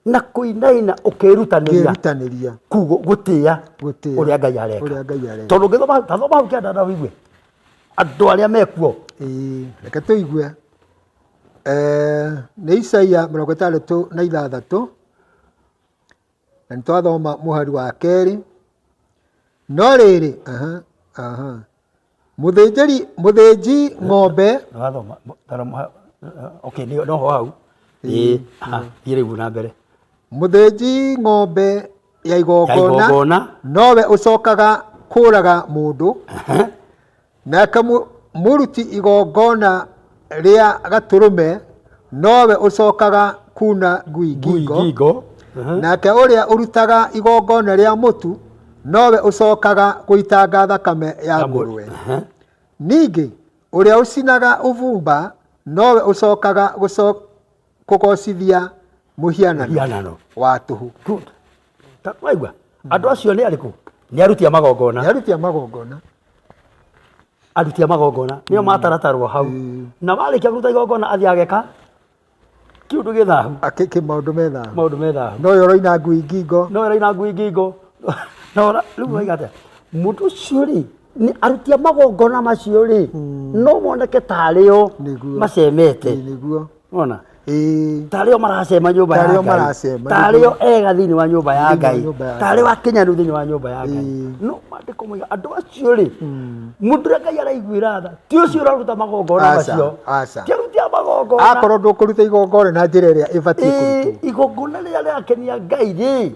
na kũinaina ũkĩĩrutanĩria Kĩrutanĩria. Kugo gũtĩĩa Gũtĩĩa ũrĩa Ngai areka. Ũrĩa Ngai areka. Tondũ ũngĩthoma, tathoma hau kĩanda na ũigue andũ arĩa mekuo. Ĩĩ, reke tũigue. Nĩ Isaia 66, na nĩ twathoma mũhari wa kerĩ. No rĩrĩ, aha, aha. Mũthĩnjĩri, mũthĩnji ng'ombe. Wathoma okay, nĩ noho hau. Ĩĩ, aha, thiĩ rĩu na mbere. Mũthĩnji ng'ombe ya ya igongona igongona nowe ũcokaga kũraga mũndũ, nake mũruti igongona rĩa gatũrũme nowe ũcokaga kuna ngui ngui ngingo, ngingo. Nake ũrĩa ũrutaga igongona rĩa mũtu nowe ũcokaga gũitanga thakame ya ngũrwe. Ningĩ ũrĩa ũcinaga ũbumba nowe ũcokaga kũgocithia mũhianano Mũhianano. Wa tũhũ. Good. Waigua andũ acio nĩ arĩkũ? Nĩ aruti a magongona. Nĩ aruti a magongona. Aruti a magongona nĩo mataratarwo hau, na warĩkia kũruta igongona athiĩ ageka kĩũndũ gĩ thahu. Akĩke maũndũ me thahu. Maũndũ me thahu. Nowe ũroina ngui ngingo. No ĩraina ngui ngingo. No rĩu waiga atĩa? Mũndũ ũcio rĩ, nĩ aruti a magongona macio rĩ, no moneke tarĩ o macemete. Ona tarĩ o maracema nyũmba ya Tarĩ o Ngai. Maracema, Tarĩ o ega thĩinĩ wa nyũmba ya Thĩinĩ wa Ngai, nyũmba ya tarĩ o akinyanĩru thĩinĩ wa nyũmba ya Ngai. No maandĩko moiga andũ acio rĩ, mũndũ ũrĩa Ngai araiguĩra tha ti ũcio ũraruta magongona Aca, macio, aca. Ti aruti a magongona. Akorwo ndũkũruta igongona na njĩra ĩrĩa ĩbatiĩ kũrutwo. Igongona rĩrĩa rĩrakenia Ngai rĩ,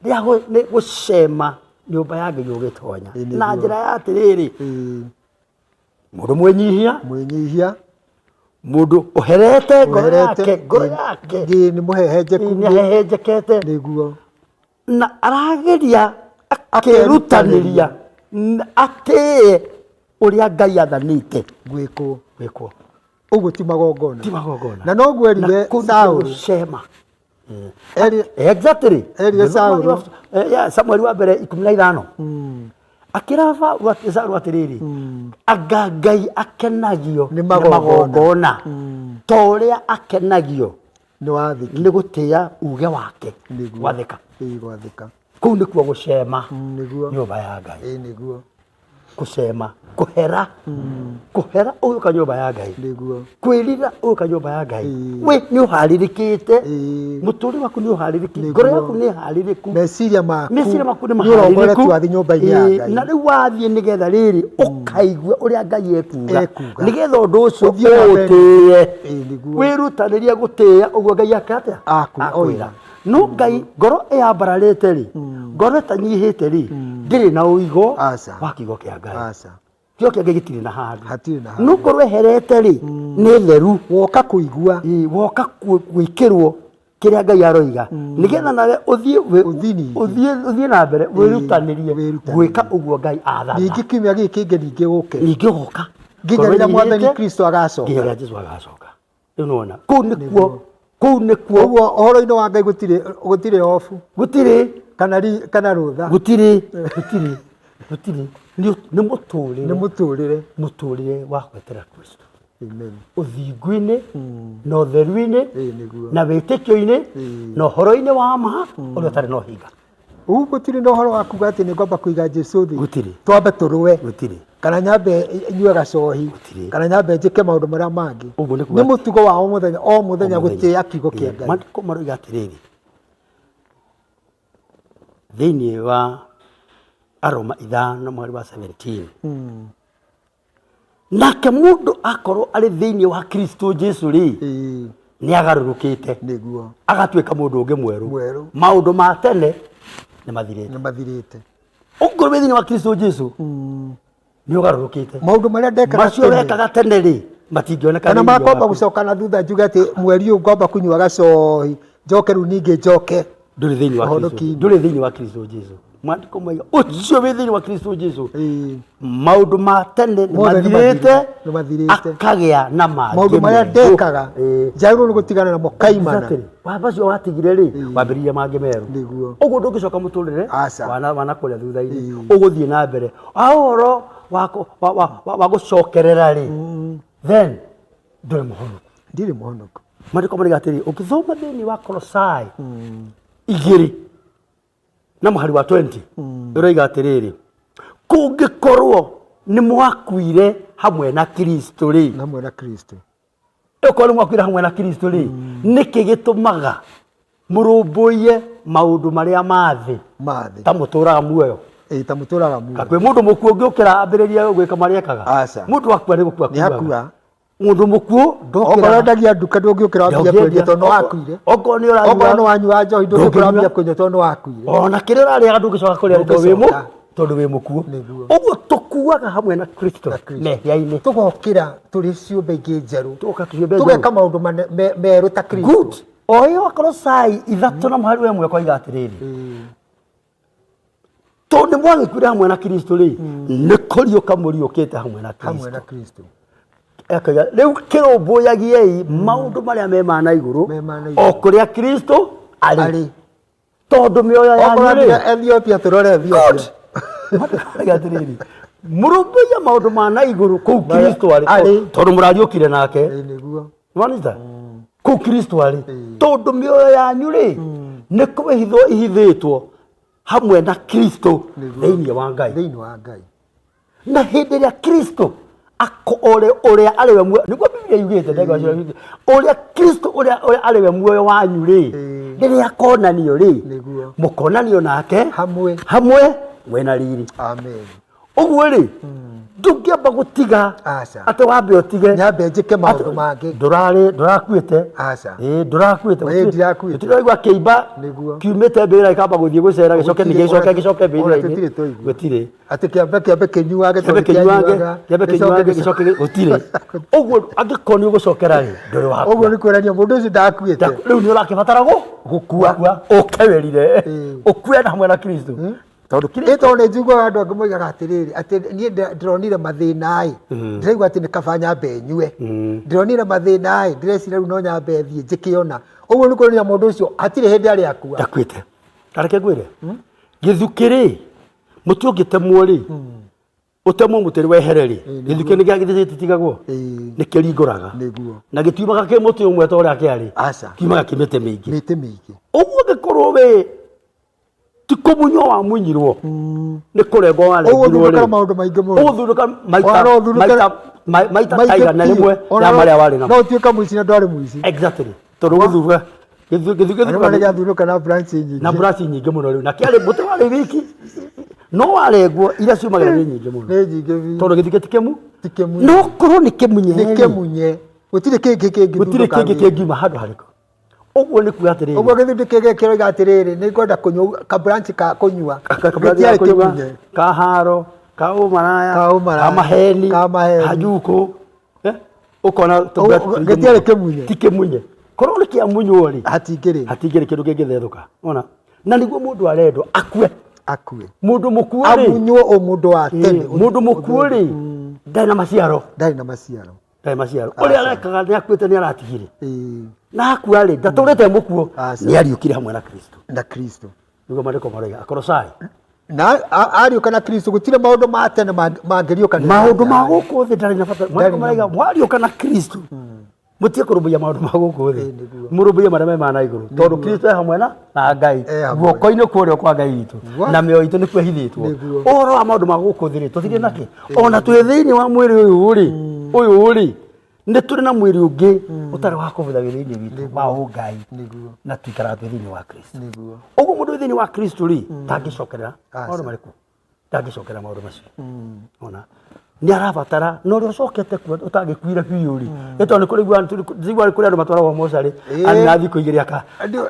rĩa nĩ gũcema nyũmba ya Ngai ũgĩtonya na njĩra ya atĩrĩrĩ, mũndũ mwĩnyihia, Mwĩnyihia. Mũndũ ũherete ngoro Ũherete, yake, ngoro yake Ĩĩ, nĩ mũhehenjeku. Nĩ ahehenjekete. Na arageria akĩrutanĩria atĩe ũrĩa Ngai athanĩte gwĩkwo. Gwĩkwo. Ũguo ti magongona. Ti magongona. Na noguo erire Na kũu nĩkuo Saũlũ. Gũcema. Exactly. Erire Saũlũ. Yeah, Samueli wa mbere 15 akĩra Saũlũ atĩrĩrĩ, anga Ngai akenagio Nĩ nĩ magongona. Magongona ta ũrĩa akenagio Nĩ wathĩki. Nĩ gũtĩĩa uge wake, gwathĩka. Ĩĩ, gwathĩka. Kũu nĩkuo gũcema nyũmba ya Ngai. Ĩĩ, nĩguo. Gũcema, kũhera, kũhera ũgĩũka nyũmba ya Ngai, kwĩrira ũgĩũka nyũmba ya Ngai, we nĩ ũharĩrĩkĩte, mũtũrĩre waku nĩ ũharĩrĩkĩte, ngoro yaku nĩ harĩrĩku, Meciria maku meciria maku nĩ nĩ ũrongoretie maharĩrĩku. Wathiĩ nyũmba-inĩ ya Ngai. Na rĩu wathiĩ nĩgetha rĩrĩ ũkaigue ũrĩa Ngai ekuga, Ekuga. Nĩgetha ũndũ ũcio Ũthiĩ na mbere. ũũtĩĩe, Ĩĩ, nĩguo. Wĩrutanĩrie gũtĩĩa ũguo Ngai ake atĩa akwĩra. Oiga. No Ngai ngoro ĩyambararĩte rĩ, ngoro ĩtanyihĩte rĩ, ndĩrĩ na ũigo Aca. wa kiugo kĩa Ngai. Aca. Kiugo kĩa Ngai gĩtirĩ na handũ. Hatirĩ na handũ. No ngoro ĩherete rĩ, nĩ theru. Woka kũigua. Ĩĩ, woka gwĩkĩrwo kĩrĩa Ngai aroiga nĩgetha nawe ũthiĩ Ũthiĩ ningĩ. Ũthiĩ na mbere wĩrutanĩrie Wĩrutanĩrie. Gwĩka ũguo Ngai athana. Ningĩ kiumia gĩkĩ kĩngĩ ningĩ ũke. Ningĩ ũgoka. Nginya Ngoro rĩrĩa Mwathani ĩnyihĩte, Kristo agacoka. Nginya rĩrĩa Jesu agacoka. Rĩu nĩwona kũu nĩkuo, kũu nĩkuo. Ũguo ũhoro-inĩ wa Ngai gũtirĩ gũtirĩ obu. Gũtirĩ. Kana rũtha. Gũtirĩ, gũtirĩ, gũtirĩ. Nĩ mũtũrĩre. Nĩ mũtũrĩre. Mũtũrĩre wa gweterera Kristo. Amen. Ũthingu-inĩ na ũtheru-inĩ Ĩĩ, nĩguo. Na wĩtĩkio-inĩ na ũhoro-inĩ wa ma ũrĩa ũtarĩ na ũhinga. Ũguo gũtirĩ na ũhoro wa kuga atĩ nĩ ngwamba kũiga Jesu thĩ. Gũtirĩ. Twambe tũrũe. Gũtirĩ. Kana nyambe nyue gacohi. Gũtirĩ. Kana nyambe njĩke maũndũ marĩa mangĩ. Ũguo nĩ kuga Nĩ mũtugo wa o mũthenya o mũthenya O mũthenya. Gũtĩĩa kiugo kĩa Ngai. Maandĩko maroiga atĩrĩrĩ, thĩinĩ wa Aroma 5 mweri wa 17, nake mũndũ akorwo arĩ thĩinĩ wa Kristo Jesu rĩ, Nĩ agarũrũkĩte. Nĩguo. Agatuĩka mũndũ ũngĩ mwerũ. Mwerũ. Maũndũ ma tene nĩ mathirĩte. Nĩ mathirĩte. Ũngĩkorwo wĩ thĩinĩ wa Kristo Jesu, nĩ ũgarũrũkĩte. Maũndũ marĩa ndekaga Macio tene. wekaga tene rĩ, matingĩoneka Kana thĩinĩ makwamba waku. gũcoka na thutha njuge atĩ mweri ũyũ ngwamba kũnyua gacohi, njoke rĩu ningĩ njoke. Ndũrĩ thĩinĩ wa Kristo. Ũhonoki-inĩ. Ndũrĩ thĩinĩ wa Kristo Jesu. Maandĩko moiga ũcio wĩ thĩinĩ wa Kristo Jesu, Ĩĩ. maũndũ ma tene nĩ Mothe nĩ mathirĩte, nĩ mathirĩte. akagĩa na mangĩ Maũndũ marĩa merũ. ndekaga Ĩĩ. njagĩrĩirwo nĩ gũtigana namo kaimana. Exactly. Wa macio watigire rĩ, wambĩrĩria mangĩ merũ. Nĩguo. Ũguo ndũngĩcoka mũtũrĩre Aca. wana kũrĩa thutha-inĩ. Ũgũthiĩ na mbere. Ha ũhoro wa gũcokerera rĩ, then ndũrĩ mũhonoku. Ndirĩ mũhonoku. Maandĩko moigaga atĩrĩ, ũngĩthoma thĩinĩ wa Kolosai 2 na mũhari wa 20, ũroiga atĩrĩrĩ, kũngĩkorwo nĩ mwakuire hamwe na Kristo rĩ, Hamwe na Kristo. Okorwo nĩ mwakuire hamwe na Kristo rĩ, nĩkĩ gĩtũmaga mũrũmbũiye maũndũ marĩa ma thĩ Ma thĩ. ta mũtũraga muoyo? Ĩĩ, ta mũtũraga muoyo. Kwĩ mũndũ mũkuũ ũngĩũkĩra ambĩrĩrie gwĩka marĩa ekaga? Aca. Mũndũ akua nĩ gũkua Nĩ akua. Mũndũ mũkuũ Okorwo ndokĩraga. endagia nduka ndũngĩũkĩra wambie kwendia tondũ nĩ wakuire. Okorwo nĩ ũranyua, Okorwo nĩ wanyua njohi ndũngĩũkĩra ndũngĩnyua. wambie kũnyua tondũ nĩ wakuire. Ona kĩrĩa ũrarĩaga ndũngĩcoka kũrĩa tondũ wĩ Ndũngĩcoka. tondũ wĩ mũkuũ. Nĩguo. Ũguo tũkuaga hamwe na Kristo Na Kristo. mehia-inĩ. Tũgokĩra tũrĩ ciũmbe ingĩ njerũ. Tũgoka tũrĩ ciũmbe njerũ. Tũgeka maũndũ merũ ta Kristo. Good. O ĩyo Akolosai 3 na mũhari wa 1 koiga atĩrĩrĩ, tondũ nĩ mwagĩkuire hamwe na Kristo rĩ, nĩ kũriũka mũriũkĩte hamwe na Hamwe na Kristo. Kristo. Akoiga rĩu kĩrũmbũyagiei maũndũ marĩa me ma na igũrũ, Me ma na igũrũ. o kũrĩa Kristo arĩ. Arĩ. Tondũ mĩoyo yanyu Okorwo rĩ, nginya Ethiopia tũrore Ethiopia. Maandĩko atĩrĩrĩ, mũrũmbũiye maũndũ ma na igũrũ kũu Kristo arĩ, Arĩ. tondũ mũrariũkire nake. Ĩĩ, nĩguo. Nĩwanyita? Kũu Kristo arĩ. Tondũ mĩoyo yanyu rĩ, nĩ kwĩhithwo ihithĩtwo hamwe na Kristo Nĩguo. thĩinĩ wa Ngai. Thĩinĩ wa Ngai. Na hĩndĩ ĩrĩa Kristo ũrĩa arĩ we muoyo, nĩguo Biblia yugĩte, ndegwa cio yugĩte, ũrĩa Kristo ũrĩa arĩ we muoyo wanyu rĩ, rĩrĩa akonanio rĩ, Nĩguo. mũkonanio nake Hamwe. hamwe mwĩna riri. Amen. Ũguo rĩ, ndũngĩamba gũtiga Aca. atĩ wambe ũtige. Nyambe njĩke maũndũ mangĩ. Ndũrarĩ, ndũrakuĩte. Aca. Ĩĩ, ndũrakuĩte. Ĩĩ, ndirakuĩte. Gũtirĩ ũraigua kĩimba Nĩguo. kiumĩte mbĩrĩra gĩkamba gũthiĩ gũcera gĩcoke Gũtirĩ, ningĩ gĩcoke ona- gĩcoke ona mbĩrĩra-inĩ. tũtirĩ twaigua. Gũtirĩ. Atĩ kĩambe kĩambe kĩnyuage Kĩambe tondũ kĩnyuange, kĩanyuaga, kĩambe gĩcoke kĩnyuange, gĩcoke gũtirĩ. Ũguo angĩkorwo nĩ ũgũcokera rĩ, ndũrĩ wakua. Ũguo nĩ kuonania mũndũ ũcio ndakuĩte. Rĩu nĩ ũrakĩbatara Gũkua. Ũke wĩrire. Ĩĩ. Ũkue na hamwe na Kristo. Tondũ Ĩ tondũ nĩ njiguaga andũ angĩ moigaga atĩrĩrĩ, atĩ niĩ ndĩronire mathĩna ĩ, ndĩraigua atĩ nĩ kaba nyambe nyue. Ndĩronire mathĩna ĩ, ndĩreciria rĩu no nyambe thiĩ njĩke ũna. Ũguo nĩ kuonania mũndũ ũcio hatirĩ hĩndĩ arĩ akua. Ndakuĩte. Ta reke ngwĩre. Gĩthukĩ rĩ, mũtĩ ũngĩtemwo rĩ, ũtemwo mũtĩ wehere rĩ, gĩthukĩ nĩ gĩtigagwo, Ĩĩ. nĩ kĩringũraga. Nĩguo. Na gĩtiumaga kĩ mũtĩ ũmwe ta ũrĩa kĩarĩ. Aca. Kiumaga kĩ mĩtĩ mĩingĩ. Mĩtĩ mĩingĩ. Ũguo ũngĩkorwo wĩ ti kũmunywo wamunyirwo, nĩ kũrengwo warengirwo Ũgũthundũkĩra rĩ. maũndũ maingĩ mũno. Ũgũthundũka Ona no ũthundũke- maita maingĩ ta igana biũ. rĩmwe Ona ya marĩa warĩ namo. No ũtuĩke mũici na ndwarĩ mũici. Exactly. Tondũ ũgũthundũka Na nĩma nĩgĩathundũka na branch nyingĩ. Na branch nyingĩ mũno rĩu. Na kĩarĩ mũtĩ warĩ wiki. No warengwo iria ciumagĩra nĩ nyingĩ mũno. Nĩ nyingĩ biũ. Tondũ gĩthukĩ ti kĩmu. Ti kĩmunye. No korwo nĩ kĩmunye Nĩ rĩ, kĩmunye. Gũtirĩ kĩngĩ gũtirĩ kĩngĩthundũka kĩngĩ wĩra. kĩngiuma handũ harĩkũ. Ũguo nĩ kuga atĩrĩrĩ. Ũguo gĩthundĩ kĩngĩ kĩroiga atĩrĩrĩ, nĩ ngwenda kũnyua ka branch ka kũnyua. Gĩtiarĩ kĩmunye. Ka haro, ka ũmaraya, Ka ũmaraya, ka maheni, ka maheni. ka njukũ. Ũkona Ũguo, gĩtiarĩ kĩmunye. Ti kĩmunye. Korwo nĩ kĩamunywo rĩ, Hatingĩrĩ. hatingĩrĩ kĩndũ kĩngĩthethũka. Ona. Na nĩguo mũndũ arendwo akue. Akue. Mũndũ mũkuũ rĩ, Amunywo ũmũndũ wa tene. Mũndũ mũkuũ rĩ, ndarĩ na maciaro. Ndarĩ na maciaro. Ndarĩ maciaro. Ũrĩa arekaga nĩ akuĩte nĩ aratigire. Ĩĩ. Na akua rĩ, ndatũrĩte mũkuũ. Aca. Nĩ ariũkire hamwe na Kristo. Na Kristo. Nĩguo maandĩko maroiga. Akolosai. Na ariũka na Kristo gũtirĩ maũndũ ma tene mangĩriũkanĩra. Maũndũ ma gũkũ thĩ ndarĩ na bata. Maandĩko Ndarĩ na maroiga mwariũka na Kristo. Mũtige kũrũmbũiya maũndũ ma gũkũ thĩ. Ĩĩ, nĩguo. Mũrũmbũiye marĩa me ma na igũrũ. Tondũ Kristo e hamwe na Ngai. E hamwe. Guoko-inĩ kwa ũrĩo kwa Ngai witũ. Gwa- Na mĩoyo itũ nĩkuo ĩhithĩtwo. Nĩguo. Ũhoro wa maũndũ ma gũkũ thĩ rĩ, tũtirĩ nakĩ. Ona twĩ thĩinĩ wa mwĩrĩ ũyũ rĩ, ũyũ rĩ, nĩ tũrĩ na mwĩrĩ ũngĩ ũtarĩ wa kũbutha wĩ thĩinĩ witũ wa ũngai. Nĩguo. Na tũikaraga twĩ thĩinĩ wa Kristo. Nĩguo. Ũguo mũndũ wĩ thĩinĩ wa Kristo rĩ, ndangĩcokerera Aca. maũndũ marĩkũ? Ndangĩcokerera maũndũ macio. Ona. Nĩ arabatara na ũrĩa ũcokete kuo ũtangĩkuire biũ rĩ, nĩ tondũ nĩ kũrĩ njiguaga nĩ kũrĩ andũ matwaragwo mocarĩ anina thikũ igĩrĩ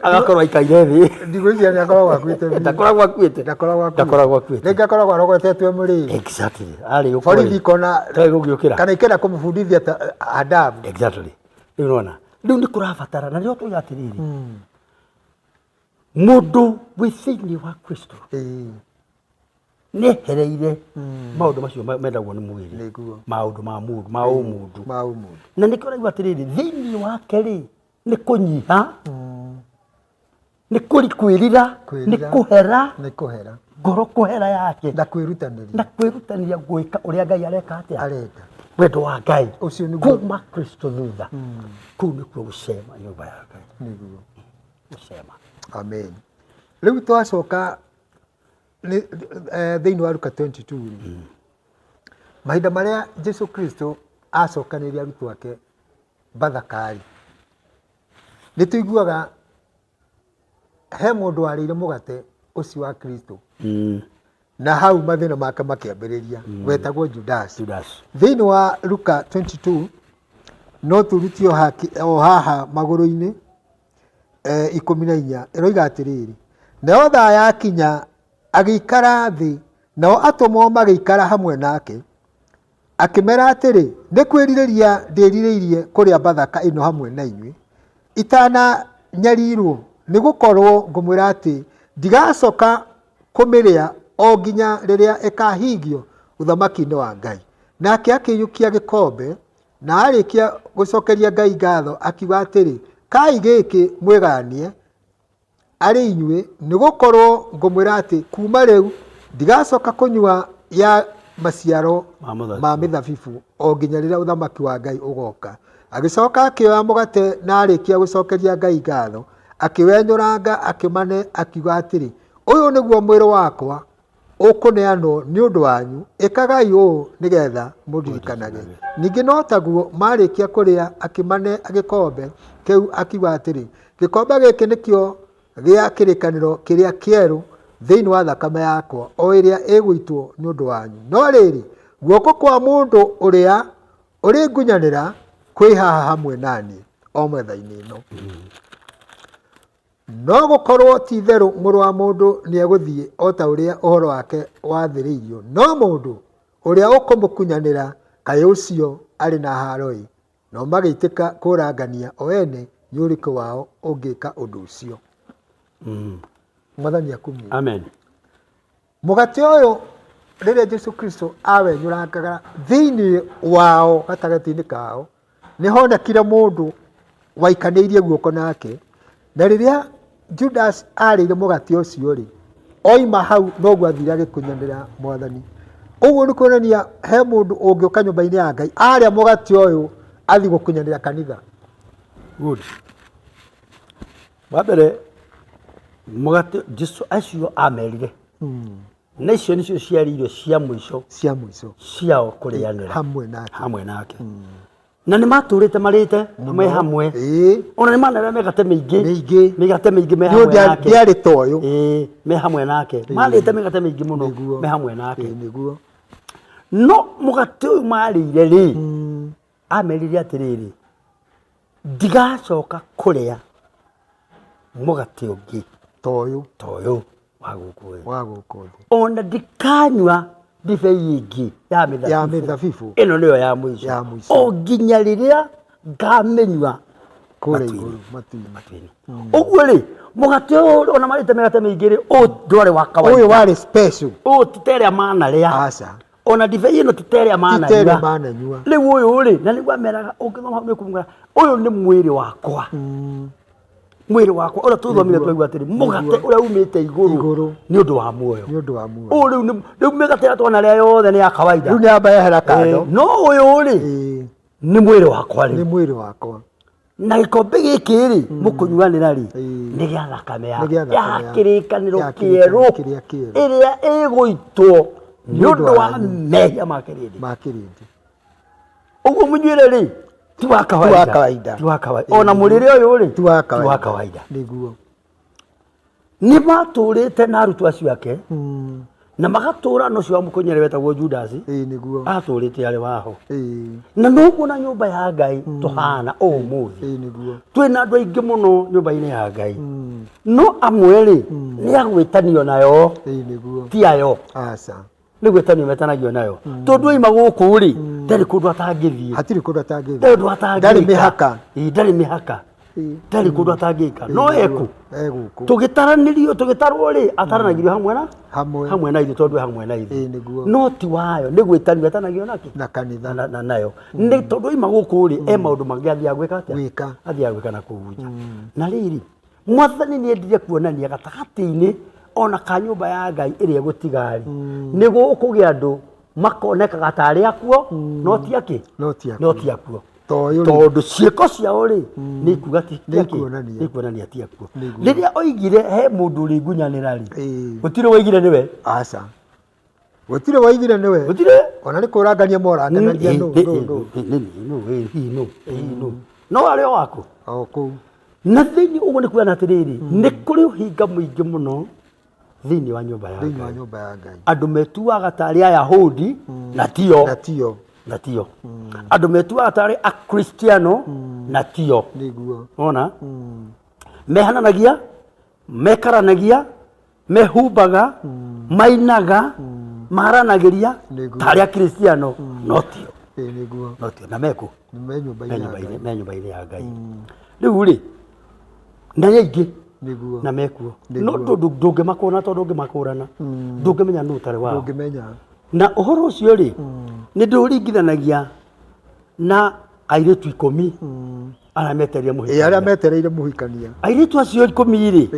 agakorwo aikaire thĩ. Ndigwĩciria nĩ akoragwo akuĩte biũ. Ndakoragwo akuĩte. Ndakoragwo akuĩte. Ndakoragwo akuĩte. Rĩngĩ akoragwo arogotetwo mũrĩi. Exactly. Arĩ ũkũ Borithi ikona Tũrĩ gũgĩũkĩra. kana ikenda kũmũbundithia ta adabu. Exactly. Rĩu nĩwona rĩu nĩ kũrabatara na nĩho tũiga atĩrĩrĩ, mũndũ wĩ thĩinĩ wa Kristo nĩehereire maũndũ macio mendagwo nĩ mwĩrĩ. Nĩguo. Maũndũ ma mũndũ ma ũmũndũ. Ma ũmũndũ. Na nĩkĩo ũraigua atĩrĩrĩ, thĩinĩ wake rĩ, nĩ kũnyiha, nĩ kwĩrira, nĩ Kwĩrira. kũhera. Nĩ kũhera. Ngoro kũhera yake. Na kwĩrutanĩria. Na kwĩrutanĩria gwĩka ũrĩa Ngai areka atĩa? Arenda. Wendo wa Ngai. Ũcio nĩguo. Kuma Kristo thutha. Kũu nĩkuo gũcema nyũmba ya Ngai. Nĩguo. Gũcema. Amen. Rĩu twacoka nĩ thĩinĩ wa Luka 22 rĩ, mahinda marĩa Jesu Kristo acokanĩria arutwo ake Bathaka-rĩ, nĩ tũiguaga he mũndũ warĩire mũgate ũcio wa Kristo na hau mathĩna make makĩambĩrĩria, wetagwo Judas. Judas. Thĩinĩ wa Luka 22 no tũrutio o haha magũrũ-inĩ 14 ĩroiga atĩrĩrĩ, nayo thaa yakinya agĩikara thĩ, nao atũmwo magĩikara hamwe nake. Akĩmera atĩrĩ, nĩ kwĩrirĩria ndĩrirĩirie kũrĩa Bathaka ĩno hamwe na inyuĩ, itananyarirwo, nĩ gũkorwo ngũmwĩra atĩ ndigacoka kũmĩrĩa o nginya rĩrĩa ĩkahingio ũthamaki-inĩ wa Ngai. Nake akĩiyũkia gĩkombe, na arĩkia gũcokeria Ngai ngatho, akiuga atĩrĩ, Kai gĩkĩ mwĩganie arĩ inyuĩ, nĩ gũkorwo ngũmwĩra atĩ kuuma rĩu ndigacoka kũnyua ya maciaro Ma mũthabibũ. ma mĩthabibũ o nginya rĩrĩa ũthamaki wa Ngai ũgoka. Agĩcoka akĩoya mũgate na arĩkia gũcokeria Ngai ngatho, akĩwenyũranga akĩmane akiuga atĩrĩ, ũyũ nĩguo mwĩrĩ wakwa ũkũneanwo nĩ ũndũ wanyu, ĩkagai ũũ nĩgetha mũndirikanage. Ningĩ no taguo marĩkia kũrĩa akĩmane gĩkombe kĩu akiuga atĩrĩ, gĩkombe gĩkĩ nĩkĩo gĩa kĩrĩkanĩro kĩrĩa kĩerũ thĩinĩ wa thakame yakwa, o ĩrĩa ĩgũitwo nĩ ũndũ wanyu. No rĩrĩ, guoko kwa mũndũ ũrĩa ũrĩngunyanĩra kwĩ haha hamwe na niĩ o metha-inĩ ĩno. No gũkorwo ti-itherũ Mũrũ wa Mũndũ nĩegũthiĩ o ta ũrĩa ũhoro wake wathĩrĩirio, no mũndũ ũrĩa ũkũmũkunyanĩra, kaĩ ũcio arĩ na haaro-ĩ! Nao magĩitĩka kũũrangania o ene nĩ ũrĩkũ wao ũngĩka ũndũ ũcio. Mwathani akumio. Amen. Mũgate ũyũ rĩrĩa Jesu Kristo awenyũrangaga thĩinĩ wao gatagatĩ-inĩ kao, nĩ honekire mũndũ waikanĩirie guoko nake, na rĩrĩa Judas arĩire mũgate ũcio rĩ, oima hau noguo athire agĩkunyanĩra Mwathani. Ũguo nĩ kuonania he mũndũ ũngĩũka nyũmba-inĩ ya Ngai arĩa mũgate ũyũ athiĩ gũkunyanĩra kanitha. Good. Wa mbere mũgate Jesu acio amerire na icio nĩcio ciarĩ irio cia mũico Cia mũico. Ciao kũrĩanĩra hamwe nake. Hamwe nake, na nĩ matũrĩte marĩte me hamwe, ona nĩ manarĩa mĩgate mĩingĩ. Mĩingĩ. Mĩgate mĩingĩ me Nĩ hamwe nake. Ndĩarĩ ta ũyũ. Ĩĩ, me hamwe nake marĩte mĩgate mĩingĩ mũno. Nĩguo. Me hamwe nake. Ĩĩ, nĩguo. No mũgate ũyũ marĩire rĩ, amerire atĩrĩrĩ, ndigacoka kũrĩa mũgate ũngĩ ta ũyũ, ta ũyũ wa gũkũ thĩ, wa gũkũ thĩ, ona ndikanyua ndibei ĩngĩ ya mĩthabibũ. Ya mĩthabibũ. Ĩno nĩyo ya mũico. Ya mũico. O nginya rĩrĩa ngamĩnyua kũrĩa matu-inĩ. Igũrũ matu-inĩ. Matu-inĩ. Ũguo rĩ, mũgate ũyũ ona marĩte mĩgate mĩingĩ rĩ, ũyũ ndwarĩ wa kawaida. Ũyũ warĩ special. Ũyũ ti ta ĩrĩa manarĩa. Aca. Ona ndibei ĩno ti ta ĩrĩa Ti ta ĩrĩa mananyua. mananyua. Rĩu ũyũ rĩ, na nĩguo ameraga, ũngĩthoma hau nĩũkũmwĩra ũyũ nĩ mwĩrĩ wakwa, mwĩrĩ wakwa ũrĩa tũthomire. Twaigua atĩrĩ mũgate ũrĩa umĩte igũrũ Igũrũ. Nĩ ũndũ wa muoyo. Nĩ ũndũ wa muoyo. Ũyũ rĩu rĩu mĩgate ĩrĩa twanarĩa yothe nĩ ya kawaida. Rĩu nĩ amba yehera kando. Eh, no ũyũ rĩ, nĩ mwĩrĩ wakwa nĩ rĩu. Mwĩrĩ wakwa. Na gĩkombe gĩkĩ rĩ mũkũnyuanĩra rĩ, nĩ gĩa thakame Nĩ gĩa ya thakame ya kĩrĩkanĩro ya kĩrĩkanĩro kĩerũ kĩrĩa kĩerũ. Ĩrĩa ĩgũitwo nĩ Nĩ ũndũ ũndũ wa wanyu. Mehia ma kĩrĩndĩ. Ma kĩrĩndĩ. Ũguo mũnyuĩre rĩ ti wa kawaida. Ti wa kawaida. Ti wa kawaida. Ona mũrĩre ũyũ rĩ ti wa ti wa kawaida. Nĩguo. Nĩ matũrĩte na arutwo acio ake, Na magatũra na ũcio wamũkũnyere wetagwo Judasi. Ĩĩ nĩguo. Atũrĩte arĩ waho. Ĩĩ. Na noguo na nyũmba ya Ngai tũhana ũmũthĩ. Ĩĩ nĩguo. Twĩna andũ aingĩ mũno nyũmba-inĩ ya Ngai, no amwe rĩ, nĩ agwĩtanio nayo. Ĩĩ nĩguo. Ti ayo. Aca. Nĩ gwĩtanio metanagio nayo, tondũ oima gũkũ rĩ, ndarĩ kũndũ atangĩthiĩ. Hatirĩ kũndũ atangĩthiĩ. Ndarĩ ũndũ atangĩka. Ndarĩ mĩhaka. Ĩĩ, ndarĩ mĩhaka. Ndarĩ kũndũ atangĩka, no eku E gũkũ. Tũgĩtaranĩrio, tũgĩtarwo rĩ, ataranagĩrio hamwe na Hamwe. Hamwe na ithuĩ, tondũ e hamwe na ithuĩ. Ĩĩ nĩguo. No ti wayo, nĩ gwĩtanio etanagio nakĩ? Na kanitha. Na nayo nĩ tondũ oima gũkũ rĩ, e maũndũ mangĩ athiaga gwĩka atĩa? Gwĩka. Athiaga gwĩka na kũu nja. Na rĩrĩ, mwathani nĩ endire kuonania gatagatĩ-inĩ ona ka nyũmba ya Ngai ĩrĩa ĩgũtiga rĩ, nĩ gũkũgĩa andũ makonekaga tarĩ akuo, no ti akĩ? No ti akuo. No ti akuo. Ta ũyũ rĩ. Tondũ ciĩko ciao rĩ, nĩ ikuga ti Nĩ ti akĩ? ikuonania. Nĩ ikuonania ti akuo. Nĩguo. Rĩrĩa oigire he mũndũ ũrĩngunyanĩra rĩ, Ĩĩ. gũtirĩ woigire nĩwe. Aca. Gũtirĩ woigire nĩwe. Gũtirĩ. Ona nĩ kũrangania moranganagia nũ nũ nũ. Nũ no arĩ o waku. O kũu. Na thĩinĩ ũguo nĩ kuona atĩrĩrĩ, nĩ kũrĩ ũhinga mũingĩ mũno thĩinĩ wa nyũmba ya Thĩinĩ wa Ngai. Nyũmba ya Ngai. Andũ metuaga tarĩ Ayahudi na tio. Na tio. Na tio. Andũ metuaga tarĩ Akristiano na tio. Nĩguo. Ona mehananagia, mekaranagia, mehumbaga, mainaga, maranagĩria Nĩguo. tarĩ Akristiano, no tio. Ĩĩ nĩguo. No tio, na meku Nĩ me nyũmba-inĩ me ya nyũmba-inĩ Ngai. Me nyũmba-inĩ ya Ngai rĩu rĩ, na nĩ aingĩ. Nĩguo. Na mekuo. Nĩguo. No ndũngĩmakũrana, tondũ ndũngĩmakũrana, ndũngĩmenya nũ ũtarĩ wao. Ndũngĩmenya. Na ũhoro ũcio rĩ, nĩ ndĩũringithanagia na airĩtu 10 arĩa metereire Ĩĩ, mũhikania. Arĩa metereire mũhikania. Airĩtu acio 10 rĩ,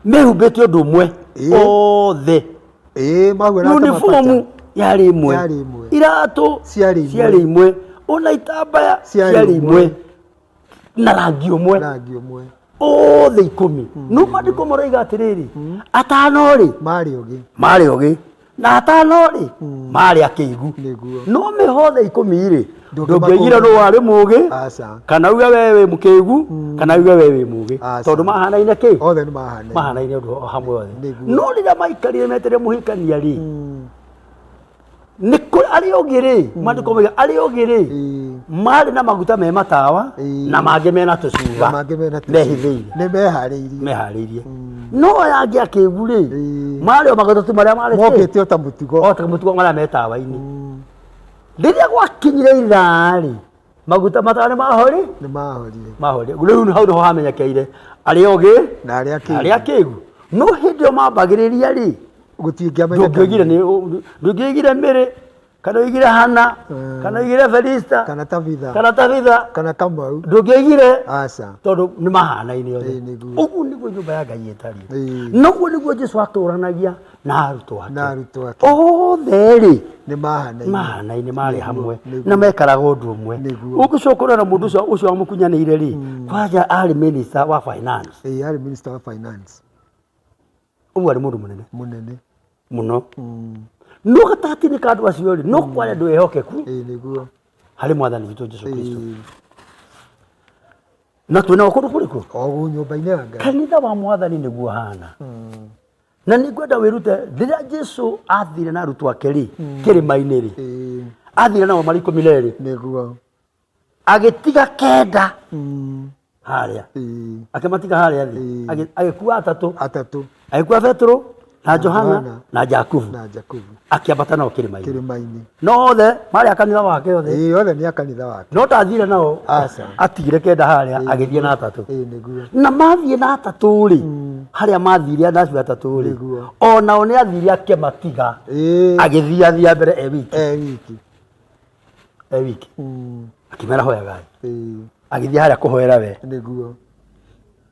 mehumbĩte ũndũ ũmwe othe. Ĩĩ, mahuana ta Uniform mapacha. yarĩ ĩmwe. Yarĩ ĩmwe. Iratũ Ciarĩ imwe. Ciarĩ imwe, ona itambaya Ciarĩ ciarĩ imwe. imwe na rangi ũmwe. Rangi ũmwe. Othe 10. No maandĩko maroiga atĩrĩrĩ, atano rĩ, Marĩ ogĩ. Marĩ ogĩ, na atano rĩ, marĩ akĩigu. Nĩguo. No mĩhothe 10 rĩ, Ndũngĩmakũũra. Ndũngĩoigire nũ warĩ mũgĩ, Aca. Kana uge we wĩ mũkĩgu, kana uge we wĩ mũgĩ, Aca. tondũ mahanaine kĩ? Othe nĩ mahanaine. Mahanaine ũndũ o hamwe othe. Nĩguo. No rĩrĩa maikarire metereire mũhikania rĩ, nĩ kũrĩ arĩa ũngĩ rĩ, maandĩko moiga arĩa ũngĩ rĩ, marĩ na maguta me matawa, na mangĩ mena tũcuba. Na mangĩ mena tũcuba. Mehithĩire. Nĩ meharĩirie. Meharĩirie. No aya angĩ akĩgu rĩ, marĩ o maguta tu marĩa marĩ kĩ? Mokĩte o ta mũtugo. O ta mũtugo marĩa me tawa-inĩ. Rĩrĩa gwakinyire ithaa rĩ, maguta matawa nĩ mahori. Nĩ mahorire. Mahori. Rĩu hau nĩho hamenyekeire arĩa ogĩ na arĩa akĩgu. Arĩa akĩgu. No hĩndĩ ĩyo mambagĩrĩria rĩ, Gũtingĩamenyeka. Ndũngĩoigire nĩ ndũngĩoigire Mĩrĩ, kana ũigire Hana, kana ũigire Felista, kana Tabitha, kana Tabitha, kana Kamau. Ndũngĩoigire. Aca. Tondũ nĩ mahanaine othe. Ĩĩ, nĩguo. Ũguo nĩguo nyũmba ya Ngai ĩtariĩ. Ĩĩ. Noguo nĩguo Jesu atũranagia na arutwo ake. Na arutwo ake. Othe rĩ, Nĩ mahanaine. Mahanaine, marĩ hamwe Nĩguo. na mekaraga ũndũ ũmwe. Nĩguo. Ũngĩcoka ũrora mũndũ ũcio ũcio wamũkunyanĩire rĩ, kwanja arĩ minister wa finance. Ĩĩ, arĩ minister wa finance. Ũguo arĩ mũndũ mũnene. Mũnene. Mũno. No gatagatĩ-inĩ ka andũ acio rĩ, no kwarĩ andũ ehokeku Ĩĩ nĩguo. Harĩ mwathani witũ Jesu Kristo. Ĩĩ. Na twĩnao kũndũ kũrĩkũ? O gũ nyũmba-inĩ ya Ngai. Kanitha wa mwathani nĩguo hana. Na nĩ ngwenda wĩrute, rĩrĩa Jesu athire na arutwo ake rĩ, kĩrĩma-inĩ rĩ, Ĩĩ. athire nao marĩ 12. Nĩguo. Agĩtiga 9 harĩa. Ĩĩ. Akĩmatiga harĩa thĩ. Ĩĩ. Agĩkua atatũ. Atatũ. Agĩkua Petero na Johana Johana. Na Jakubu. Na Jakubu. Akĩambata nao kĩrĩma-inĩ. Kĩrĩma-inĩ. No othe marĩ a kanitha wake othe. Ĩĩ, othe nĩ a kanitha wake. No ndathire nao. Aca. Atigire 9 harĩa, agĩthiĩ na atatũ. Ĩĩ nĩguo. Na mathiĩ na atatũ rĩ, harĩa mathire na acio atatũ rĩ, Nĩguo. Onao nĩ athire akĩmatiga. Ĩĩ. Agĩthiathia mbere e wiki. E wiki. E wiki. Akĩmera hoyagai. Ĩĩ. Agĩthiĩ harĩa kũhoera we. Nĩguo.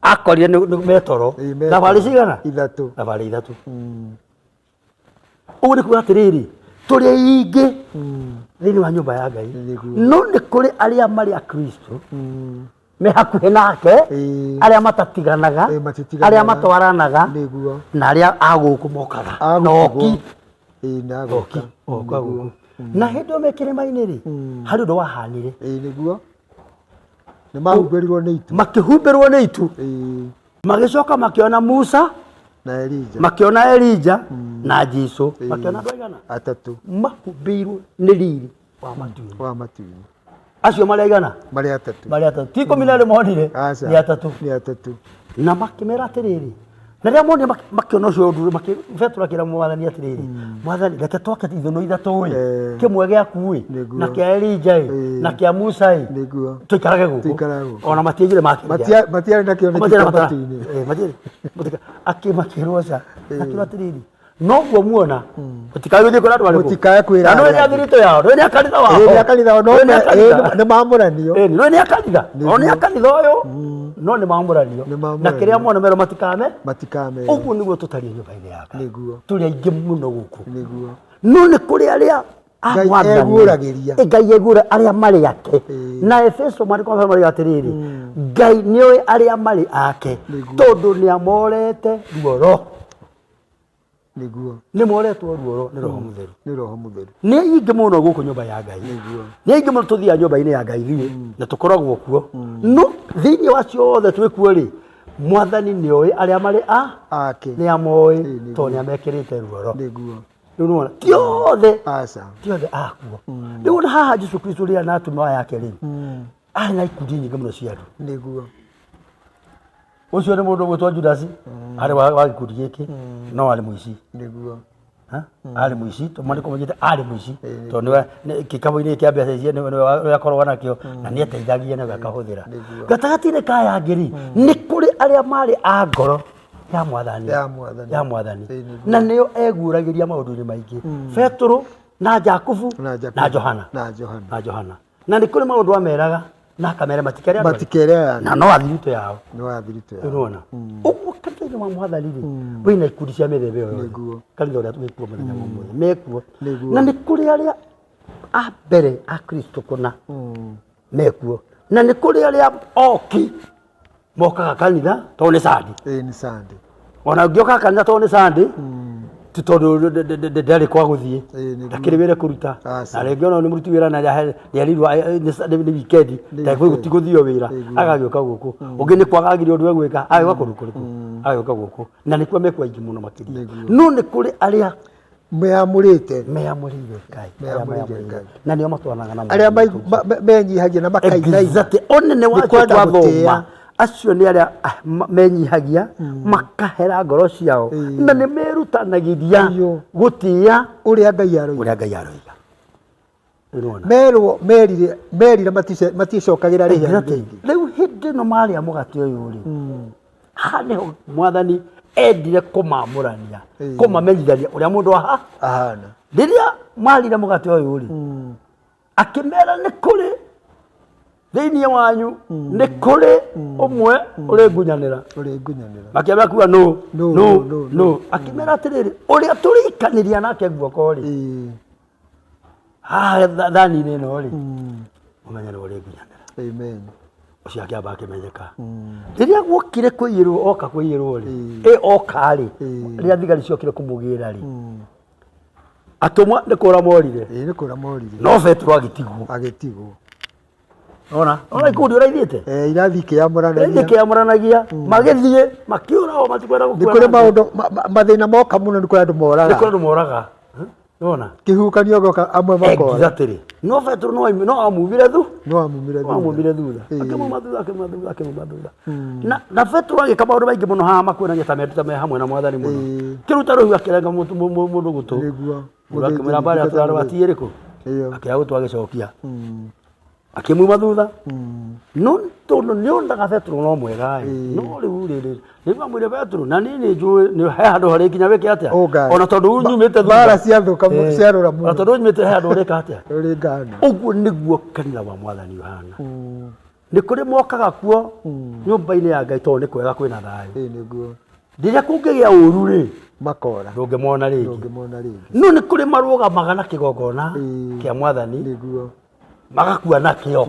Akorire nĩ metoro. Ĩĩ, metoro. Thabarĩ cigana? 3. Thabarĩ 3. Ũguo nĩ kuga atĩrĩrĩ, tũrĩ aingĩ thĩinĩ wa nyũmba ya Ngai, Nĩguo. No nĩ kũrĩ arĩa marĩ a Kristo me hakuhĩ nake, Ĩĩ. Arĩa matatiganaga, Ĩĩ, matitiganaga. Arĩa matwaranaga, Nĩguo. Na arĩa a gũkũ mokaga. A Na gũkũ. oki. Ĩĩ, na Oki gũka. oka gũkũ. Na hĩndĩ ĩyo me kĩrĩma-inĩ rĩ, harĩ ũndũ wahanire. Ĩĩ nĩguo. Nĩ mahumbĩrirwo nĩ itu. Makĩhumbĩrwo nĩ itu. Ĩĩ. Magĩcoka makĩona Musa na Elija. Makĩona Elija. Na Jesu makĩona andũ aigana? Atatũ. Mahumbĩirwo nĩ riri wa matu-inĩ. Wa matu-inĩ. Acio marĩ aigana? Marĩ atatũ. Marĩ atatũ, ti 12 monire. Aca. Nĩ atatũ. Nĩ atatũ. Na makĩmera atĩrĩrĩ, na rĩrĩa monire makĩona ũcio ũndũ, Petero akĩra Mwathani atĩrĩrĩ, "Mwathani, reke twake ithũnũ ithatũ ĩ, kĩmwe gĩaku ĩ, na kĩa Elija ĩ, na kĩa Musa ĩ, tũikarage gũkũ." Tũikarage gũkũ. Ona matiaigire makĩria. Matiarĩ na kĩoneki Matiarĩ kĩa na matara. matu-inĩ. Makĩrwo aca, akĩrwo atĩrĩrĩ, noguo muona mũtikae gũthiĩ kwĩra andũ arĩkũ. Mũtikae kwĩra Na nĩwe arĩa nĩ athiritũ yao, nĩwe nĩ a kanitha wao. Ĩĩ, nĩ a kanitha wao, no Nĩwe nĩ a kanitha. ĩĩ, nĩ maamũranio. Ĩĩ, nĩwe nĩ a kanitha. O nĩ a kanitha ũyũ, no nĩ maamũranio. Nĩ maamũranio. Na kĩrĩa muona merwo matikame. Matikame. Ũguo nĩguo tũtariĩ nyũmba-inĩ ya Ngai. Nĩguo. Tũrĩ aingĩ mũno gũkũ. Nĩguo. No nĩ kũrĩ arĩa a Ngai Mwathani. eguũragĩria. Ĩ, Ngai eguũra arĩa marĩ ake. Ĩĩ. Na Efeso maandĩko marĩa marĩ atĩrĩrĩ, Ngai nĩoĩ arĩa marĩ ake, Nĩguo. tondũ nĩamorete ruoro. Nĩguo. Nĩ moretwo ruoro nĩ Roho Mũtheru. Nĩ Roho Mũtheru. Nĩ aingĩ mũno gũkũ nyũmba ya Ngai. Nĩguo. Nĩ aingĩ mũno tũthiaga nyũmba-inĩ ya Ngai ithuĩ na tũkoragwo kuo, no thĩinĩ wa ciothe twĩ kuo rĩ, Mwathani nĩ oĩ arĩa marĩ a ake. Nĩ amoĩ. Ĩĩ, nĩguo. Tondũ nĩ amekĩrĩte ruoro. Nĩguo. Rĩu nĩwona ti othe. Aca. Ti othe akuo. Rĩu ona haha Jesu Kristo rĩrĩa na atũmwo aya ake rĩ, arĩ na ikundi nyingĩ mũno cia andũ. Nĩguo. Ũcio nĩ mũndũ ũgwĩtwo Judasi, arĩ wa gĩkundi gĩkĩ, no arĩ mũici. Nĩguo. Ha? Arĩ mũici, tondũ maandĩko maugĩte arĩ mũici, tondũ nĩwe gĩkabũ-inĩ kĩa mbeca icio nĩwe akoragwo nakĩo na nĩ eteithagia nĩwe akahũthĩra. Gatagatĩ-inĩ ka aya angĩ rĩ, nĩ kũrĩ arĩa marĩ a ngoro ya Mwathani. Ya Mwathani. Ya Mwathani. Ĩĩ, nĩguo. Na nĩo eguũragĩria maũndũ-inĩ maingĩ. Petũrũ na Jakubu Na Jakubu. na Johana. Na Johana. Na Johana. Na nĩ kũrĩ maũndũ ameraga na akamera matikere andũ arĩa. Matikere aya. Na no athiritũ yao. No athiritũ yao. Ũrona. Ũguo kanitha-inĩ wa Mwathani rĩ, wĩna ikundi cia mĩthemba ĩyo yothe. Nĩguo. Kanitha ũrĩa wĩkuo mũthenya wa ũmũthĩ. Mekuo. Nĩguo. Na nĩ kũrĩ arĩa a mbere a Kristo kũna mekuo. Na nĩ kũrĩ arĩa oki mokaga kanitha tondũ nĩ Sunday. Ĩĩ, nĩ Sunday. Ona ũngĩoka kanitha tondũ nĩ Sunday, ti tondũ ndarĩ kwa gũthiĩ. Ĩĩ, nĩguo. Ndakĩrĩ wĩra kũruta. Aca. Na rĩngĩ ona nĩ mũruti wĩra na nĩerirwo nĩ weekend, Nĩ ndegũ- weekend. ti gũthio wĩra. Nĩguo. Agagĩũka gũkũ. Ũngĩ nĩ kwaga agire ũndũ egwĩka, agĩũka kũndũ kũrĩkũ? Agagĩũka gũkũ. Na nĩkuo mekuo aingĩ mũno makĩria. Nĩguo. No nĩ kũrĩ arĩa Meamũrĩte. Meamũrĩire Ngai. Arĩa Meamũrĩire meamũrĩire. Ngai. Na nĩo matwaranaga na Arĩa Mwathani menyihagia na makainaina. Exactly. Ũnene wa Nĩ kwenda twathoma gũtĩĩa. Acio nĩ arĩa menyihagia, makahera ngoro ciao na nĩ merutanagĩria Biũ. gũtĩĩa ũrĩa Ngai aroiga. Ũrĩa Ngai aroiga. Ũrona? Merwo merire maticokagĩra rĩhia rĩngĩ. Rĩu hĩndĩ ĩno marĩa mũgate ũyũ rĩ, haha nĩho Mwathani endire kũmamũrania, kũmamenyithania ũrĩa mũndũ aha ahana. Rĩrĩa marire mũgate ũyũ rĩ, akĩmera nĩ kũrĩ thĩinĩ wanyu nĩ kũrĩ ũmwe ũrĩ ngunyanĩra. Ũrĩ ngunyanĩra. Makĩambia kuga nũ? Nũ, nũ, nũ, nũ, nũ. Akĩmera atĩrĩrĩ, ũrĩa tũrĩikanĩria nake guoko rĩ, haha thani-inĩ ĩno rĩ, ũmenye nĩ ũrĩ ngunyanĩra. Amen. Ũcio akĩamba akĩmenyeka. Rĩrĩa guokire kũiyĩrwo, oka kũiyĩrwo rĩ, ĩ oka rĩ, rĩrĩa thigari ciokire kũmũgĩra rĩ, atũmwa nĩ kũra morire. Ĩĩ, nĩ kũra morire. No Petero agĩtigwo. Agĩtigwo. Ona ikundi ũrĩa ithiĩte. Eh, irathiĩ ikĩamũranagia. Irathiĩ ikĩamũranagia, magĩthiĩ makĩũra o matikwenda Nĩ gũkua kũrĩ nake. maũndũ mathĩna moka mũno, nĩ kũrĩ andũ moraga. Nĩ kũrĩ andũ moraga. Nĩwona? Kĩhuhũkanio gĩoka amwe makora. Exactly. No Petero no amumire thu. No amumire No thutha. amumire thutha. Akĩmuma thutha, akĩmuma thutha, akĩmuma thutha. Na Petero agĩka maũndũ maingĩ mũno haha makuonania ta mendete me hamwe na Mwathani mũno. Kĩruta rũhiũ akĩrenga mũndũ gũtũ. Nĩguo. Mũndũ akĩmwĩra mbara atũrarũa ti ĩrĩkũ? Ĩyo. Akĩoya gũtũ agĩcokia. Akĩmuma thutha. No tondũ nĩ onaga Petero no mwega ĩ. No rĩu rĩrĩ, rĩu amwĩre Petero, na niĩ nĩ njũĩ nĩ he handũ harĩ nginya wĩke atĩa? Ũngae. Ona tondũ rĩu nyumĩte thutha. Mbara ciathũka ciarũra mũno. Ona tondũ nyumĩte he handũ ũrĩka atĩa? Ũrĩ ngana. Ũguo nĩguo kanitha wa Mwathani ũhana. Nĩ kũrĩ mokaga kuo nyũmba-inĩ ya Ngai tondũ nĩ kwega kwĩna thayũ. Ĩĩ, nĩguo. Rĩrĩa kũngĩgĩa ũru rĩ, Makora. Ndũngĩmona rĩngĩ. Ndũngĩmona rĩngĩ. No nĩ kũrĩ marũgamaga na kĩgongona kĩa Mwathani. Nĩguo. Magakua nakĩo.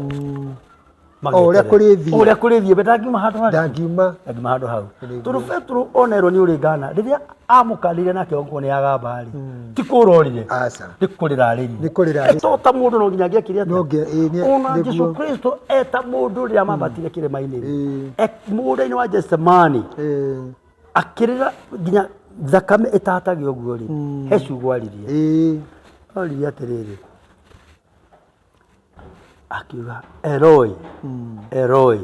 O ũrĩa kũrĩthiĩ. O ũrĩa kũrĩthiĩ, we ndangiuma handũ harĩa. Ndangiuma. Ndangiuma handũ hau. Tondũ Petero onerwo nĩ ũrĩ ngana, rĩrĩa amũkanire nake okorwo nĩ agamba rĩ, ti kũra orire. Aca. Nĩ kũrĩra arĩrire. Nĩ kũrĩra arĩrire. To ta mũndũ no nginya angĩekire atĩa? No nginya, ĩĩ, nĩ- Ona nĩguo. Jesu Kristo eta mũndũ rĩrĩa mambatire kĩrĩma-inĩ rĩ, mũgũnda-inĩ wa Getsemani, akĩrĩra nginya Thakame ĩtatagia ũguo rĩ, he ciugo aririe. Oririe atĩrĩrĩ, akiuga Eloi, Eloi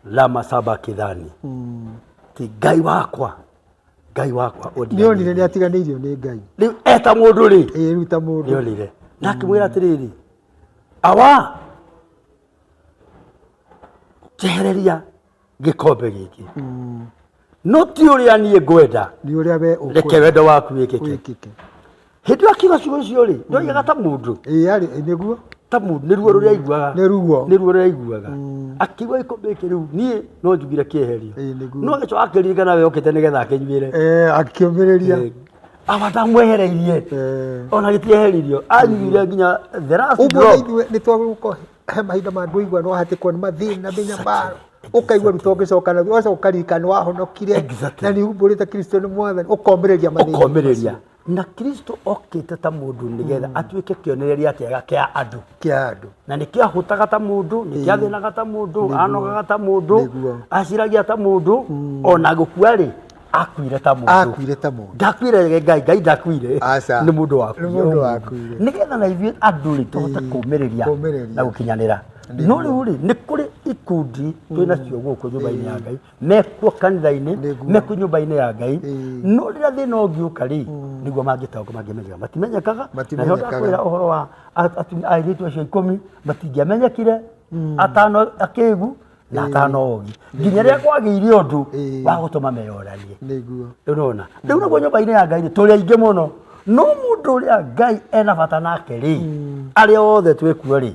lama sabakithani, ti Ngai wakwa, Ngai wakwa nĩ onire nĩ atiganĩirio nĩ Ngai. Rĩu eta mũndũ rĩ, Ĩĩ, rĩu ta mũndũ. Nĩ onire na akĩmwĩra atĩrĩrĩ, awa njehereria gĩkombe gĩkĩ, no ti ũrĩa niĩ ngwenda, nĩ ũrĩa we reke wendo waku wĩkĩke. Wĩkĩke. Hĩndĩ ĩyo akiuga ciugo icio rĩ, ndoigaga ta mũndũ. Ĩĩ, arĩ nĩguo. Ta mũndũ, nĩ ruo rũrĩa aiguaga. Nĩ ruo. Nĩ ruo rũrĩa aiguaga. Akiuga gĩkombe gĩkĩ rĩu niĩ no njugire kĩeherio. Ĩĩ, nĩguo. No agĩcoka akĩririkana we okĩte nĩgetha akĩnyuĩre. Akĩũmĩrĩria. Awa ndamwehereirie. Ona gĩtieheririo, anyuire nginya the last Ũguo na drop. ithuĩ nĩ twagĩrĩirwo gũkorwo he mahinda mangĩ ũigua no hatĩkwo nĩ mathĩna, mĩnyamaro, ũkaigua rĩu tongĩcoka na ũgacoka ũkaririkana nĩ wahonokire na nĩ umbũrĩte Kristo nĩ mwathani, ũkomĩrĩria mathĩna ũkomĩrĩria macio. Na Kristo okĩte ta mũndũ nĩgetha atuĩke kĩonereria kĩega kĩa andũ. Kĩa andũ. Na nĩkĩo ahũtaga ta mũndũ, nĩkĩo athĩnaga ta mũndũ, anogaga ta mũndũ, aciragia ta mũndũ, ona gũkua rĩ, akuire ta mũndũ. Akuire ta mũndũ. Ndakuire Ngai, Ngai ndakuire. Aca. Nĩ mũndũ wakuire. Nĩ mũndũ wakuire. Nĩgetha na ithuĩ andũ rĩ tũhote kũmĩrĩria Kũũmĩrĩria. na gũkinyanĩra. No rĩu rĩ, nĩ kũrĩ ikundi twĩ nacio gũkũ nyũmba-inĩ ya Ngai, mekuo kanitha-inĩ, mekuo nyũmba-inĩ ya Ngai, no rĩrĩa thĩna ũngĩũka rĩ, nĩguo mangĩtaũka, mangĩmenyeka. Matimenyekaga. Na nĩho Matimenyekaga. ndakwĩra ũhoro wa airĩtu acio 10 matingĩamenyekire, atano akĩgu na atano ogi, nginya rĩrĩa kwagĩire ũndũ wa gũtũma meyonanie. Rĩu nĩwona, rĩu naguo nyũmba-inĩ ya Ngai rĩ, tũrĩ aingĩ mũno, no mũndũ ũrĩa Ngai ena bata nake rĩ, arĩa othe twĩkuo rĩ,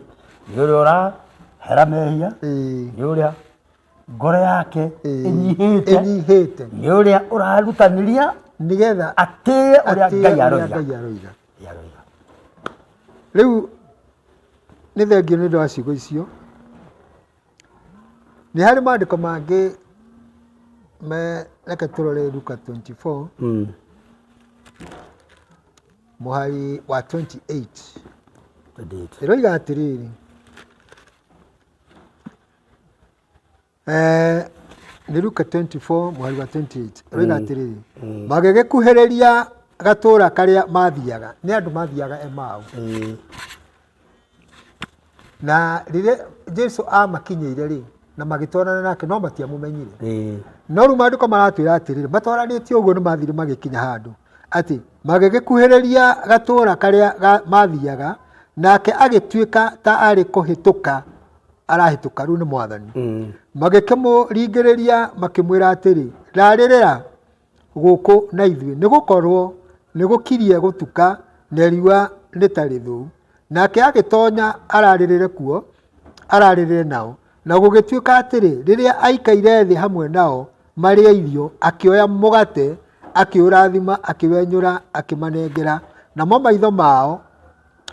nĩ ũrĩa ũrahera mehia, nĩ ũrĩa ngoro yake ĩnyihĩte, ĩnyihĩte, nĩ ũrĩa ũrarutanĩria nĩgetha atĩe ũrĩa atĩe Ngai ũrĩa aroiga. Ngai aroiga. Aroiga. Rĩu nĩ thengio nĩ ũndũ wa ciugo icio. Nĩ harĩ maandĩko mangĩ me, reke tũrore Luka 24 mũhari wa 28. 28. Ĩroiga atĩrĩrĩ, nĩ Luka 24 mũhari wa 28, ĩroiga atĩrĩrĩ, magĩgĩkuhĩrĩria gatũũra karĩa mathiaga, nĩ andũ mathiaga Emau. Na rĩrĩa Jesu amakinyĩire rĩ, na magĩtwarana nake, no matiamũmenyire. No rĩu maandĩko maratwĩra atĩrĩrĩ, matwaranĩtie ũguo nĩ mathire magĩkinya handũ atĩ magĩgĩkuhĩrĩria gatũũra karĩa mathiaga, nake agĩtuĩka ta arĩ kũhĩtũka arahĩtũka, rĩu nĩ mwathani. Magĩkĩmũringĩrĩria makĩmwĩra atĩrĩ, rarĩrĩra gũkũ na ithuĩ, nĩ gũkorwo nĩ gũkirie gũtuka na riũa nĩ ta rĩthũu. Nake agĩtonya ararĩrĩre kuo, ararĩrĩre nao. Na gũgĩtuĩka atĩrĩ, rĩrĩa aikaire thĩ hamwe nao marĩe irio, akĩoya mũgate, akĩũrathima, akĩwenyũra, akĩmanengera. Namo maitho mao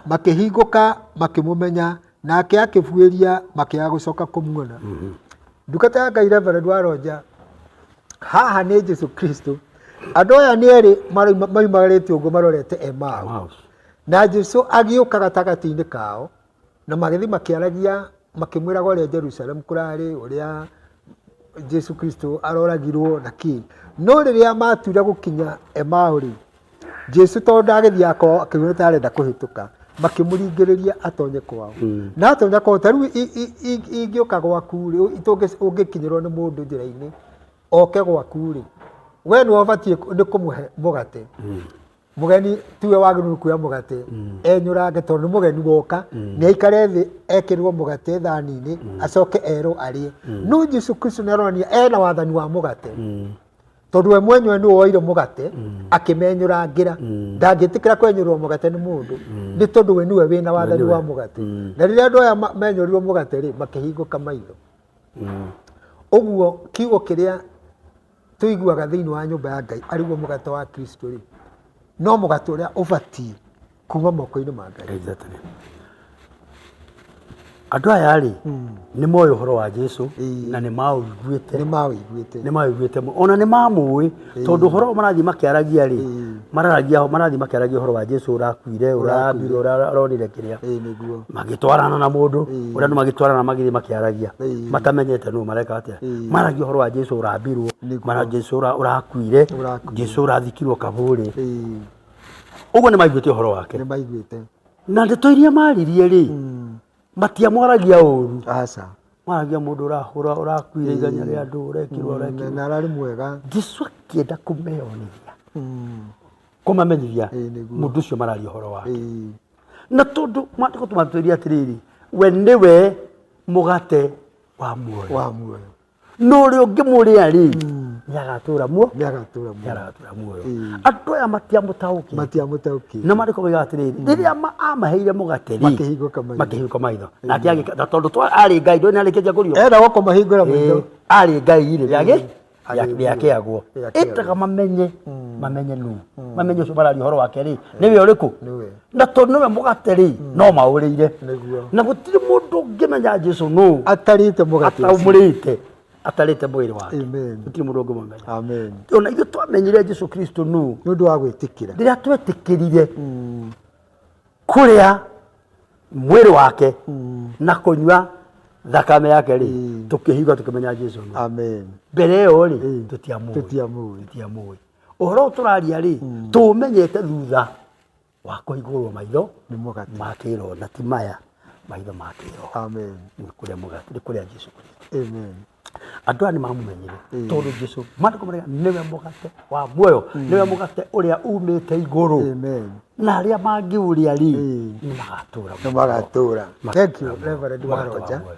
makĩhingũka, makĩmũmenya, nake akĩbuĩria, makĩaga gũcoka kũmuona. Ndungata ya Ngai Reverend Waronja, haha nĩ Jesu Kristo. Andũ aya nĩ erĩ maumagarĩte ũguo marorete Emau. Na Jesu agĩũka gatagatĩ-inĩ kao, na magĩthiĩ makĩaragia, makĩmwĩraga ũrĩa Jerusalem kũrarĩ, ũrĩa Jesu Kristo aroragirwo na kĩ. No rĩrĩa maatuire gũkinya Emau rĩ, Jesu tondũ ndagĩthiaga kwao akĩigua ta arenda kũhĩtũka, makĩmũringĩrĩria atonye kwao. Na atonya kwao, ta rĩu ingĩũka gwaku rĩ, ũngĩkinyĩrwo nĩ mũndũ njĩra-inĩ, oke gwaku rĩ, we nĩwe ũbatiĩ nĩ kũmũhe mũgate. Mũgeni tiwe wagĩrĩirwo nĩ kuoya mũgate enyũrange, tondũ nĩ mũgeni woka, nĩ aikare thĩ ekĩrwo mũgate thani-inĩ, acoke erwo arĩe. No Jesu Kristo nĩ aronania ena wathani wa mũgate. Tondũ we mwenyewe nĩwe woire mũgate akĩmenyũrangĩra, ndangĩtĩkĩra kwenyũrwo mũgate nĩ mũndũ, nĩ tondũ we nĩwe wĩna wathani wa mũgate. Na rĩrĩa andũ aya menyũrirwo mũgate rĩ, makĩhingũka maitho. Ũguo kiugo kĩrĩa tũiguaga thĩinĩ wa nyũmba ya Ngai arĩguo mũgate wa Kristo rĩ, no mũgate ũrĩa ũbatiĩ kuma moko-inĩ ma Ngai. Andũ aya rĩ, nĩ moĩ ũhoro wa Jesu Ĩĩ. na nĩ maũiguĩte. Nĩ maũiguĩte. Nĩ maũiguĩte mũno. Ona nĩ mamũĩ tondũ ũhoro ũyũ marathiĩ makĩaragia rĩ, mararagia marathiĩ makĩaragia ũhoro wa Jesu ũrakuire, ũrambirwo, ũronire kĩrĩa. Ĩĩ nĩguo. Magĩtwarana na mũndũ ũrĩa andũ magĩtwarana magĩthiĩ makĩaragia Ĩĩ. matamenyete nũ mareka atĩa. Maragia ũhoro wa Jesu ũrambirwo, Nĩguo. mara Jesu ũrakuire, Ũrakuire. Jesu ũrathikirwo kabũrĩ. Ĩĩ. Ũguo nĩ maiguĩte ũhoro wake. Nĩ maiguĩte. Na ndeto iria maririe rĩ, matiamwaragia ũru. Aca. Maragia mũndũ ũrahũra, ũrakuire iganya rĩa andũ, ũrekirwo, ũrekirwo. Na ararĩ mwega. Jesu akĩenda kũmeyonithia, kũmamenyithia Ĩĩ, nĩguo. mũndũ ũcio mararia ũhoro wake. Ĩĩ. Na tondũ maandĩko tũmatwĩria atĩrĩrĩ, we nĩwe mũgate wa muoyo. Wa muoyo. No ũrĩa ũngĩmũrĩa rĩ, nĩagatũra muoyo. Nĩagatũra muoyo. Nĩagatũra muoyo. Ĩĩ. Andũ aya matiamũtaũkĩire. Matiamũtaũkĩire. Na maandĩko moigaga atĩrĩrĩ, rĩrĩa amaheire mũgate rĩ, Makĩhingũka maitho. Makĩhingũka maitho. Nake agĩka, na tondũ arĩ Ngai, ndũĩ nĩarĩkĩtie kũriũka. Enda kũmahingũra maitho. Ĩĩ, arĩ Ngai rĩ, Agĩthiĩ. rĩakĩagwo. Rĩakĩagwo. Ĩtaga mamenye, mamenye nũ. Mamenye ũcio mararia ũhoro wake rĩ, nĩwe ũrĩkũ? Nĩwe. Na tondũ nĩwe mũgate rĩ, no maũrĩire. Nĩguo. Na gũtirĩ mũndũ ũngĩmenya Jesu nũ Atarĩte mũgate ũcio. ataũmũrĩte, atarĩte mwĩrĩ wake. Amen. Gũtirĩ mũndũ ũngĩmũmenya. Amen. Ona ithuĩ twamenyire Jesu Kristo nũ Nĩ ũndũ wa gwĩtĩkĩra. rĩrĩa twetĩkĩrire kũrĩa mwĩrĩ wake na kũnyua thakame yake rĩ, tũkĩhinga tũkĩmenya Jesu nũ. Amen. Mbere ĩyo rĩ, Ĩĩ. tũtiamũĩ. Tũtiamũĩ. Tũtiamũĩ. Ũhoro ũyũ tũraria rĩ, tũũmenyete thutha wa kũhingũrwo maitho Nĩ mũgate. ma kĩroho, na ti maya maitho ma kĩroho. Amen. Nĩ kũrĩa mũgate, nĩ kũrĩa Jesu Kristo. Amen. Andũ aya nĩ mamũmenyire tondũ Jesu maandĩko marĩa nĩwe mũgate wa muoyo, nĩwe mũgate ũrĩa umĩte igũrũ. Amen. Na arĩa mangĩũrĩa rĩ, Ĩĩ. nĩ magatũra Nĩ magatũra. Thank you Reverend Mũgate wa Waronja. muoyo.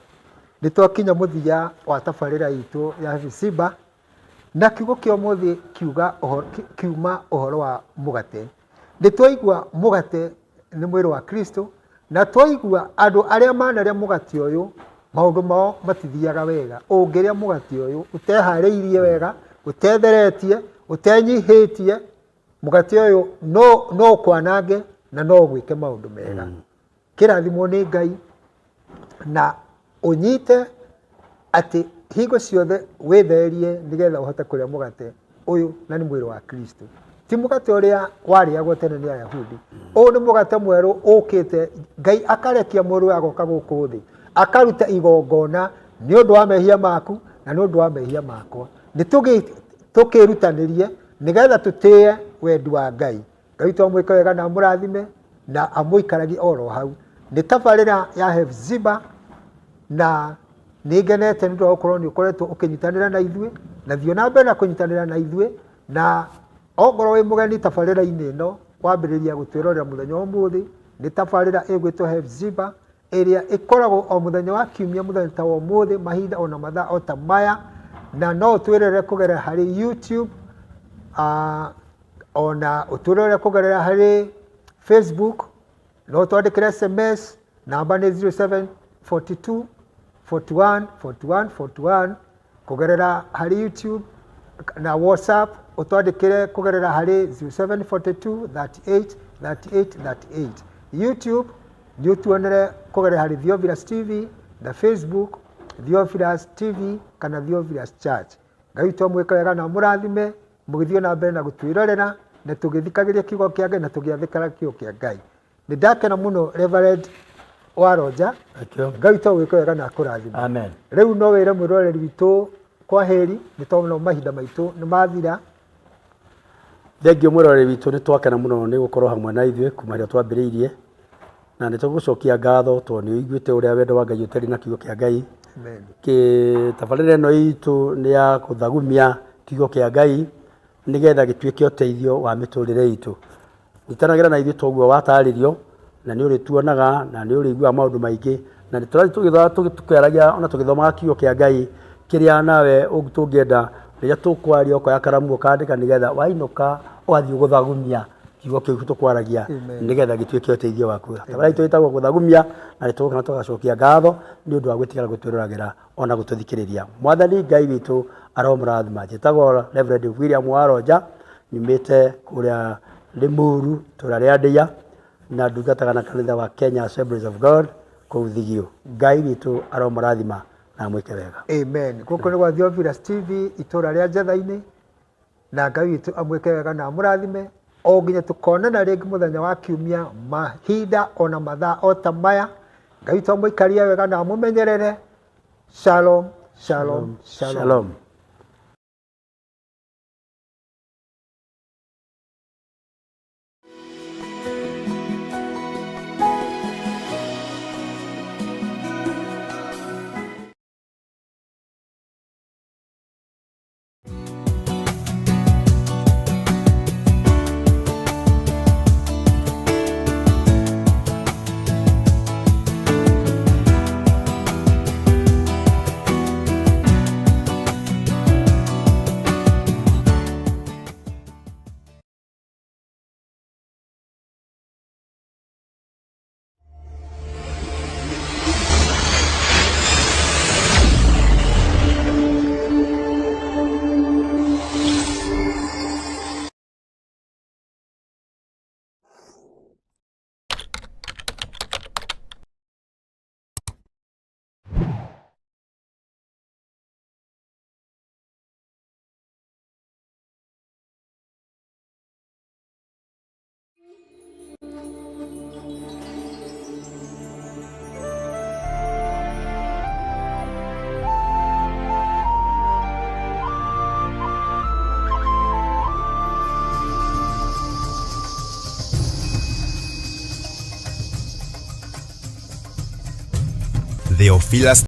Nĩ twakinya mũthia wa tabarĩra itũ ya Hefisiba, na kiugo kĩa ũmũthĩ kiuga ũhoro, kiuma ũhoro wa mũgate. Nĩ twaigua mũgate nĩ mwĩrĩ wa Kristo, na twaigua andũ arĩa manarĩa mũgate ũyũ maũndũ mao matithiaga wega. Ũngĩrĩa mũgate ũyũ ũteharĩirie wega, ũtetheretie, ũtenyihĩtie, mũgate ũyũ no ũkwanange na no ũgwĩke maũndũ mega. Kĩrathimwo nĩ Ngai na ũnyite atĩ hingo ciothe wĩtherie nĩgetha ũhote kũrĩa mũgate ũyũ, na nĩ mwĩrĩ wa Kristo. Ti mũgate ũrĩa warĩagwo tene nĩ Ayahudi. Ũyũ nĩ mũgate mwerũ ũkĩte, Ngai akarekia mũrũ agoka gũkũ thĩ, akaruta igongona nĩ ũndũ wa mehia maku na nĩ ũndũ wa mehia makwa. Nĩ tũkĩrutanĩrie nĩgetha tũtĩe wendi wa Ngai. Ngai witũ amwĩke wega na amũrathime na amũikaragie oro hau. Nĩ tabarĩra ya Hefziba, na nĩ ngenete nĩ ũndũ wa gũkorwo nĩ ũkoretwo ũkĩnyitanĩra na ithuĩ, na thiĩ na mbere na kũnyitanĩra na ithuĩ, na ongorwo wĩ mũgeni tabarĩra-inĩ ĩno wambĩrĩria gũtwĩrorera mũthenya wa ũmũthĩ, nĩ tabarĩra ĩgwĩtwo Hefziba ĩrĩa ĩkoragwo o mũthenya wa kiumia, mũthenya ta wa ũmũthĩ, mahinda ona mathaa o ta maya, na no ũtwĩrorere kũgerera harĩ YouTube, ona ũtwĩrorere kũgerera harĩ Facebook, no ũtwandĩkĩre SMS, namba nĩ zero seven forty two forty one forty one forty one, kũgerera harĩ YouTube na WhatsApp ũtwandĩkĩre kũgerera harĩ zero seven forty two thirty eight thirty eight thirty eight. YouTube nĩ ũtuonere kũgerera harĩ Theophilus TV na Facebook Theophilus TV kana Theophilus Church. Ngai witũ amwĩke wega na amũrathime mũgĩthiĩ na mbere na gũtwĩrorera na tũgĩthikagĩria kiugo kĩa Ngai na tũgĩathĩkĩra kiugo kĩa Ngai. Nĩ ndakena mũno Reverend Waronja. Thank you. Ngai witũ agwĩke wega na akũrathime. Amen. Rĩu no wĩre mwĩroreri witũ kwa heri, nĩ tondũ mahinda maitũ nĩ mathira. Thank you mwĩroreri witũ, nĩ twakena mũno nĩ gũkorwo hamwe na ithuĩ kuma rĩrĩa twambĩrĩirie, na nĩ tũgũcokia ngatho tondũ nĩ ũiguĩte ũrĩa wendo wa Ngai ũtariĩ na kiugo kĩa Ngai. Amen. Tabarĩra ĩno itũ nĩ ya gũthagumia kiugo kĩa Ngai nĩgetha gĩtuĩke ũteithio wa mĩtũrĩre itũ. Nyitanagĩra na ithuĩ toguo watarĩrio, na nĩ ũrĩtuonaga na nĩ ũrĩiguaga maũndũ maingĩ, na nĩ tũrathiĩ tũkĩaragia ona tũgĩthomaga kiugo kĩa Ngai kĩrĩa nawe tũngĩenda rĩrĩa tũkwaria ũkoya karamu ũkandĩka nĩgetha wainũka ũgathiĩ gũthagumia kiugo kĩu tũkwaragia Amen. nĩgetha gĩtuĩke ũteithio waku. Tabarĩra itũ ĩtagwo gũthagumia, na nĩ tũgũka na tũgacokia ngatho nĩ ũndũ wa gwĩtĩkĩra gũtwĩroragĩra ona gũtũthikĩrĩria. Mwathani Ngai witũ aromũrathima. Njĩtagwo Reverend William Waronja, nyumĩte kũrĩa Limuru, itũũra rĩa Ndia, na ndungataga na kanitha wa Kenya Assemblies of God Kũu Thigio. Ngai witũ aromũrathima na amwĩke wega. Amen. Gũkũ nĩ gwa Theophilus TV itũra rĩa Njetha-inĩ, na Ngai witũ amwĩke wega na amũrathime o nginya tũkonana rĩngĩ mũthenya wa kiumia mahinda ona mathaa o ta maya. Ngai witũ amũikarie wega na amũmenyerere. Shalom, shalom, shalom. Shalom. Theophilus